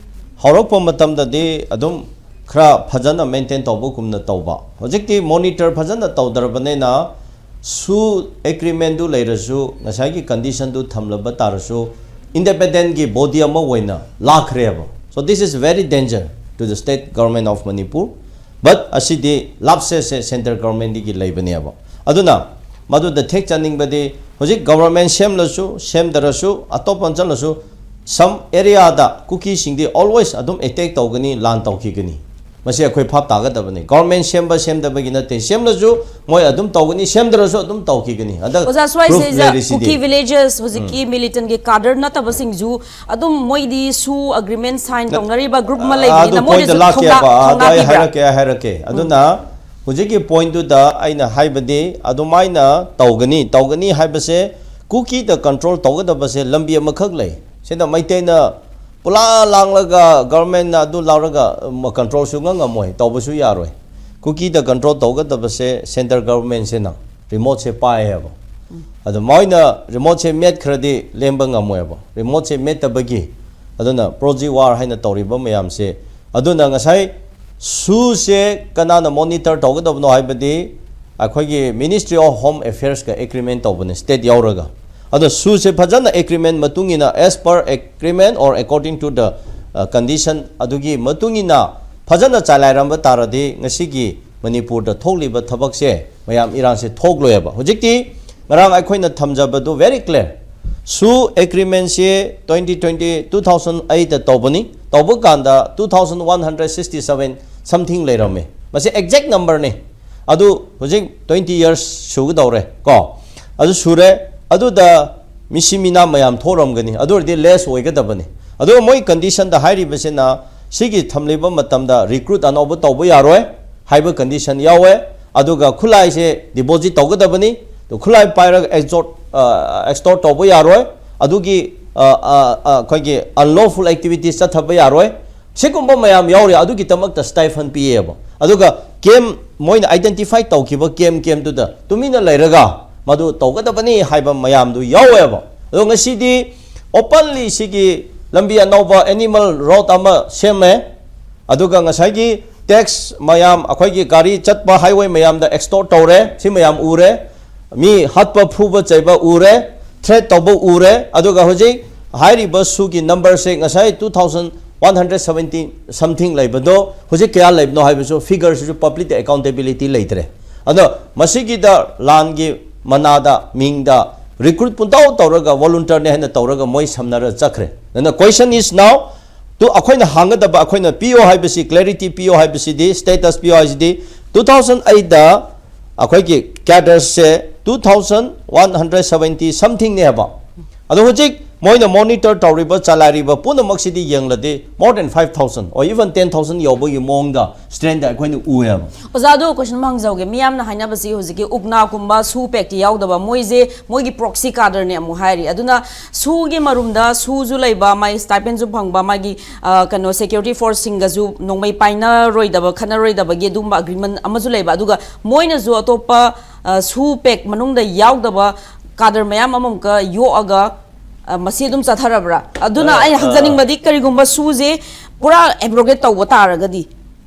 ꯍꯧꯔꯛꯄ ꯃꯇꯝꯗꯗꯤ ꯑꯗꯨꯝ ꯈꯔ ꯐꯖꯅ ꯃꯦꯟꯇꯦꯟ ꯇꯧꯕꯒꯨꯝꯅ ꯇꯧꯕ, ꯍꯧꯖꯤꯛꯇꯤ ꯃꯣꯅꯤꯇꯔ ꯐꯖꯅ ꯇꯧꯗ꯭ꯔꯕꯅꯤꯅ ꯁꯨ ꯑꯦꯒ꯭ꯔꯤꯃꯦꯟꯗꯨ ꯂꯩꯔꯁꯨ, ꯉꯁꯥꯏꯒꯤ ꯀꯟꯗꯤꯁꯟꯗꯨ ꯊꯝꯂꯕ ꯇꯥꯔꯁꯨ, ꯏꯟꯗꯤꯄꯦꯟꯗꯦꯟꯒꯤ ꯕꯣꯗꯤ ꯑꯃ ꯑꯣꯏꯅ ꯂꯥꯛꯈ꯭ꯔꯦꯕ꯫ So this is very danger to the state government of Manipur. But ꯑꯁꯤꯗꯤ ꯂꯥꯞꯁꯦꯁꯦ ꯁꯦꯟꯇ꯭ꯔꯦꯜ ꯒꯣꯔꯃꯦꯟꯗꯒꯤ ꯂꯩꯕꯅꯦꯕ꯫ ꯑꯗꯨꯅ ꯃꯗꯨꯗ ꯊꯦꯛ ꯆꯥꯅꯤꯡꯕꯗꯤ, ꯍꯧꯖꯤꯛ ꯒꯣꯕꯔꯃꯦꯟ ꯁꯦꯝꯂꯁꯨ ꯁꯦꯝꯗ꯭ꯔꯁꯨ, ꯑꯇꯣꯞꯄ ꯆꯠꯂꯁꯨ, ꯁꯝ ꯑꯦꯔꯤꯌꯥꯗ ꯀꯨꯀꯤꯁꯤꯡꯗꯤ ꯑꯣꯜꯋꯦꯁ ꯑꯗꯨꯝ ꯑꯦꯇꯦꯛ ꯇꯧꯒꯅꯤ, ꯂꯥꯟ ꯇꯧꯈꯤꯒꯅꯤ꯫ ꯃꯁꯤ ꯑꯩꯈꯣꯏ ꯚꯥꯞ ꯇꯥꯒꯗꯕꯅꯤ꯫ ꯒꯣꯕꯔꯃꯦꯟ ꯁꯦꯝꯕ ꯁꯦꯝꯗꯕꯒꯤ ꯅꯠꯇꯦ, ꯁꯦꯝꯂꯁꯨ ꯃꯣꯏ ꯑꯗꯨꯝ ꯇꯧꯒꯅꯤ, ꯁꯦꯝꯗ꯭ꯔꯁꯨ ꯑꯗꯨꯝ ꯇꯧꯈꯤꯒꯅꯤ꯫ ꯍꯟꯗꯛ ꯑꯣꯖꯥ, ꯄ꯭ꯔꯨꯐ ꯁ꯭ꯋꯥꯏꯁꯤꯗ ꯂꯩꯔꯤꯁꯤꯗꯤ꯫ ꯀꯨꯀꯤ ꯚꯤꯂꯦꯖꯦꯁ ꯍꯧꯖꯤꯛꯀꯤ ꯃꯤꯂꯤꯇꯦꯟꯒꯤ ꯀꯥꯗꯔ ꯅꯠꯇꯕꯁꯤꯡꯁꯨ ꯑꯗꯨꯝ ꯃꯣꯏꯗꯤ ꯁꯨ ꯑꯦꯒ꯭ꯔꯤꯃꯦꯟ ꯁꯥꯏꯟ ꯅꯠ-, ꯇꯧꯅꯔꯤꯕ ꯒ꯭ꯔꯨꯞ ꯑꯃ ꯑ, ꯂꯩꯕꯅꯤꯅ ꯑꯗꯨ ꯄꯣꯏꯟꯠꯇ ꯃꯣꯏꯗꯁꯨ ꯂꯥꯛꯀꯦꯕ, ꯊꯧꯅꯥ-, ꯑꯗꯨ ꯊꯧꯅꯥ ꯑꯩ ꯄꯤꯕ꯭ꯔꯥ? ꯍꯥꯏꯔꯛꯀꯦ, ꯑꯩ ꯍꯥꯏꯔꯛꯀꯦ꯫ ꯎꯝ꯫ ꯑꯗꯨꯅ ꯍꯧꯖꯤꯛꯀꯤ ꯄꯣꯏꯟꯠꯇꯨꯗ ꯑꯩꯅ ꯍꯥꯏꯕꯗꯤ ꯑꯗꯨꯃꯥꯏꯅ ꯇꯧꯒꯅꯤ, ꯇꯧꯒꯅꯤ ꯍꯥꯏꯕꯁꯦ ꯀꯨꯀꯤꯗ ꯀꯟꯇ꯭ꯔꯣꯜ ꯇꯧꯒꯗꯕꯁꯦ ꯂꯝꯕꯤ ꯑꯃꯈꯛ ꯂꯩ꯫ ꯁꯤꯗ ꯃꯩꯇꯩꯅ ꯄꯨꯂꯥ ꯂꯥꯡꯂꯒ ꯒꯚꯔꯟꯃꯦꯟꯅ ꯑꯗꯨ ꯂꯥꯎꯔꯒ ꯀꯟꯇ꯭ꯔꯣꯜꯁꯨ ꯉꯝ ꯉꯝꯃꯣꯏ, ꯇꯧꯕꯁꯨ ꯌꯥꯔꯣꯏ꯫ ꯀꯨꯀꯤꯗ ꯀꯟꯇ꯭ꯔꯣꯜ ꯇꯧꯒꯗꯕꯁꯦ ꯁꯦꯟꯇ꯭ꯔꯦꯜ ꯒꯚꯔꯟꯃꯦꯟꯁꯤꯅ ꯔꯤꯃꯣꯠꯁꯦ ꯄꯥꯏꯌꯦꯕ꯫ ꯑꯗꯣ ꯃꯣꯏꯅ ꯔꯤꯃꯣꯠꯁꯦ ꯃꯦꯠꯈ꯭ꯔꯗꯤ ꯂꯦꯡꯕ ꯉꯝꯃꯣꯏꯕ, ꯔꯤꯃꯣꯠꯁꯦ ꯃꯦꯠꯇꯕꯒꯤ꯫ ꯑꯗꯨꯅ ꯄ꯭ꯔꯣꯛꯁꯤ ꯋꯥꯔ ꯍꯥꯏꯅ ꯇꯧꯔꯤꯕ ꯃꯌꯥꯝꯁꯦ꯫ ꯑꯗꯨꯅ ꯉꯁꯥꯏ ꯁꯨꯁꯦ ꯀꯅꯥꯅ ꯃꯣꯅꯤꯇꯔ ꯇꯧꯒꯗꯕꯅꯣ ꯍꯥꯏꯕꯗꯤ ꯑꯩꯈꯣꯏꯒꯤ Ministry of Home Affairsꯀ ꯑꯦꯒ꯭ꯔꯤꯃꯦꯟ ꯇꯧꯕꯅꯦ, ꯁ꯭ꯇꯦꯠ ꯌꯥꯎꯔꯒ꯫ ꯑꯗꯣ ꯁꯨꯁꯦ ꯐꯖꯅ ꯑꯦꯒ꯭ꯔꯤꯃꯦꯟ ꯃꯇꯨꯡ ꯏꯟꯅ, as per agreement or according to the condition, ꯑꯗꯨꯒꯤ ꯃꯇꯨꯡ ꯏꯟꯅ ꯐꯖꯅ ꯆꯂꯥꯏꯔꯝꯕ ꯇꯥꯔꯗꯤ ꯉꯁꯤꯒꯤ ꯃꯅꯤꯄꯨꯔꯗ ꯊꯣꯛꯂꯤꯕ ꯊꯕꯛꯁꯦ, ꯃꯌꯥꯝ, ꯏꯔꯥꯡꯁꯦ ꯊꯣꯛꯂꯣꯏꯕ꯫ ꯍꯧꯖꯤꯛꯇꯤ ꯉꯔꯥꯡ ꯑꯩꯈꯣꯏꯅ ꯊꯝꯖꯕꯗꯨ very clear꯫ ꯁꯨ ꯑꯦꯒ꯭ꯔꯤꯃꯦꯟꯁꯦ twenty twenty, two thousand eight ꯇꯧꯕꯅꯤ꯫ ꯇꯧꯕ ꯀꯥꯟꯗ two thousand one hundred sixty seven something ꯂꯩꯔꯝꯃꯦ꯫ ꯃꯁꯤ exact numberꯅꯤ꯫ ꯑꯗꯨ ꯍꯧꯖꯤꯛ twenty years ꯁꯨꯒꯗꯧꯔꯦ ꯀꯣ꯫ ꯑꯗꯨ ꯁꯨꯔꯦ꯫ ꯑꯗꯨꯗ ꯃꯤꯁꯤ ꯃꯤꯅꯥ ꯃꯌꯥꯝ ꯊꯣꯛꯔꯝꯒꯅꯤ, ꯑꯗꯨ ꯑꯣꯏꯔꯗꯤ less ꯑꯣꯏꯒꯗꯕꯅꯤ꯫ ꯑꯗꯨꯒ ꯃꯣꯏ conditionꯗ ꯍꯥꯏꯔꯤꯕꯁꯤꯅ, ꯁꯤꯒꯤ ꯊꯝꯂꯤꯕ ꯃꯇꯝꯗ recruit ꯑꯅꯧꯕ ꯇꯧꯕ ꯌꯥꯔꯣꯏ ꯍꯥꯏꯕ condition ꯌꯥꯎꯋꯦ꯫ ꯑꯗꯨꯒ ꯈꯨꯠꯂꯥꯏꯁꯦ deposit ꯇꯧꯒꯗꯕꯅꯤ꯫ ꯑꯗꯨ ꯈꯨꯠꯂꯥꯏ ꯄꯥꯏꯔꯒ extort, ꯑ, extort ꯇꯧꯕ ꯌꯥꯔꯣꯏ꯫ ꯑꯗꯨꯒꯤ, ꯑ, ꯑ, ꯑ, ꯑꯩꯈꯣꯏꯒꯤ unlawful activities ꯆꯠꯊꯕ ꯌꯥꯔꯣꯏ꯫ ꯁꯤꯒꯨꯝꯕ ꯃꯌꯥꯝ ꯌꯥꯎꯔꯤ, ꯑꯗꯨꯒꯤꯗꯃꯛꯇ stipend ꯄꯤꯌꯦꯕ꯫ ꯑꯗꯨꯒ camp, ꯃꯣꯏꯅ identify ꯇꯧꯈꯤꯕ camp campꯗꯨꯗ ꯇꯨꯃꯤꯟꯅ ꯂꯩꯔꯒ ꯃꯗꯨ ꯇꯧꯒꯗꯕꯅꯤ ꯍꯥꯏꯕ ꯃꯌꯥꯝꯗꯨ ꯌꯥꯎꯋꯦꯕ꯫ ꯑꯗꯣ ꯉꯁꯤꯗꯤ openly ꯁꯤꯒꯤ ꯂꯝꯕꯤ ꯑꯅꯧꯕ animal road ꯑꯃ ꯁꯦꯝꯃꯦ꯫ ꯑꯗꯨꯒ ꯉꯁꯥꯏꯒꯤ tax ꯃꯌꯥꯝ, ꯑꯩꯈꯣꯏꯒꯤ ꯒꯥꯔꯤ ꯆꯠꯄ highway ꯃꯌꯥꯝꯗ extort ꯇꯧꯔꯦ, ꯁꯤ ꯃꯌꯥꯝ ꯎꯔꯦ꯫ ꯃꯤ ꯍꯥꯠꯄ, ꯐꯨꯕ, ꯆꯩꯕ ꯎꯔꯦ, threat ꯇꯧꯕ ꯎꯔꯦ꯫ ꯑꯗꯨꯒ ꯍꯧꯖꯤꯛ ꯍꯥꯏꯔꯤꯕ ꯁꯨꯒꯤ numberꯁꯦ ꯉꯁꯥꯏ two thousand one hundred seventy something ꯂꯩꯕꯗꯣ ꯍꯧꯖꯤꯛ ꯀꯌꯥ ꯂꯩꯕꯅꯣ ꯍꯥꯏꯕꯁꯨ figureꯁꯤꯁꯨ publicꯇ accountability ꯂꯩꯇ꯭ꯔꯦ꯫ ꯑꯗꯣ ꯃꯁꯤꯒꯤꯗ ꯂꯥꯟꯒꯤ ꯃꯅꯥꯗ, ꯃꯤꯡꯗ recruit ꯄꯨꯡꯇꯧ ꯇꯧꯔꯒ volunteerꯅꯦ ꯍꯥꯏꯅ ꯇꯧꯔꯒ ꯃꯣꯏ ꯁꯝꯅꯔ ꯆꯠꯈ꯭ꯔꯦ꯫ ꯑꯗꯨꯅ question is now, ꯇꯨ ꯑꯩꯈꯣꯏꯅ ꯍꯥꯡꯒꯗꯕ, ꯑꯩꯈꯣꯏꯅ ꯄꯤꯌꯣ ꯍꯥꯏꯕꯁꯤ, clarity ꯄꯤꯌꯣ ꯍꯥꯏꯕꯁꯤꯗꯤ, status ꯄꯤꯌꯣ ꯍꯥꯏꯁꯤꯗꯤ, two thousand eightꯇ ꯑꯩꯈꯣꯏꯒꯤ cadresꯁꯦ two thousand one hundred seventy somethingꯅꯦꯕ꯫ ꯑꯗꯣ ꯍꯧꯖꯤꯛ ꯃꯣꯏꯅ monitor ꯇꯧꯔꯤꯕ, ꯆꯂꯥꯏꯔꯤꯕ ꯄꯨꯝꯅꯃꯛꯁꯤꯗꯤ ꯌꯦꯡꯂꯗꯤ more than five thousand or even ten thousand ꯌꯧꯕꯒꯤ ꯃꯑꯣꯡꯗ strength ꯑꯩꯈꯣꯏꯅ ꯎꯏꯌꯦꯕ꯫ ꯑꯣꯖꯥ, ꯑꯗꯣ question ꯑꯃ ꯍꯪꯖꯍꯧꯒꯦ꯫ ꯃꯤꯌꯥꯝꯅ ꯍꯥꯏꯅꯕꯁꯤ ꯍꯧꯖꯤꯛꯀꯤ ꯎꯒꯅꯥꯒꯨꯝꯕ ꯁꯨ ꯄꯦꯛꯇꯤ ꯌꯥꯎꯗꯕ, ꯃꯣꯏꯁꯦ ꯃꯣꯏꯒꯤ proxy cadreꯅꯦ ꯑꯃꯨꯛ ꯍꯥꯏꯔꯤ꯫ ꯑꯗꯨꯅ ꯁꯨꯒꯤ ꯃꯔꯨꯝꯗ ꯁꯨꯁꯨ ꯂꯩꯕ, ꯃꯥꯒꯤ stipendꯁꯨ ꯐꯪꯕ, ꯃꯥꯒꯤ ꯑ, ꯀꯩꯅꯣ security forceꯁꯤꯡꯒꯁꯨ ꯅꯣꯡꯃꯩ ꯄꯥꯏꯅꯔꯣꯏꯗꯕ, ꯈꯠꯅꯔꯣꯏꯗꯕꯒꯤ ꯑꯗꯨꯒꯨꯝꯕ agreement ꯑꯃꯁꯨ ꯂꯩꯕ꯫ ꯑꯗꯨꯒ ꯃꯣꯏꯅꯁꯨ ꯑꯇꯣꯞꯄ ꯑ, ꯁꯨ ꯄꯦꯛ ꯃꯅꯨꯡꯗ ꯌꯥꯎꯗꯕ cadre ꯃꯌꯥꯝ ꯑꯃꯃꯨꯛꯀ ꯌꯣꯛꯑꯒ ꯑ, ꯃꯁꯤ ꯑꯗꯨꯝ ꯆꯠꯊꯔꯕ꯭ꯔꯥ? ꯑꯗꯨꯅ ꯑ, ꯑꯩꯅ ꯑ, ꯍꯪꯖꯅꯤꯡꯕꯗꯤ ꯀꯔꯤꯒꯨꯝꯕ ꯁꯨꯁꯦ ꯄꯨꯔꯥ abrogate ꯇꯧꯕ ꯇꯥꯔꯒꯗꯤ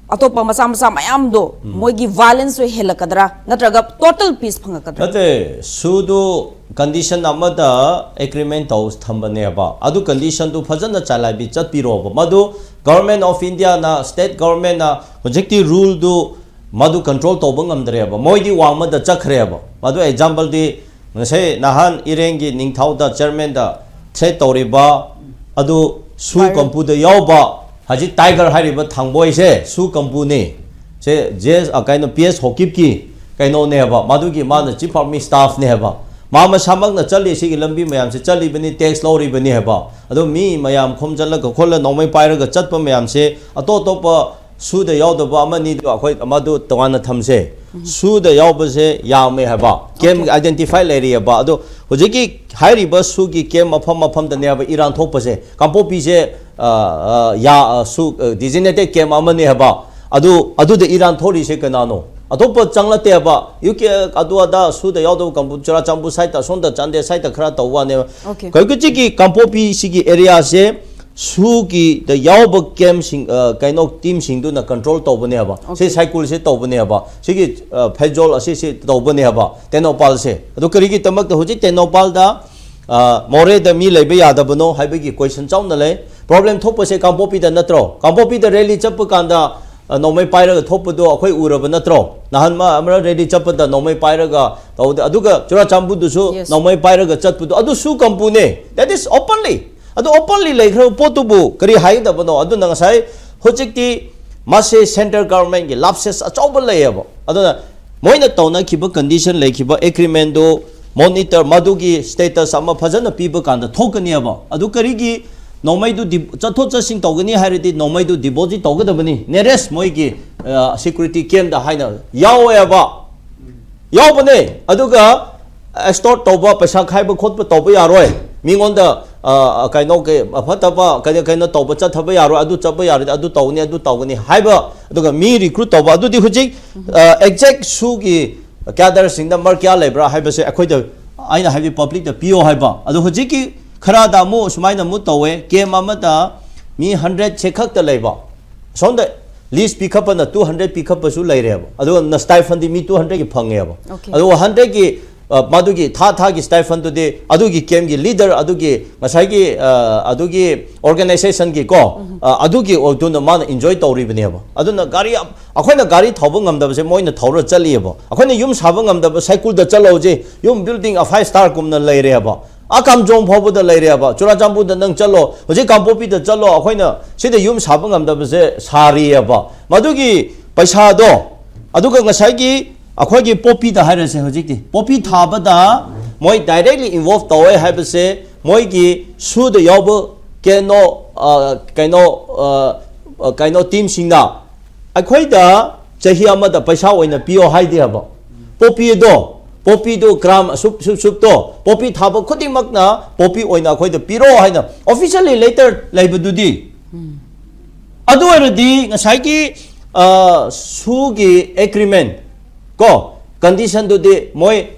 ꯑꯇꯣꯞꯄ ꯃꯆꯥ ꯃꯆꯥ ꯃꯌꯥꯝꯗꯣ ꯃꯣꯏꯒꯤ violenceꯁꯨ ꯍꯦꯜꯂꯛꯀꯗ꯭ꯔꯥ, ꯅꯠꯇ꯭ꯔꯒ total peace ꯐꯪꯉꯛꯀꯗ꯭ꯔꯥ? ꯅꯠꯇꯦ, ꯁꯨꯗꯨ condition ꯑꯃꯗ agreement ꯇꯧ ꯊꯝꯕꯅꯦꯕ꯫ ꯑꯗꯨ conditionꯗꯨ ꯐꯖꯅ ꯆꯂꯥꯏꯕꯤ ꯆꯠꯄꯤꯔꯣꯕ꯫ ꯃꯗꯨ Government of Indiaꯅ, state governmentꯅ ꯍꯧꯖꯤꯛꯇꯤ ruleꯗꯨ ꯃꯗꯨ control ꯇꯧꯕ ꯉꯝꯗ꯭ꯔꯦꯕ꯫ ꯃꯣꯏꯗꯤ ꯋꯥꯡꯃꯗ ꯆꯠꯈ꯭ꯔꯦꯕ꯫ ꯃꯗꯨ exampleꯗꯤ ꯉꯁꯥꯏ ꯅꯍꯥꯟ ꯏꯔꯦꯡꯒꯤ ꯅꯤꯡꯊꯧꯗ chairmanꯗ threat ꯇꯧꯔꯤꯕ ꯑꯗꯨ ꯁꯨ ꯀꯝꯄꯨꯗ ꯌꯥꯎꯕ ꯍꯧꯖꯤꯛ tiger ꯍꯥꯏꯔꯤꯕ ꯊꯥꯡꯕꯣꯏꯁꯦ ꯁꯨ ꯀꯝꯄꯨꯅꯤ꯫ ꯁꯦ ꯖꯦ ꯑꯦꯁ, ꯑ, ꯀꯩꯅꯣ, ꯄꯤ ꯑꯦꯁ ꯍꯣꯀꯤꯞꯀꯤ ꯀꯩꯅꯣꯅꯦꯕ, ꯃꯗꯨꯒꯤ ꯃꯥꯅ chief army staffꯅꯦ ꯍꯥꯏꯕ꯫ ꯃꯥ ꯃꯁꯥꯃꯛꯅ ꯆꯠꯂꯤ, ꯁꯤꯒꯤ ꯂꯝꯕꯤ ꯃꯌꯥꯝꯁꯦ ꯆꯠꯂꯤꯕꯅꯤ, tax ꯂꯧꯔꯤꯕꯅꯤ ꯍꯥꯏꯕ꯫ ꯑꯗꯣ ꯃꯤ ꯃꯌꯥꯝ ꯈꯣꯝꯖꯤꯜꯂꯒ ꯈꯣꯠꯂ ꯅꯣꯡꯃꯩ ꯄꯥꯏꯔꯒ ꯆꯠꯄ ꯃꯌꯥꯝꯁꯦ ꯑꯇꯣꯞ ꯑꯇꯣꯞꯄ ꯁꯨꯗ ꯌꯥꯎꯗꯕ ꯑꯃꯅꯤꯗꯣ ꯑꯩꯈꯣꯏ ꯃꯗꯨ ꯇꯣꯉꯥꯟꯅ ꯊꯝꯁꯦ꯫ ꯁꯨꯗ ꯌꯥꯎꯕꯁꯦ ꯌꯥꯝꯃꯦ ꯍꯥꯏꯕ, camp identify ꯂꯩꯔꯤꯑꯕ꯫ ꯑꯗꯣ ꯍꯧꯖꯤꯛꯀꯤ ꯍꯥꯏꯔꯤꯕ ꯁꯨꯒꯤ camp ꯃꯐꯝ ꯃꯐꯝꯗꯅꯦꯕ ꯏꯔꯥꯡ ꯊꯣꯛꯄꯁꯦ꯫ ꯀꯥꯡꯄꯣꯛꯄꯤꯁꯦ, ꯑ, ꯑ, ꯌꯥ-, ꯑ, ꯁꯨ-, ꯑ, designated camp ꯑꯃꯅꯦ ꯍꯥꯏꯕ꯫ ꯑꯗꯨ, ꯑꯗꯨꯗ ꯏꯔꯥꯡ ꯊꯣꯛꯔꯤꯁꯦ ꯀꯅꯥꯅꯣ? ꯑꯇꯣꯞꯄ ꯆꯪꯂꯛꯇꯦꯕ꯫ ꯌꯨ ꯀꯦ ꯑꯗꯨ ꯑꯗꯥ ꯁꯨꯗ ꯌꯥꯎꯗꯕ ꯀꯥꯡꯕꯨ, ꯆꯨꯔꯥꯆꯥꯟꯄꯨꯔ side, ꯑꯁꯣꯝꯗ ꯆꯥꯟꯗꯦꯜ side ꯈꯔ ꯇꯧꯕ ꯋꯥꯅꯦꯕ꯫ Okay. ꯀꯩꯒꯨꯆꯤꯒꯤ ꯀꯥꯡꯄꯣꯛꯄꯤ ꯁꯤꯒꯤ area ꯁꯦ ꯁꯨꯒꯤꯗ ꯌꯥꯎꯕ camp ꯁꯤꯡ, ꯑ, ꯀꯩꯅꯣ, team ꯁꯤꯡꯗꯨꯅ control ꯇꯧꯕꯅꯦꯕ꯫ ꯁꯤ ꯁꯥꯏꯀꯨꯜꯁꯦ ꯇꯧꯕꯅꯦꯕ꯫ ꯁꯤꯒꯤ, ꯑ, ꯐꯦꯖꯣꯜ ꯑꯁꯤꯁꯦ ꯇꯧꯕꯅꯦꯕ꯫ ꯇꯦꯡꯅꯧꯄꯥꯜꯁꯦ꯫ ꯑꯗꯨ ꯀꯔꯤꯒꯤꯗꯃꯛꯇ ꯍꯧꯖꯤꯛ ꯇꯦꯡꯅꯧꯄꯥꯜꯗ, ꯑ, ꯃꯣꯔꯦꯗ ꯃꯤ ꯂꯩꯕ ꯌꯥꯗꯕꯅꯣ ꯍꯥꯏꯕꯒꯤ question ꯆꯥꯎꯅ ꯂꯩ꯫ Problem ꯊꯣꯛꯄꯁꯦ ꯀꯥꯡꯄꯣꯛꯄꯤꯗ ꯅꯠꯇ꯭ꯔꯣ? ꯀꯥꯡꯄꯣꯛꯄꯤꯗ rally ꯆꯠꯄ ꯀꯥꯟꯗ, ꯑ, ꯅꯣꯡꯃꯩ ꯄꯥꯏꯔꯒ ꯊꯣꯛꯄꯗꯣ ꯑꯩꯈꯣꯏ ꯎꯔꯕ ꯅꯠꯇ꯭ꯔꯣ? ꯅꯍꯥꯟ ꯃꯥ ꯑꯃꯔꯛ rally ꯆꯠꯄꯗ ꯅꯣꯡꯃꯩ ꯄꯥꯏꯔꯒ ꯇꯧꯗꯦ꯫ ꯑꯗꯨꯒ ꯆꯨꯔꯥꯆꯥꯟꯄꯨꯔꯗꯨꯁꯨ Yes. ꯅꯣꯡꯃꯩ ꯄꯥꯏꯔꯒ ꯆꯠꯄꯗꯣ ꯑꯗꯨꯁꯨ ꯀꯝꯄꯨꯅꯦ꯫ That is openly. ꯑꯗꯨ openly ꯂꯩꯈ꯭ꯔꯕ ꯄꯣꯠꯇꯨꯕꯨ ꯀꯔꯤ ꯍꯥꯏꯒꯗꯕꯅꯣ? ꯑꯗꯨꯅ ꯉꯁꯥꯏ ꯍꯧꯖꯤꯛꯇꯤ ꯃꯥꯁꯦ central government ꯀꯤ lapses ꯑꯆꯧꯕ ꯂꯩꯌꯦꯕ꯫ ꯑꯗꯨꯅ ꯃꯣꯏꯅ ꯇꯧꯅꯈꯤꯕ condition ꯂꯩꯈꯤꯕ agreement ꯗꯨ ꯃꯣꯅꯤꯇꯔ, ꯃꯗꯨꯒꯤ ꯁ꯭ꯇꯦꯇꯁ ꯑꯃ ꯐꯖꯅ ꯄꯤꯕ ꯀꯥꯟꯗ ꯊꯣꯛꯀꯅꯦꯕ꯫ ꯑꯗꯨ ꯀꯔꯤꯒꯤ ꯅꯣꯡꯃꯩꯗꯨ ꯗꯤ-, ꯆꯠꯊꯣꯛ ꯆꯠꯁꯤꯟ ꯇꯧꯒꯅꯤ ꯍꯥꯏꯔꯗꯤ ꯅꯣꯡꯃꯩꯗꯨ ꯗꯤꯄꯣꯖꯤꯠ ꯇꯧꯒꯗꯕꯅꯤ꯫ ꯅꯦꯔꯦꯁ ꯃꯣꯏꯒꯤ ꯁꯦꯀ꯭ꯌꯨꯔꯤꯇꯤ ꯀꯦꯝꯗ ꯍꯥꯏꯅ ꯌꯥꯎꯋꯦꯕ꯫ ꯌꯥꯎꯕꯅꯦ꯫ ꯑꯗꯨꯒ ꯑꯦꯛꯁꯇꯣꯔꯠ ꯇꯧꯕ, ꯄꯩꯁꯥ ꯈꯥꯏꯕ ꯈꯣꯠꯄ ꯇꯧꯕ ꯌꯥꯔꯣꯏ꯫ ꯃꯤꯉꯣꯟꯗ ꯑ, ꯀꯩꯅꯣ, ꯀꯩ, ꯑꯐꯠꯇꯕ ꯀꯩꯅꯣ, ꯀꯩꯅꯣ ꯇꯧꯕ ꯆꯠꯊꯕ ꯌꯥꯔꯣꯏ, ꯑꯗꯨ ꯆꯠꯄ ꯌꯥꯔꯣꯏ, ꯑꯗꯨ ꯇꯧꯒꯅꯤ, ꯑꯗꯨ ꯇꯧꯒꯅꯤ ꯍꯥꯏꯕ, ꯑꯗꯨꯒ ꯃꯤ ꯔꯤꯀ꯭ꯔꯨꯠ ꯇꯧꯕ, ꯑꯗꯨꯗꯤ ꯍꯧꯖꯤꯛ ꯑꯦꯛꯖꯦꯛ ꯁꯨꯒꯤ ꯀꯦꯗꯔꯁꯤꯡ ꯅꯝꯕꯔ ꯀꯌꯥ ꯂꯩꯕ꯭ꯔꯥ ꯍꯥꯏꯕꯁꯦ ꯑꯩꯈꯣꯏꯗ, ꯑꯩꯅ ꯍꯥꯏꯕꯗꯤ ꯄꯕ꯭ꯂꯤꯛꯇ ꯄꯤꯌꯣ ꯍꯥꯏꯕ꯫ ꯑꯗꯣ ꯍꯧꯖꯤꯛꯀꯤ ꯈꯔꯗ ꯑꯃꯨꯛ ꯁꯨꯃꯥꯏꯅ ꯑꯃꯨꯛ ꯇꯧꯋꯦ, ꯀꯦꯝ ꯑꯃꯗ ꯃꯤ ꯍꯟꯗ꯭ꯔꯦꯠꯁꯦ ꯈꯛꯇ ꯂꯩꯕ, ꯁꯣꯝꯗ ꯂꯤꯁ ꯄꯤꯈꯠꯄꯅ ꯇꯨ ꯍꯟꯗ꯭ꯔꯦꯠ ꯄꯤꯈꯠꯄꯁꯨ ꯂꯩꯔꯦꯕ꯫ ꯑꯗꯨꯒ ꯁ꯭ꯇꯥꯏꯐꯟꯗꯤ ꯃꯤ ꯇꯨ ꯍꯟꯗ꯭ꯔꯦꯠꯀꯤ ꯐꯪꯉꯦꯕ꯫ Okay. ꯑꯗꯨꯒ ꯍꯟꯗ꯭ꯔꯦꯠꯀꯤ, ꯑ, ꯃꯗꯨꯒꯤ ꯊꯥ ꯊꯥꯒꯤ ꯁ꯭ꯇꯥꯏꯐꯟꯗꯨꯗꯤ ꯑꯗꯨꯒꯤ ꯀꯦꯝꯒꯤ ꯂꯤꯗꯔ, ꯑꯗꯨꯒꯤ ꯉꯁꯥꯏꯒꯤ, ꯑ, ꯑꯗꯨꯒꯤ ꯑꯣꯔꯒꯅꯥꯏꯖꯦꯁꯟꯒꯤ ꯀꯣ, ꯑ, ꯑꯗꯨꯒꯤ ꯑꯣꯏꯗꯨꯅ ꯃꯥꯅ ꯏꯟꯖꯣꯏ ꯇꯧꯔꯤꯕꯅꯦꯕ꯫ ꯑꯗꯨꯅ ꯒꯥꯔꯤ ꯑ-, ꯑꯩꯈꯣꯏꯅ ꯒꯥꯔꯤ ꯊꯧꯕ ꯉꯝꯗꯕꯁꯦ ꯃꯣꯏꯅ ꯊꯧꯔ ꯆꯠꯂꯤꯑꯕ꯫ ꯑꯩꯈꯣꯏꯅ ꯌꯨꯝ ꯁꯥꯕ ꯉꯝꯗꯕ ꯁꯥꯏꯀꯜꯗ ꯆꯠꯂꯣ ꯍꯧꯖꯤꯛ, ꯌꯨꯝ ꯕꯤꯜꯗꯤꯡ ꯑ ꯐꯥꯏꯚ ꯁ꯭ꯇꯥꯔꯒꯨꯝꯅ ꯂꯩꯔꯦꯕ꯫ ꯑ ꯀꯥꯝꯖꯣꯡ ꯐꯥꯎꯕꯗ ꯂꯩꯔꯦꯕ꯫ ꯆꯨꯔꯥꯆꯥꯟꯄꯨꯔꯗ ꯅꯪ ꯆꯠꯂꯣ, ꯍꯧꯖꯤꯛ ꯀꯥꯡꯄꯣꯛꯄꯤꯗ ꯆꯠꯂꯣ, ꯑꯩꯈꯣꯏꯅ ꯁꯤꯗ ꯌꯨꯝ ꯁꯥꯕ ꯉꯝꯗꯕꯁꯦ ꯁꯥꯔꯤꯑꯕ꯫ ꯃꯗꯨꯒꯤ ꯄꯩꯁꯥꯗꯣ, ꯑꯗꯨꯒ ꯉꯁꯥꯏꯒꯤ ꯑꯩꯈꯣꯏꯒꯤ ꯄꯣꯄꯤꯗ ꯍꯥꯏꯔꯁꯦ, ꯍꯧꯖꯤꯛꯇꯤ ꯄꯣꯄꯤ ꯊꯥꯕꯗ ꯃꯣꯏ ꯗꯥꯏꯔꯦꯛꯂꯤ ꯏꯟꯚꯣꯜꯚ ꯇꯧꯋꯦ ꯍꯥꯏꯕꯁꯦ ꯃꯣꯏꯒꯤ ꯁꯨꯗ ꯌꯥꯎꯕ ꯀꯩꯅꯣ, ꯑ, ꯀꯩꯅꯣ, ꯑ, ꯑ, ꯀꯩꯅꯣ ꯇꯤꯝꯁꯤꯡꯅ ꯑꯩꯈꯣꯏꯗ ꯆꯍꯤ ꯑꯃꯗ ꯄꯩꯁꯥ ꯑꯣꯏꯅ ꯄꯤꯌꯣ ꯍꯥꯏꯗꯦꯕ꯫ ꯄꯣꯄꯤꯗꯣ, ꯄꯣꯄꯤꯗꯣ ꯒ꯭ꯔꯥꯝ ꯑꯁꯨꯛ, ꯁꯨꯞ, ꯁꯨꯞꯇꯣ, ꯄꯣꯄꯤ ꯊꯥꯕ ꯈꯨꯗꯤꯡꯃꯛꯅ ꯄꯣꯄꯤ ꯑꯣꯏꯅ ꯑꯩꯈꯣꯏꯗ ꯄꯤꯔꯣ ꯍꯥꯏꯅ ꯑꯣꯐꯤꯁꯤꯌꯦꯜꯂꯤ ꯂꯦꯇꯔ ꯂꯩꯕꯗꯨꯗꯤ꯫ ꯑꯗꯨ ꯑꯣꯏꯔꯗꯤ ꯉꯁꯥꯏꯒꯤ, ꯑ, ꯁꯨꯒꯤ ꯑꯦꯒ꯭ꯔꯤꯃꯦꯟ ꯀꯣ, ꯀꯟꯗꯤꯁꯟꯗꯨꯗꯤ ꯃꯣꯏ,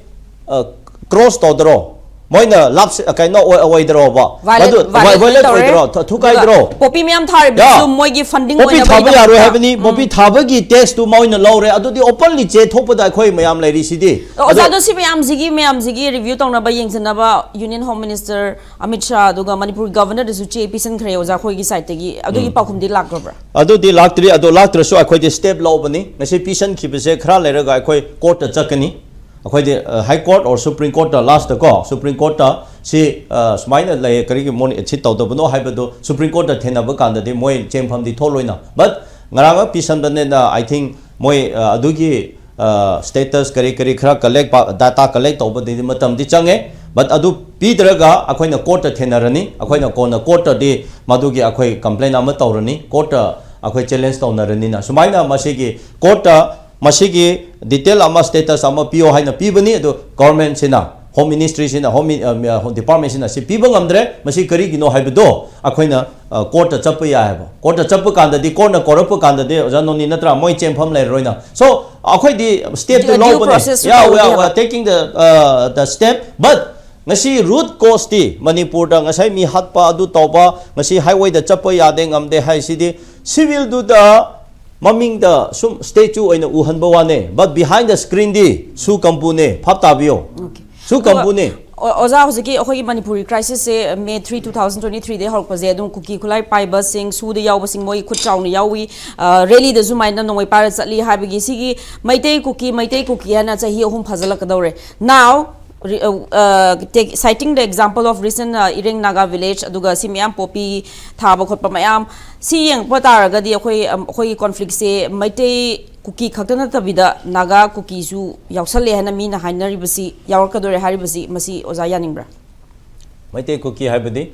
ꯑ, ꯀ꯭ꯔꯣꯁ ꯇꯧꯗ꯭ꯔꯣ? ꯃꯣꯏꯅ ꯂꯥꯞꯁ-, ꯀꯩꯅꯣ ꯑꯣꯏ-, ꯑꯣꯏꯗ꯭ꯔꯣꯕ? Violate, ꯃꯗꯨ violate violate ꯇꯧꯔꯦ꯫ ꯑꯣꯏꯗ꯭ꯔꯣ? ꯊ-, ꯊꯨꯒꯥꯏꯗ꯭ꯔꯣ? ꯑꯗꯨꯒ ꯄꯣꯄꯤ ꯃꯌꯥꯝ ꯊꯥꯔꯤꯕꯗꯨꯁꯨ ꯌꯥ꯫ ꯃꯣꯏꯒꯤ ꯐꯟꯗꯤꯡ ꯄꯣꯄꯤ ꯑꯣꯏꯅꯕ ꯊꯥꯕ ꯌꯥꯔꯣꯏ ꯒꯤꯗꯃꯛꯇ꯫ ꯍꯥꯏꯕꯅꯤ꯫ ꯎꯝ꯫ ꯄꯣꯄꯤ ꯊꯥꯕꯒꯤ ꯇꯦꯛꯁꯇꯨ ꯃꯣꯏꯅ ꯂꯧꯔꯦ꯫ ꯑꯗꯨꯗꯤ ꯑꯣꯄꯟꯂꯤ ꯆꯦ ꯊꯣꯛꯄꯗ ꯑꯩꯈꯣꯏ ꯃꯌꯥꯝ ꯂꯩꯔꯤꯁꯤꯗꯤ꯫ ꯑꯣꯖꯥ, ꯑꯗꯣ ꯑꯗꯣ ꯁꯤ ꯃꯌꯥꯝꯁꯤꯒꯤ, ꯃꯌꯥꯝꯁꯤꯒꯤ ꯔꯤꯚ꯭ꯌꯨ ꯇꯧꯅꯕ, ꯌꯦꯡꯁꯤꯟꯅꯕ Union Home Minister Amit Shah ꯑꯗꯨꯒ ꯃꯅꯤꯄꯨꯔꯒꯤ ꯒꯚꯔꯅꯔꯗꯁꯨ ꯆꯦ ꯄꯤꯁꯤꯟꯈ꯭ꯔꯦ ꯑꯣꯖꯥ, ꯑꯩꯈꯣꯏꯒꯤ ꯁꯥꯏꯠꯇꯒꯤ꯫ ꯑꯗꯨꯒꯤ ꯄꯥꯎꯈꯨꯝꯗꯤ ꯂꯥꯛꯈ꯭ꯔꯕ꯭ꯔꯥ? ꯑꯗꯨꯗꯤ ꯂꯥꯛꯇ꯭ꯔꯤ꯫ ꯑꯗꯣ ꯂꯥꯛꯇ꯭ꯔꯁꯨ ꯑꯩꯈꯣꯏꯗꯤ ꯁ꯭ꯇꯦꯞ ꯂꯧꯕꯅꯤ꯫ ꯉꯁꯤ ꯄꯤꯁꯟꯈꯤꯕꯁꯦ ꯈꯔ ꯂꯩꯔꯒ ꯑꯩꯈꯣꯏ ꯀꯣꯔꯠꯇ ꯆꯠꯀꯅꯤ꯫ ꯑꯩꯈꯣꯏꯗꯤ, ꯑ, ꯍꯥꯏ ꯀꯣꯔꯠ ꯑꯣꯔ ꯁꯨꯄ꯭ꯔꯤꯝ ꯀꯣꯔꯠꯇ, ꯂꯥꯁꯇ ꯀꯣ, ꯁꯨꯄ꯭ꯔꯤꯝ ꯀꯣꯔꯠꯇ ꯁꯤ, ꯑ, ꯁꯨꯃꯥꯏꯅ ꯂꯩ, ꯀꯔꯤꯒꯤ ꯃꯣꯏꯅ ꯁꯤ ꯇꯧꯗꯕꯅꯣ ꯍꯥꯏꯕꯗꯨ ꯁꯨꯄ꯭ꯔꯤꯝ ꯀꯣꯔꯠꯇ ꯊꯦꯡꯅꯕ ꯀꯥꯟꯗꯗꯤ ꯃꯣꯏ ꯆꯦꯟꯐꯝꯗꯤ ꯊꯣꯛꯂꯣꯏꯅ꯫ But ꯉꯔꯥꯡ ꯄꯤꯁꯟꯕꯅꯤꯅ, I think, ꯃꯣꯏ, ꯑ, ꯑꯗꯨꯒꯤ, status ꯀꯔꯤ ꯀꯔꯤ ꯈꯔ collect, data collect ꯇꯧꯕꯗꯗꯤ ꯃꯇꯝꯗꯤ ꯆꯪꯉꯦ꯫ But ꯑꯗꯨ ꯄꯤꯗ꯭ꯔꯒ ꯑꯩꯈꯣꯏꯅ courtꯇ ꯊꯦꯡꯅꯔꯅꯤ꯫ ꯑꯩꯈꯣꯏꯅ ꯀꯣꯟꯅ courtꯇꯗꯤ ꯃꯗꯨꯒꯤ ꯑꯩꯈꯣꯏ complaint ꯑꯃ ꯇꯧꯔꯅꯤ, courtꯇ ꯑꯩꯈꯣꯏ challenge ꯇꯧꯅꯔꯅꯤꯅ꯫ ꯁꯨꯃꯥꯏꯅ ꯃꯁꯤꯒꯤ courtꯇ ꯃꯁꯤꯒꯤ detail ꯑꯃ, status ꯑꯃ ꯄꯤꯌꯣ ꯍꯥꯏꯅ ꯄꯤꯕꯅꯤ꯫ ꯑꯗꯨ governmentꯁꯤꯅ, Home Ministryꯁꯤꯅ, Home Min-, ꯑ, Departmentꯁꯤꯅ ꯁꯤ ꯄꯤꯕ ꯉꯝꯗ꯭ꯔꯦ, ꯃꯁꯤ ꯀꯔꯤꯒꯤꯅꯣ ꯍꯥꯏꯕꯗꯣ ꯑꯩꯈꯣꯏꯅ courtꯇ ꯆꯠꯄ ꯌꯥꯏ ꯍꯥꯏꯕ꯫ Courtꯇ ꯆꯠꯄ ꯀꯥꯟꯗꯗꯤ, courtꯅ ꯀꯧꯔꯛꯄ ꯀꯥꯟꯗꯗꯤ, ꯑꯣꯖꯥ ꯅꯣꯅꯤ, ꯅꯠꯇ꯭ꯔꯥ, ꯃꯣꯏ ꯆꯦꯟꯐꯝ ꯂꯩꯔꯔꯣꯏꯅ꯫ So ꯑꯩꯈꯣꯏꯗꯤ stepꯇꯨ ꯂꯧꯕꯅꯦ꯫ Due process ꯇꯧꯒꯦ ꯍꯥꯏꯕ꯫ Taking the, uh, the step, but ꯉꯁꯤ root causeꯇꯤ ꯃꯅꯤꯄꯨꯔꯗ ꯉꯁꯥꯏ ꯃꯤ ꯍꯥꯠꯄ, ꯑꯗꯨ ꯇꯧꯕ, ꯉꯁꯤ highwayꯗ ꯆꯠꯄ ꯌꯥꯗꯦ, ꯉꯝꯗꯦ ꯍꯥꯏꯁꯤꯗꯤ civilꯗꯨꯗ ꯃꯃꯤꯡꯗ ꯁꯨꯝ statue ꯑꯣꯏꯅ ꯎꯍꯟꯕ ꯋꯥꯅꯦ, but behind the screenꯗꯤ ꯁꯨ ꯀꯝꯄꯨꯅꯦ꯫ ꯚꯥꯞ ꯇꯥꯕꯤꯌꯣ꯫ Okay. ꯁꯨ ꯑꯗꯨꯒ ꯀꯝꯄꯨꯅꯦ꯫ ꯑꯣ-, ꯑꯣꯖꯥ, ꯍꯧꯖꯤꯛꯀꯤ ꯑꯩꯈꯣꯏꯒꯤ ꯃꯅꯤꯄꯨꯔꯒꯤ crisisꯁꯦ May three, two thousand twenty threeꯗꯒꯤ ꯍꯧꯔꯛꯄꯁꯦ, ꯑꯗꯨꯝ ꯀꯨꯀꯤ ꯈꯨꯠꯂꯥꯏ ꯄꯥꯏꯕꯁꯤꯡ, ꯁꯨꯗ ꯌꯥꯎꯕꯁꯤꯡ, ꯃꯣꯏ ꯈꯨꯠ ꯆꯥꯎꯅ ꯌꯥꯎꯏ, ꯑ, rallyꯗ ꯁꯨꯃꯥꯏꯅ ꯅꯣꯡꯃꯩ ꯄꯥꯏꯔ ꯆꯠꯂꯤ ꯍꯥꯏꯕꯒꯤ ꯁꯤꯒꯤ ꯃꯩꯇꯩ ꯀꯨꯀꯤ, ꯃꯩꯇꯩ ꯀꯨꯀꯤ ꯍꯥꯏꯅ ꯆꯍꯤ ꯑꯍꯨꯝ ꯐꯥꯖꯤꯜꯂꯛꯀꯗꯧꯔꯦ꯫ Now, re-, uh, uh, take, citing the example of recent, uh, Ireng Naga village, ꯑꯗꯨꯒ ꯁꯤ ꯃꯌꯥꯝ ꯄꯣꯄꯤ ꯊꯥꯕ ꯈꯣꯠꯄ ꯃꯌꯥꯝ, ꯁꯤ ꯌꯦꯡꯕ ꯇꯥꯔꯒꯗꯤ ꯑꯩꯈꯣꯏ, ꯑꯝ, ꯑꯩꯈꯣꯏꯒꯤ conflictꯁꯦ ꯃꯩꯇꯩ ꯀꯨꯀꯤ ꯈꯛꯇ ꯅꯠꯇꯕꯤꯗ ꯅꯥꯒꯥ ꯀꯨꯀꯤꯁꯨ ꯌꯥꯎꯁꯜꯂꯦ ꯍꯥꯏꯅ ꯃꯤꯅ ꯍꯥꯏꯅꯔꯤꯕꯁꯤ, ꯌꯥꯎꯔꯛꯀꯗꯣꯔꯦ ꯍꯥꯏꯔꯤꯕꯁꯤ, ꯃꯁꯤ ꯑꯣꯖꯥ ꯌꯥꯅꯤꯡꯕ꯭ꯔꯥ? ꯃꯩꯇꯩ ꯀꯨꯀꯤ ꯍꯥꯏꯕꯗꯤ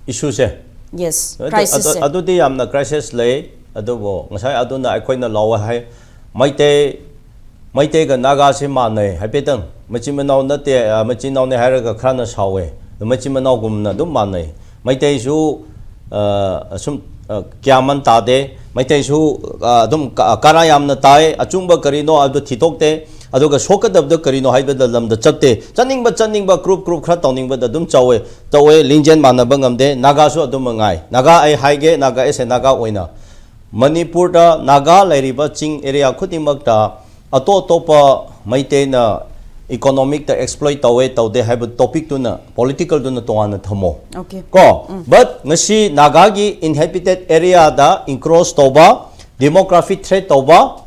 issueꯁꯦ? Yes, ꯑꯗꯨ-, ꯑꯗꯨ-, crisisꯁꯦ꯫ ꯑꯗꯨꯗꯤ ꯌꯥꯝꯅ crisis ꯂꯩ꯫ ꯑꯗꯨꯕꯨ ꯉꯁꯥꯏ ꯑꯗꯨꯅ ꯑꯩꯈꯣꯏꯅ ꯂꯥꯎꯑꯣ ꯍꯥꯏ, ꯃꯩꯇꯩ, ꯃꯩꯇꯩꯒ ꯅꯥꯒꯥꯁꯤ ꯃꯥꯟꯅꯩ ꯍꯥꯏꯐꯦꯠꯇꯪ꯫ ꯃꯆꯤꯟ ꯃꯅꯥꯎ ꯅꯠꯇꯦ, ꯑ, ꯃꯆꯤꯟ ꯃꯅꯥꯎꯅꯦ ꯍꯥꯏꯔꯒ ꯈꯔꯅ ꯁꯥꯎꯋꯦ꯫ ꯑꯗꯨ ꯃꯆꯤꯟ ꯃꯅꯥꯎꯒꯨꯝꯅ ꯑꯗꯨꯝ ꯃꯥꯟꯅꯩ꯫ ꯃꯩꯇꯩꯁꯨ, ꯑ, ꯁꯨꯝ, ꯑ, ꯒ꯭ꯌꯥꯟ ꯃꯟ ꯇꯥꯗꯦ꯫ ꯃꯩꯇꯩꯁꯨ, ꯑ, ꯑꯗꯨꯝ ꯀ-, ꯀꯔꯥ ꯌꯥꯝꯅ ꯇꯥꯏ꯫ ꯑꯆꯨꯝꯕ ꯀꯔꯤꯅꯣ ꯍꯥꯏꯕꯗꯨ ꯊꯤꯗꯣꯛꯇꯦ꯫ ꯑꯗꯨꯒ ꯁꯣꯛꯀꯗꯕꯗꯣ ꯀꯔꯤꯅꯣ ꯍꯥꯏꯕꯗ ꯂꯝꯗ ꯆꯠꯇꯦ꯫ ꯆꯠꯅꯤꯡꯕ ꯆꯠꯅꯤꯡꯕ group group ꯈꯔ ꯇꯧꯅꯤꯡꯕꯗ ꯑꯗꯨꯝ ꯆꯧꯋꯦ, ꯇꯧꯋꯦ꯫ ꯂꯤꯡꯖꯦꯜ ꯃꯥꯟꯅꯕ ꯉꯝꯗꯦ꯫ ꯅꯥꯒꯥꯁꯨ ꯑꯗꯨꯝ ꯃꯉꯥꯏ꯫ ꯅꯥꯒꯥ ꯑꯩ ꯍꯥꯏꯒꯦ, ꯅꯥꯒꯥ as a ꯅꯥꯒꯥ ꯑꯣꯏꯅ ꯃꯅꯤꯄꯨꯔꯗ ꯅꯥꯒꯥ ꯂꯩꯔꯤꯕ ꯆꯤꯡ area ꯈꯨꯗꯤꯡꯃꯛꯇ ꯑꯇꯣꯞ ꯑꯇꯣꯞꯄ ꯃꯩꯇꯩꯅ economicꯇ exploit ꯇꯧꯋꯦ ꯇꯧꯗꯦ ꯍꯥꯏꯕ topicꯇꯨꯅ, politicalꯗꯨꯅ ꯇꯣꯉꯥꯟꯅ ꯊꯝꯃꯣ꯫ Okay. ꯀꯣ? ꯎꯝ꯫ But ꯉꯁꯤ ꯅꯥꯒꯥꯒꯤ inhabited areaꯗ encroach ꯇꯧꯕ, demography threat ꯇꯧꯕ,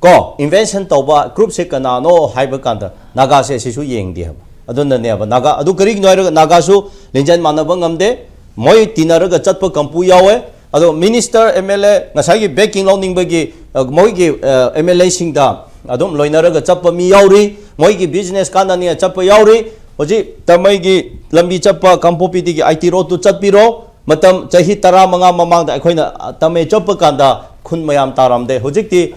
ꯀꯣ, invasion ꯇꯧꯕ groupꯁꯦ ꯀꯅꯥꯅꯣ ꯍꯥꯏꯕ ꯀꯥꯟꯗ ꯅꯥꯒꯥꯁꯦ ꯁꯤꯁꯨ ꯌꯦꯡꯗꯦ ꯍꯥꯏꯕ꯫ ꯑꯗꯨꯅꯅꯦꯕ ꯅꯥꯒꯥ, ꯑꯗꯨ ꯀꯔꯤꯒꯤꯅꯣ ꯍꯥꯏꯔꯒ ꯅꯥꯒꯥꯁꯨ ꯂꯤꯡꯖꯦꯜ ꯃꯥꯟꯅꯕ ꯉꯝꯗꯦ, ꯃꯣꯏ ꯇꯤꯟꯅꯔꯒ ꯆꯠꯄ ꯀꯥꯡꯕꯨ ꯌꯥꯎꯋꯦ꯫ ꯑꯗꯣ minister, M L A ꯉꯁꯥꯏꯒꯤ backing ꯂꯧꯅꯤꯡꯕꯒꯤ ꯑ, ꯃꯣꯏꯒꯤ ꯑꯦꯝ ꯑꯦꯜ ꯑꯦꯁꯤꯡꯗ ꯑꯗꯨꯝ ꯂꯣꯏꯅꯔꯒ ꯆꯠꯄ ꯃꯤ ꯌꯥꯎꯔꯤ, ꯃꯣꯏꯒꯤ ꯕꯤꯖꯤꯅꯦꯁ ꯀꯥꯟꯅꯅꯤꯡꯉꯥꯏ ꯆꯠꯄ ꯌꯥꯎꯔꯤ꯫ ꯍꯧꯖꯤꯛ ꯇꯃꯩꯒꯤ ꯂꯝꯕꯤ ꯆꯠꯄ ꯀꯥꯡꯄꯣꯛꯄꯤꯗꯒꯤ ꯑꯥꯏ ꯇꯤ ꯔꯣꯗꯇꯨ ꯆꯠꯄꯤꯔꯣ꯫ ꯃꯇꯝ ꯆꯍꯤ ꯇꯔꯥꯃꯉꯥ ꯃꯃꯥꯡꯗ ꯑꯩꯈꯣꯏꯅ, ꯑ, ꯇꯃꯩ ꯆꯠꯄ ꯀꯥꯟꯗ ꯈꯨꯟ ꯃꯌꯥꯝ ꯇꯥꯔꯝꯗꯦ, ꯍꯧꯖꯤꯛꯇꯤ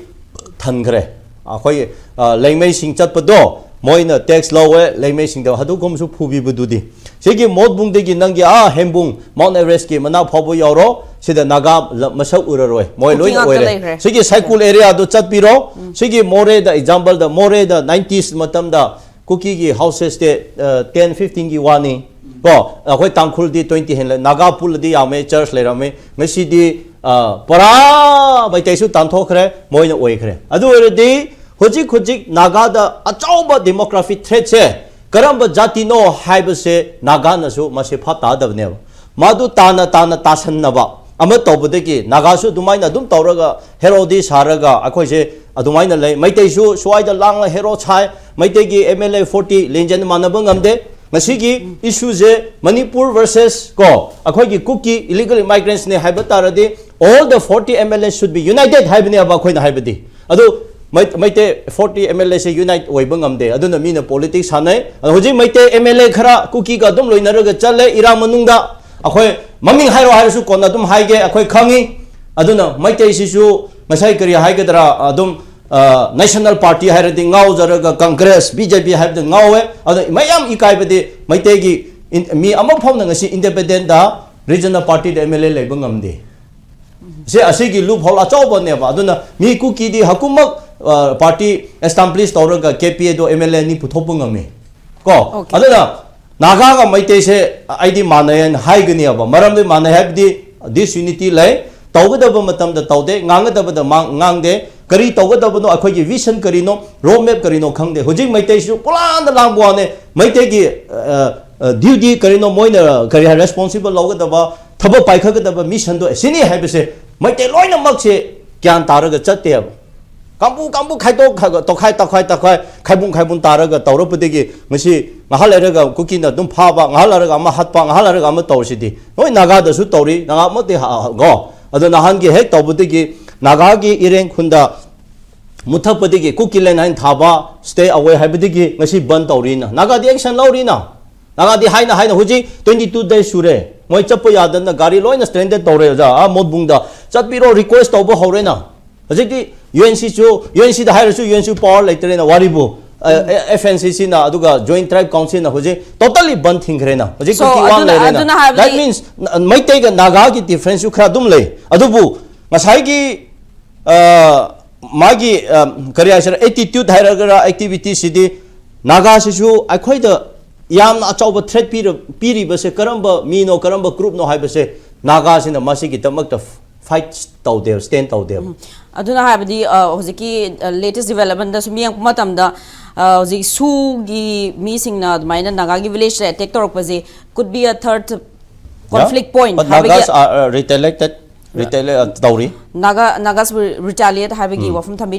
ꯊꯟꯈ꯭ꯔꯦ꯫ ꯑꯩꯈꯣꯏ, ꯑ, ꯂꯩꯉꯩꯁꯤꯡ ꯆꯠꯄꯗꯣ ꯃꯣꯏꯅ ꯇꯦꯛꯁ ꯂꯧꯋꯦ, ꯂꯩꯉꯩꯁꯤꯡꯗ ꯑꯗꯨꯒꯨꯝꯕꯁꯨ ꯐꯨꯕꯤꯕꯗꯨꯗꯤ꯫ ꯁꯤꯒꯤ ꯃꯣꯠꯕꯨꯡꯗꯒꯤ ꯅꯪꯒꯤ ꯑꯥ ꯍꯦꯝꯕꯨꯡ, ꯃꯥꯎꯟ ꯑꯦꯚꯔꯦꯁꯀꯤ ꯃꯅꯥꯛ ꯐꯥꯎꯕ ꯌꯥꯎꯔꯣ, ꯁꯤꯗ ꯅꯥꯒꯥ ꯂ-, ꯃꯁꯛ ꯎꯔꯔꯣꯏ, ꯃꯣꯏ ꯀꯨꯀꯤ ꯂꯣꯏꯅ ꯉꯥꯛꯇ ꯑꯣꯏꯔꯦ꯫ ꯂꯩꯈ꯭ꯔꯦ꯫ ꯁꯤꯒꯤ ꯁꯥꯏꯀꯨꯜ ꯑꯦꯔꯤꯌꯥꯗꯨ ꯆꯠꯄꯤꯔꯣ꯫ ꯁꯤꯒꯤ ꯃꯣꯔꯦꯗ, ꯑꯦꯛꯖꯥꯝꯄꯜꯗ ꯃꯣꯔꯦꯗ ꯅꯥꯏꯟꯇꯤꯁ ꯃꯇꯝꯗ ꯀꯨꯀꯤꯒꯤ ꯍꯥꯎꯁꯦꯁꯇꯤ, ꯑ, ꯇꯦꯟ ꯐꯤꯐꯇꯤꯟꯒꯤ ꯋꯥꯅꯤ꯫ ꯀꯣ, ꯑꯩꯈꯣꯏ ꯇꯥꯡꯈꯨꯜꯗꯤ ꯇ꯭ꯋꯦꯟꯇꯤ ꯍꯦꯜꯂꯦ, ꯅꯥꯒꯥ ꯄꯨꯜꯂꯗꯤ ꯌꯥꯝꯃꯦ, ꯆꯔꯆ ꯂꯩꯔꯝꯃꯦ꯫ ꯉꯁꯤꯗꯤ, ꯑ, ꯄꯨꯔꯥ ꯃꯩꯇꯩꯁꯨ ꯇꯥꯟꯊꯣꯛꯈ꯭ꯔꯦ, ꯃꯣꯏꯅ ꯑꯣꯏꯈ꯭ꯔꯦ꯫ ꯑꯗꯨ ꯑꯣꯏꯔꯗꯤ ꯍꯧꯖꯤꯛ ꯍꯧꯖꯤꯛ ꯅꯥꯒꯥꯗ ꯑꯆꯧꯕ ꯗꯦꯃꯣꯒ꯭ꯔꯥꯐꯤ ꯊ꯭ꯔꯦꯠꯁꯦ ꯀꯔꯝꯕ ꯖꯥꯇꯤꯅꯣ ꯍꯥꯏꯕꯁꯦ ꯅꯥꯒꯥꯅꯁꯨ ꯃꯁꯤ ꯚꯥꯞ ꯇꯥꯗꯕꯅꯦꯕ꯫ ꯃꯗꯨ ꯇꯥꯅ ꯇꯥꯅ ꯇꯥꯁꯟꯅꯕ ꯑꯃ ꯇꯧꯕꯗꯒꯤ ꯅꯥꯒꯥꯁꯨ ꯑꯗꯨꯃꯥꯏꯅ ꯑꯗꯨꯝ ꯇꯧꯔꯒ ꯍꯦꯔꯣꯗꯤ ꯁꯥꯔꯒ ꯑꯩꯈꯣꯏꯁꯦ ꯑꯗꯨꯃꯥꯏꯅ ꯂꯩ꯫ ꯃꯩꯇꯩꯁꯨ ꯁ꯭ꯋꯥꯏꯗ ꯂꯥꯡꯅ ꯍꯦꯔꯣ ꯁꯥꯏ꯫ ꯃꯩꯇꯩꯒꯤ ꯑꯦꯝ ꯑꯦꯜ ꯑꯦ ꯐꯣꯔꯇꯤ ꯂꯤꯡꯖꯦꯜ ꯃꯥꯟꯅꯕ ꯉꯝꯗꯦ꯫ ꯉꯁꯤꯒꯤ ꯏꯁꯨꯁꯦ ꯃꯅꯤꯄꯨꯔ ꯚꯔꯁꯦꯁ ꯀꯣ, ꯑꯩꯈꯣꯏꯒꯤ ꯀꯨꯀꯤ ꯏꯂꯤꯒꯦꯜ ꯏꯃꯥꯏꯒ꯭ꯔꯦꯟꯁꯅꯦ ꯍꯥꯏꯕ ꯇꯥꯔꯗꯤ, all the forty M L A should be united ꯍꯥꯏꯕꯅꯦꯕ ꯑꯩꯈꯣꯏꯅ ꯍꯥꯏꯕꯗꯤ꯫ ꯑꯗꯨ ꯃꯩ-, ꯃꯩꯇꯩ ꯐꯣꯔꯇꯤ ꯑꯦꯝ ꯑꯦꯜ ꯑꯦꯁꯦ ꯌꯨꯅꯥꯏꯠ ꯑꯣꯏꯕ ꯉꯝꯗꯦ꯫ ꯑꯗꯨꯅ ꯃꯤꯅ ꯄꯣꯂꯤꯇꯤꯛꯁ ꯁꯥꯟꯅꯩ꯫ ꯑꯗꯣ ꯍꯧꯖꯤꯛ ꯃꯩꯇꯩ ꯑꯦꯝ ꯑꯦꯜ ꯑꯦ ꯈꯔ ꯀꯨꯀꯤꯒ ꯑꯗꯨꯝ ꯂꯣꯏꯅꯔꯒ ꯆꯠꯂꯦ ꯏꯔꯥꯡ ꯃꯅꯨꯡꯗ꯫ ꯑꯩꯈꯣꯏ ꯃꯃꯤꯡ ꯍꯥꯏꯔꯣ ꯍꯥꯏꯔꯁꯨ ꯀꯣꯟꯅ ꯑꯗꯨꯝ ꯍꯥꯏꯒꯦ, ꯑꯩꯈꯣꯏ ꯈꯪꯉꯤ꯫ ꯑꯗꯨꯅ ꯃꯩꯇꯩꯁꯤꯁꯨ ꯉꯁꯥꯏ ꯀꯔꯤ ꯍꯥꯏꯒꯗ꯭ꯔꯥ, ꯑꯗꯨꯝ, ꯑ, ꯅꯦꯁꯅꯦꯜ ꯄꯥꯔꯇꯤ ꯍꯥꯏꯔꯗꯤ ꯉꯥꯎꯖꯔꯒ ꯀꯪꯒ꯭ꯔꯦꯁ, ꯕꯤ ꯖꯦ ꯄꯤ ꯍꯥꯏꯕꯗ ꯉꯥꯎꯋꯦ꯫ ꯑꯗꯣ ꯃꯌꯥꯝ ꯏꯀꯥꯏꯕꯗꯤ ꯃꯩꯇꯩꯒꯤ ꯏꯟ-, ꯃꯤ ꯑꯃ ꯐꯥꯎꯅ ꯉꯁꯤ independent regional ꯄꯥꯔꯇꯤꯗ M L A ꯂꯩꯕ ꯉꯝꯗꯦ꯫ ꯁꯤ, ꯑꯁꯤꯒꯤ ꯂꯨꯞ ꯍꯣꯜ ꯑꯆꯧꯕꯅꯦꯕ꯫ ꯑꯗꯨꯅ ꯃꯤ ꯀꯨꯀꯤꯗꯤ ꯍꯀꯨꯃꯛ, ꯑ, ꯄꯥꯔꯇꯤ ꯑꯦꯁꯇꯥꯕ꯭ꯂꯤꯁ ꯇꯧꯔꯒ K P ꯑꯦꯗꯣ M L A ꯑꯅꯤ ꯄꯨꯊꯣꯛꯄ ꯉꯝꯃꯤ꯫ ꯀꯣ? Okay. ꯑꯗꯨꯅ ꯅꯥꯒꯥꯒ ꯃꯩꯇꯩꯁꯦ ꯑꯩꯗꯤ ꯃꯥꯟꯅꯩ ꯍꯥꯏꯅ ꯍꯥꯏꯒꯅꯤꯕ꯫ ꯃꯔꯝꯗꯤ ꯃꯥꯟꯅꯩ ꯍꯥꯏꯕꯗꯤ ꯗꯤꯁꯌꯨꯅꯤꯇꯤ ꯂꯩ, ꯇꯧꯒꯗꯕ ꯃꯇꯝꯗ ꯇꯧꯗꯦ, ꯉꯥꯡꯒꯗꯕꯗ ꯃꯥꯡ-, ꯉꯥꯡꯗꯦ꯫ ꯀꯔꯤ ꯇꯧꯒꯗꯕꯅꯣ, ꯑꯩꯈꯣꯏꯒꯤ ꯚꯤꯖꯟ ꯀꯔꯤꯅꯣ, ꯔꯣꯗ ꯃꯦꯞ ꯀꯔꯤꯅꯣ ꯈꯪꯗꯦ꯫ ꯍꯧꯖꯤꯛ ꯃꯩꯇꯩꯁꯨ ꯄꯨꯂꯥꯟꯗ ꯂꯥꯡꯕ ꯋꯥꯅꯦ꯫ ꯃꯩꯇꯩꯒꯤ, ꯑ, ꯑ, ꯗ꯭ꯌꯨꯇꯤ ꯀꯔꯤꯅꯣ, ꯃꯣꯏꯅ ꯀꯔꯤ ꯍꯥꯏ, ꯔꯦꯁꯄꯣꯟꯁꯤꯕꯜ ꯂꯧꯒꯗꯕ, ꯊꯕꯛ ꯄꯥꯏꯈꯠꯀꯗꯕ ꯃꯤꯁꯟꯗꯣ ꯑꯁꯤꯅꯤ ꯍꯥꯏꯕꯁꯦ ꯃꯩꯇꯩ ꯂꯣꯏꯅꯃꯛꯁꯦ ꯒ꯭ꯌꯥꯟ ꯇꯥꯔꯒ ꯆꯠꯇꯦꯕ꯫ ꯀꯥꯡꯕꯨ ꯀꯥꯡꯕꯨ ꯈꯥꯏꯗꯣꯛ ꯈꯥꯏꯗꯣꯛ-, ꯇꯣꯈꯥꯏ ꯇꯣꯈꯥꯏ ꯇꯣꯈꯥꯏ, ꯈꯥꯏꯕꯨꯡ ꯈꯥꯏꯕꯨꯡ ꯇꯥꯔꯒ ꯇꯧꯔꯛꯄꯗꯒꯤ ꯉꯁꯤ ꯉꯥꯏꯍꯥꯛ ꯂꯩꯔꯒ ꯀꯨꯀꯤꯅ ꯑꯗꯨꯝ ꯐꯥꯕ, ꯉꯥꯏꯍꯥꯛ ꯂꯩꯔꯒ ꯑꯃ ꯍꯥꯠꯄ, ꯉꯥꯏꯍꯥꯛ ꯂꯩꯔꯒ ꯑꯃ ꯇꯧꯔꯤꯁꯤꯗꯤ꯫ ꯍꯣꯏ, ꯅꯥꯒꯥꯗꯁꯨ ꯇꯧꯔꯤ, ꯅꯥꯒꯥꯃꯛꯇꯤ ꯍ-, ꯍ-, ꯀꯣ꯫ ꯑꯗꯣ ꯅꯍꯥꯟꯒꯤ ꯍꯦꯛ ꯇꯧꯕꯗꯒꯤ ꯅꯥꯒꯥꯒꯤ ꯏꯔꯦꯡ ꯈꯨꯟꯗ ꯃꯨꯊꯠꯄꯗꯒꯤ ꯀꯨꯀꯤꯂꯦꯟ ꯍꯥꯏꯅ ꯊꯥꯕ stay away ꯍꯥꯏꯕꯗꯒꯤ ꯉꯁꯤ ꯕꯟ ꯇꯧꯔꯤꯅ꯫ ꯅꯥꯒꯥꯗꯤ action ꯂꯧꯔꯤꯅ꯫ ꯅꯥꯒꯥꯗꯤ ꯍꯥꯏꯅ ꯍꯥꯏꯅ ꯍꯧꯖꯤꯛ twenty two days ꯁꯨꯔꯦ꯫ ꯃꯣꯏ ꯆꯠꯄ ꯌꯥꯗꯅ ꯒꯥꯔꯤ ꯂꯣꯏꯅ stranded ꯇꯧꯔꯦ ꯑꯣꯖꯥ꯫ ꯑꯥ ꯃꯣꯠꯕꯨꯡꯗ ꯆꯠꯄꯤꯔꯣ request ꯇꯧꯕ ꯍꯧꯔꯦꯅ꯫ ꯍꯧꯖꯤꯛꯇꯤ UNC ꯁꯨ, UNC ꯗ ꯍꯥꯏꯔꯁꯨ UNC power ꯂꯩꯇ꯭ꯔꯦꯅ ꯋꯥꯔꯤꯕꯨ꯫ ꯑ, ꯑ, FNCC ꯅ ꯑꯗꯨꯒ Joint Tribe Council ꯅ ꯍꯧꯖꯤꯛ totally ꯕꯟ ꯊꯤꯡꯈ꯭ꯔꯦꯅ꯫ ꯍꯧꯖꯤꯛ So, ꯀꯨꯀꯤ ꯋꯥꯡ ꯑꯗꯨꯅ, ꯂꯩꯔꯦꯅ꯫ ꯑꯗꯨꯅ ꯍꯥꯏꯕꯗꯤ That means ꯅ-, ꯃꯩꯇꯩꯒ ꯅꯥꯒꯥꯒꯤ difference ꯁꯨ ꯈꯔ ꯑꯗꯨꯝ ꯂꯩ꯫ ꯑꯗꯨꯕꯨ ꯉꯁꯥꯏꯒꯤ, ꯑ, ꯃꯥꯒꯤ, ꯑ, ꯀꯔꯤ ꯍꯥꯏꯁꯤꯔ, attitude ꯍꯥꯏꯔꯒꯔꯥ, activity ꯁꯤꯗꯤ ꯅꯥꯒꯥꯁꯤꯁꯨ ꯑꯩꯈꯣꯏꯗ ꯌꯥꯝꯅ ꯑꯆꯧꯕ threat ꯄꯤꯔ-, ꯄꯤꯔꯤꯕꯁꯦ ꯀꯔꯝꯕ ꯃꯤꯅꯣ, ꯀꯔꯝꯕ group ꯅꯣ ꯍꯥꯏꯕꯁꯦ ꯅꯥꯒꯥꯁꯤꯅ ꯃꯁꯤꯒꯤꯗꯃꯛꯇ fight ꯇꯧꯗꯦꯕ, stand ꯇꯧꯗꯦꯕ꯫ ꯑꯗꯨꯅ ꯍꯥꯏꯕꯗꯤ, ꯑ, ꯍꯧꯖꯤꯛꯀꯤ, ꯑ, latest development ꯗ ꯁꯨꯝ ꯌꯦꯡꯉꯛꯄ ꯃꯇꯝꯗ, ꯑ, ꯍꯧꯖꯤꯛ ꯁꯨꯒꯤ ꯃꯤꯁꯤꯡꯅ ꯑꯗꯨꯃꯥꯏꯅ ꯅꯥꯒꯥꯒꯤ village ꯇ attack ꯇꯧꯔꯛꯄꯁꯦ could be a third conflict point But ꯍꯥꯏꯕꯒꯤ Nagas are, uh, retaliated, retaliate, uh, ꯇꯧꯔꯤ꯫ Naga, Nagas retaliate ꯍꯥꯏꯕꯒꯤ ꯎꯝ꯫ ꯋꯥꯐꯝ ꯊꯝꯕꯤꯔꯤ꯫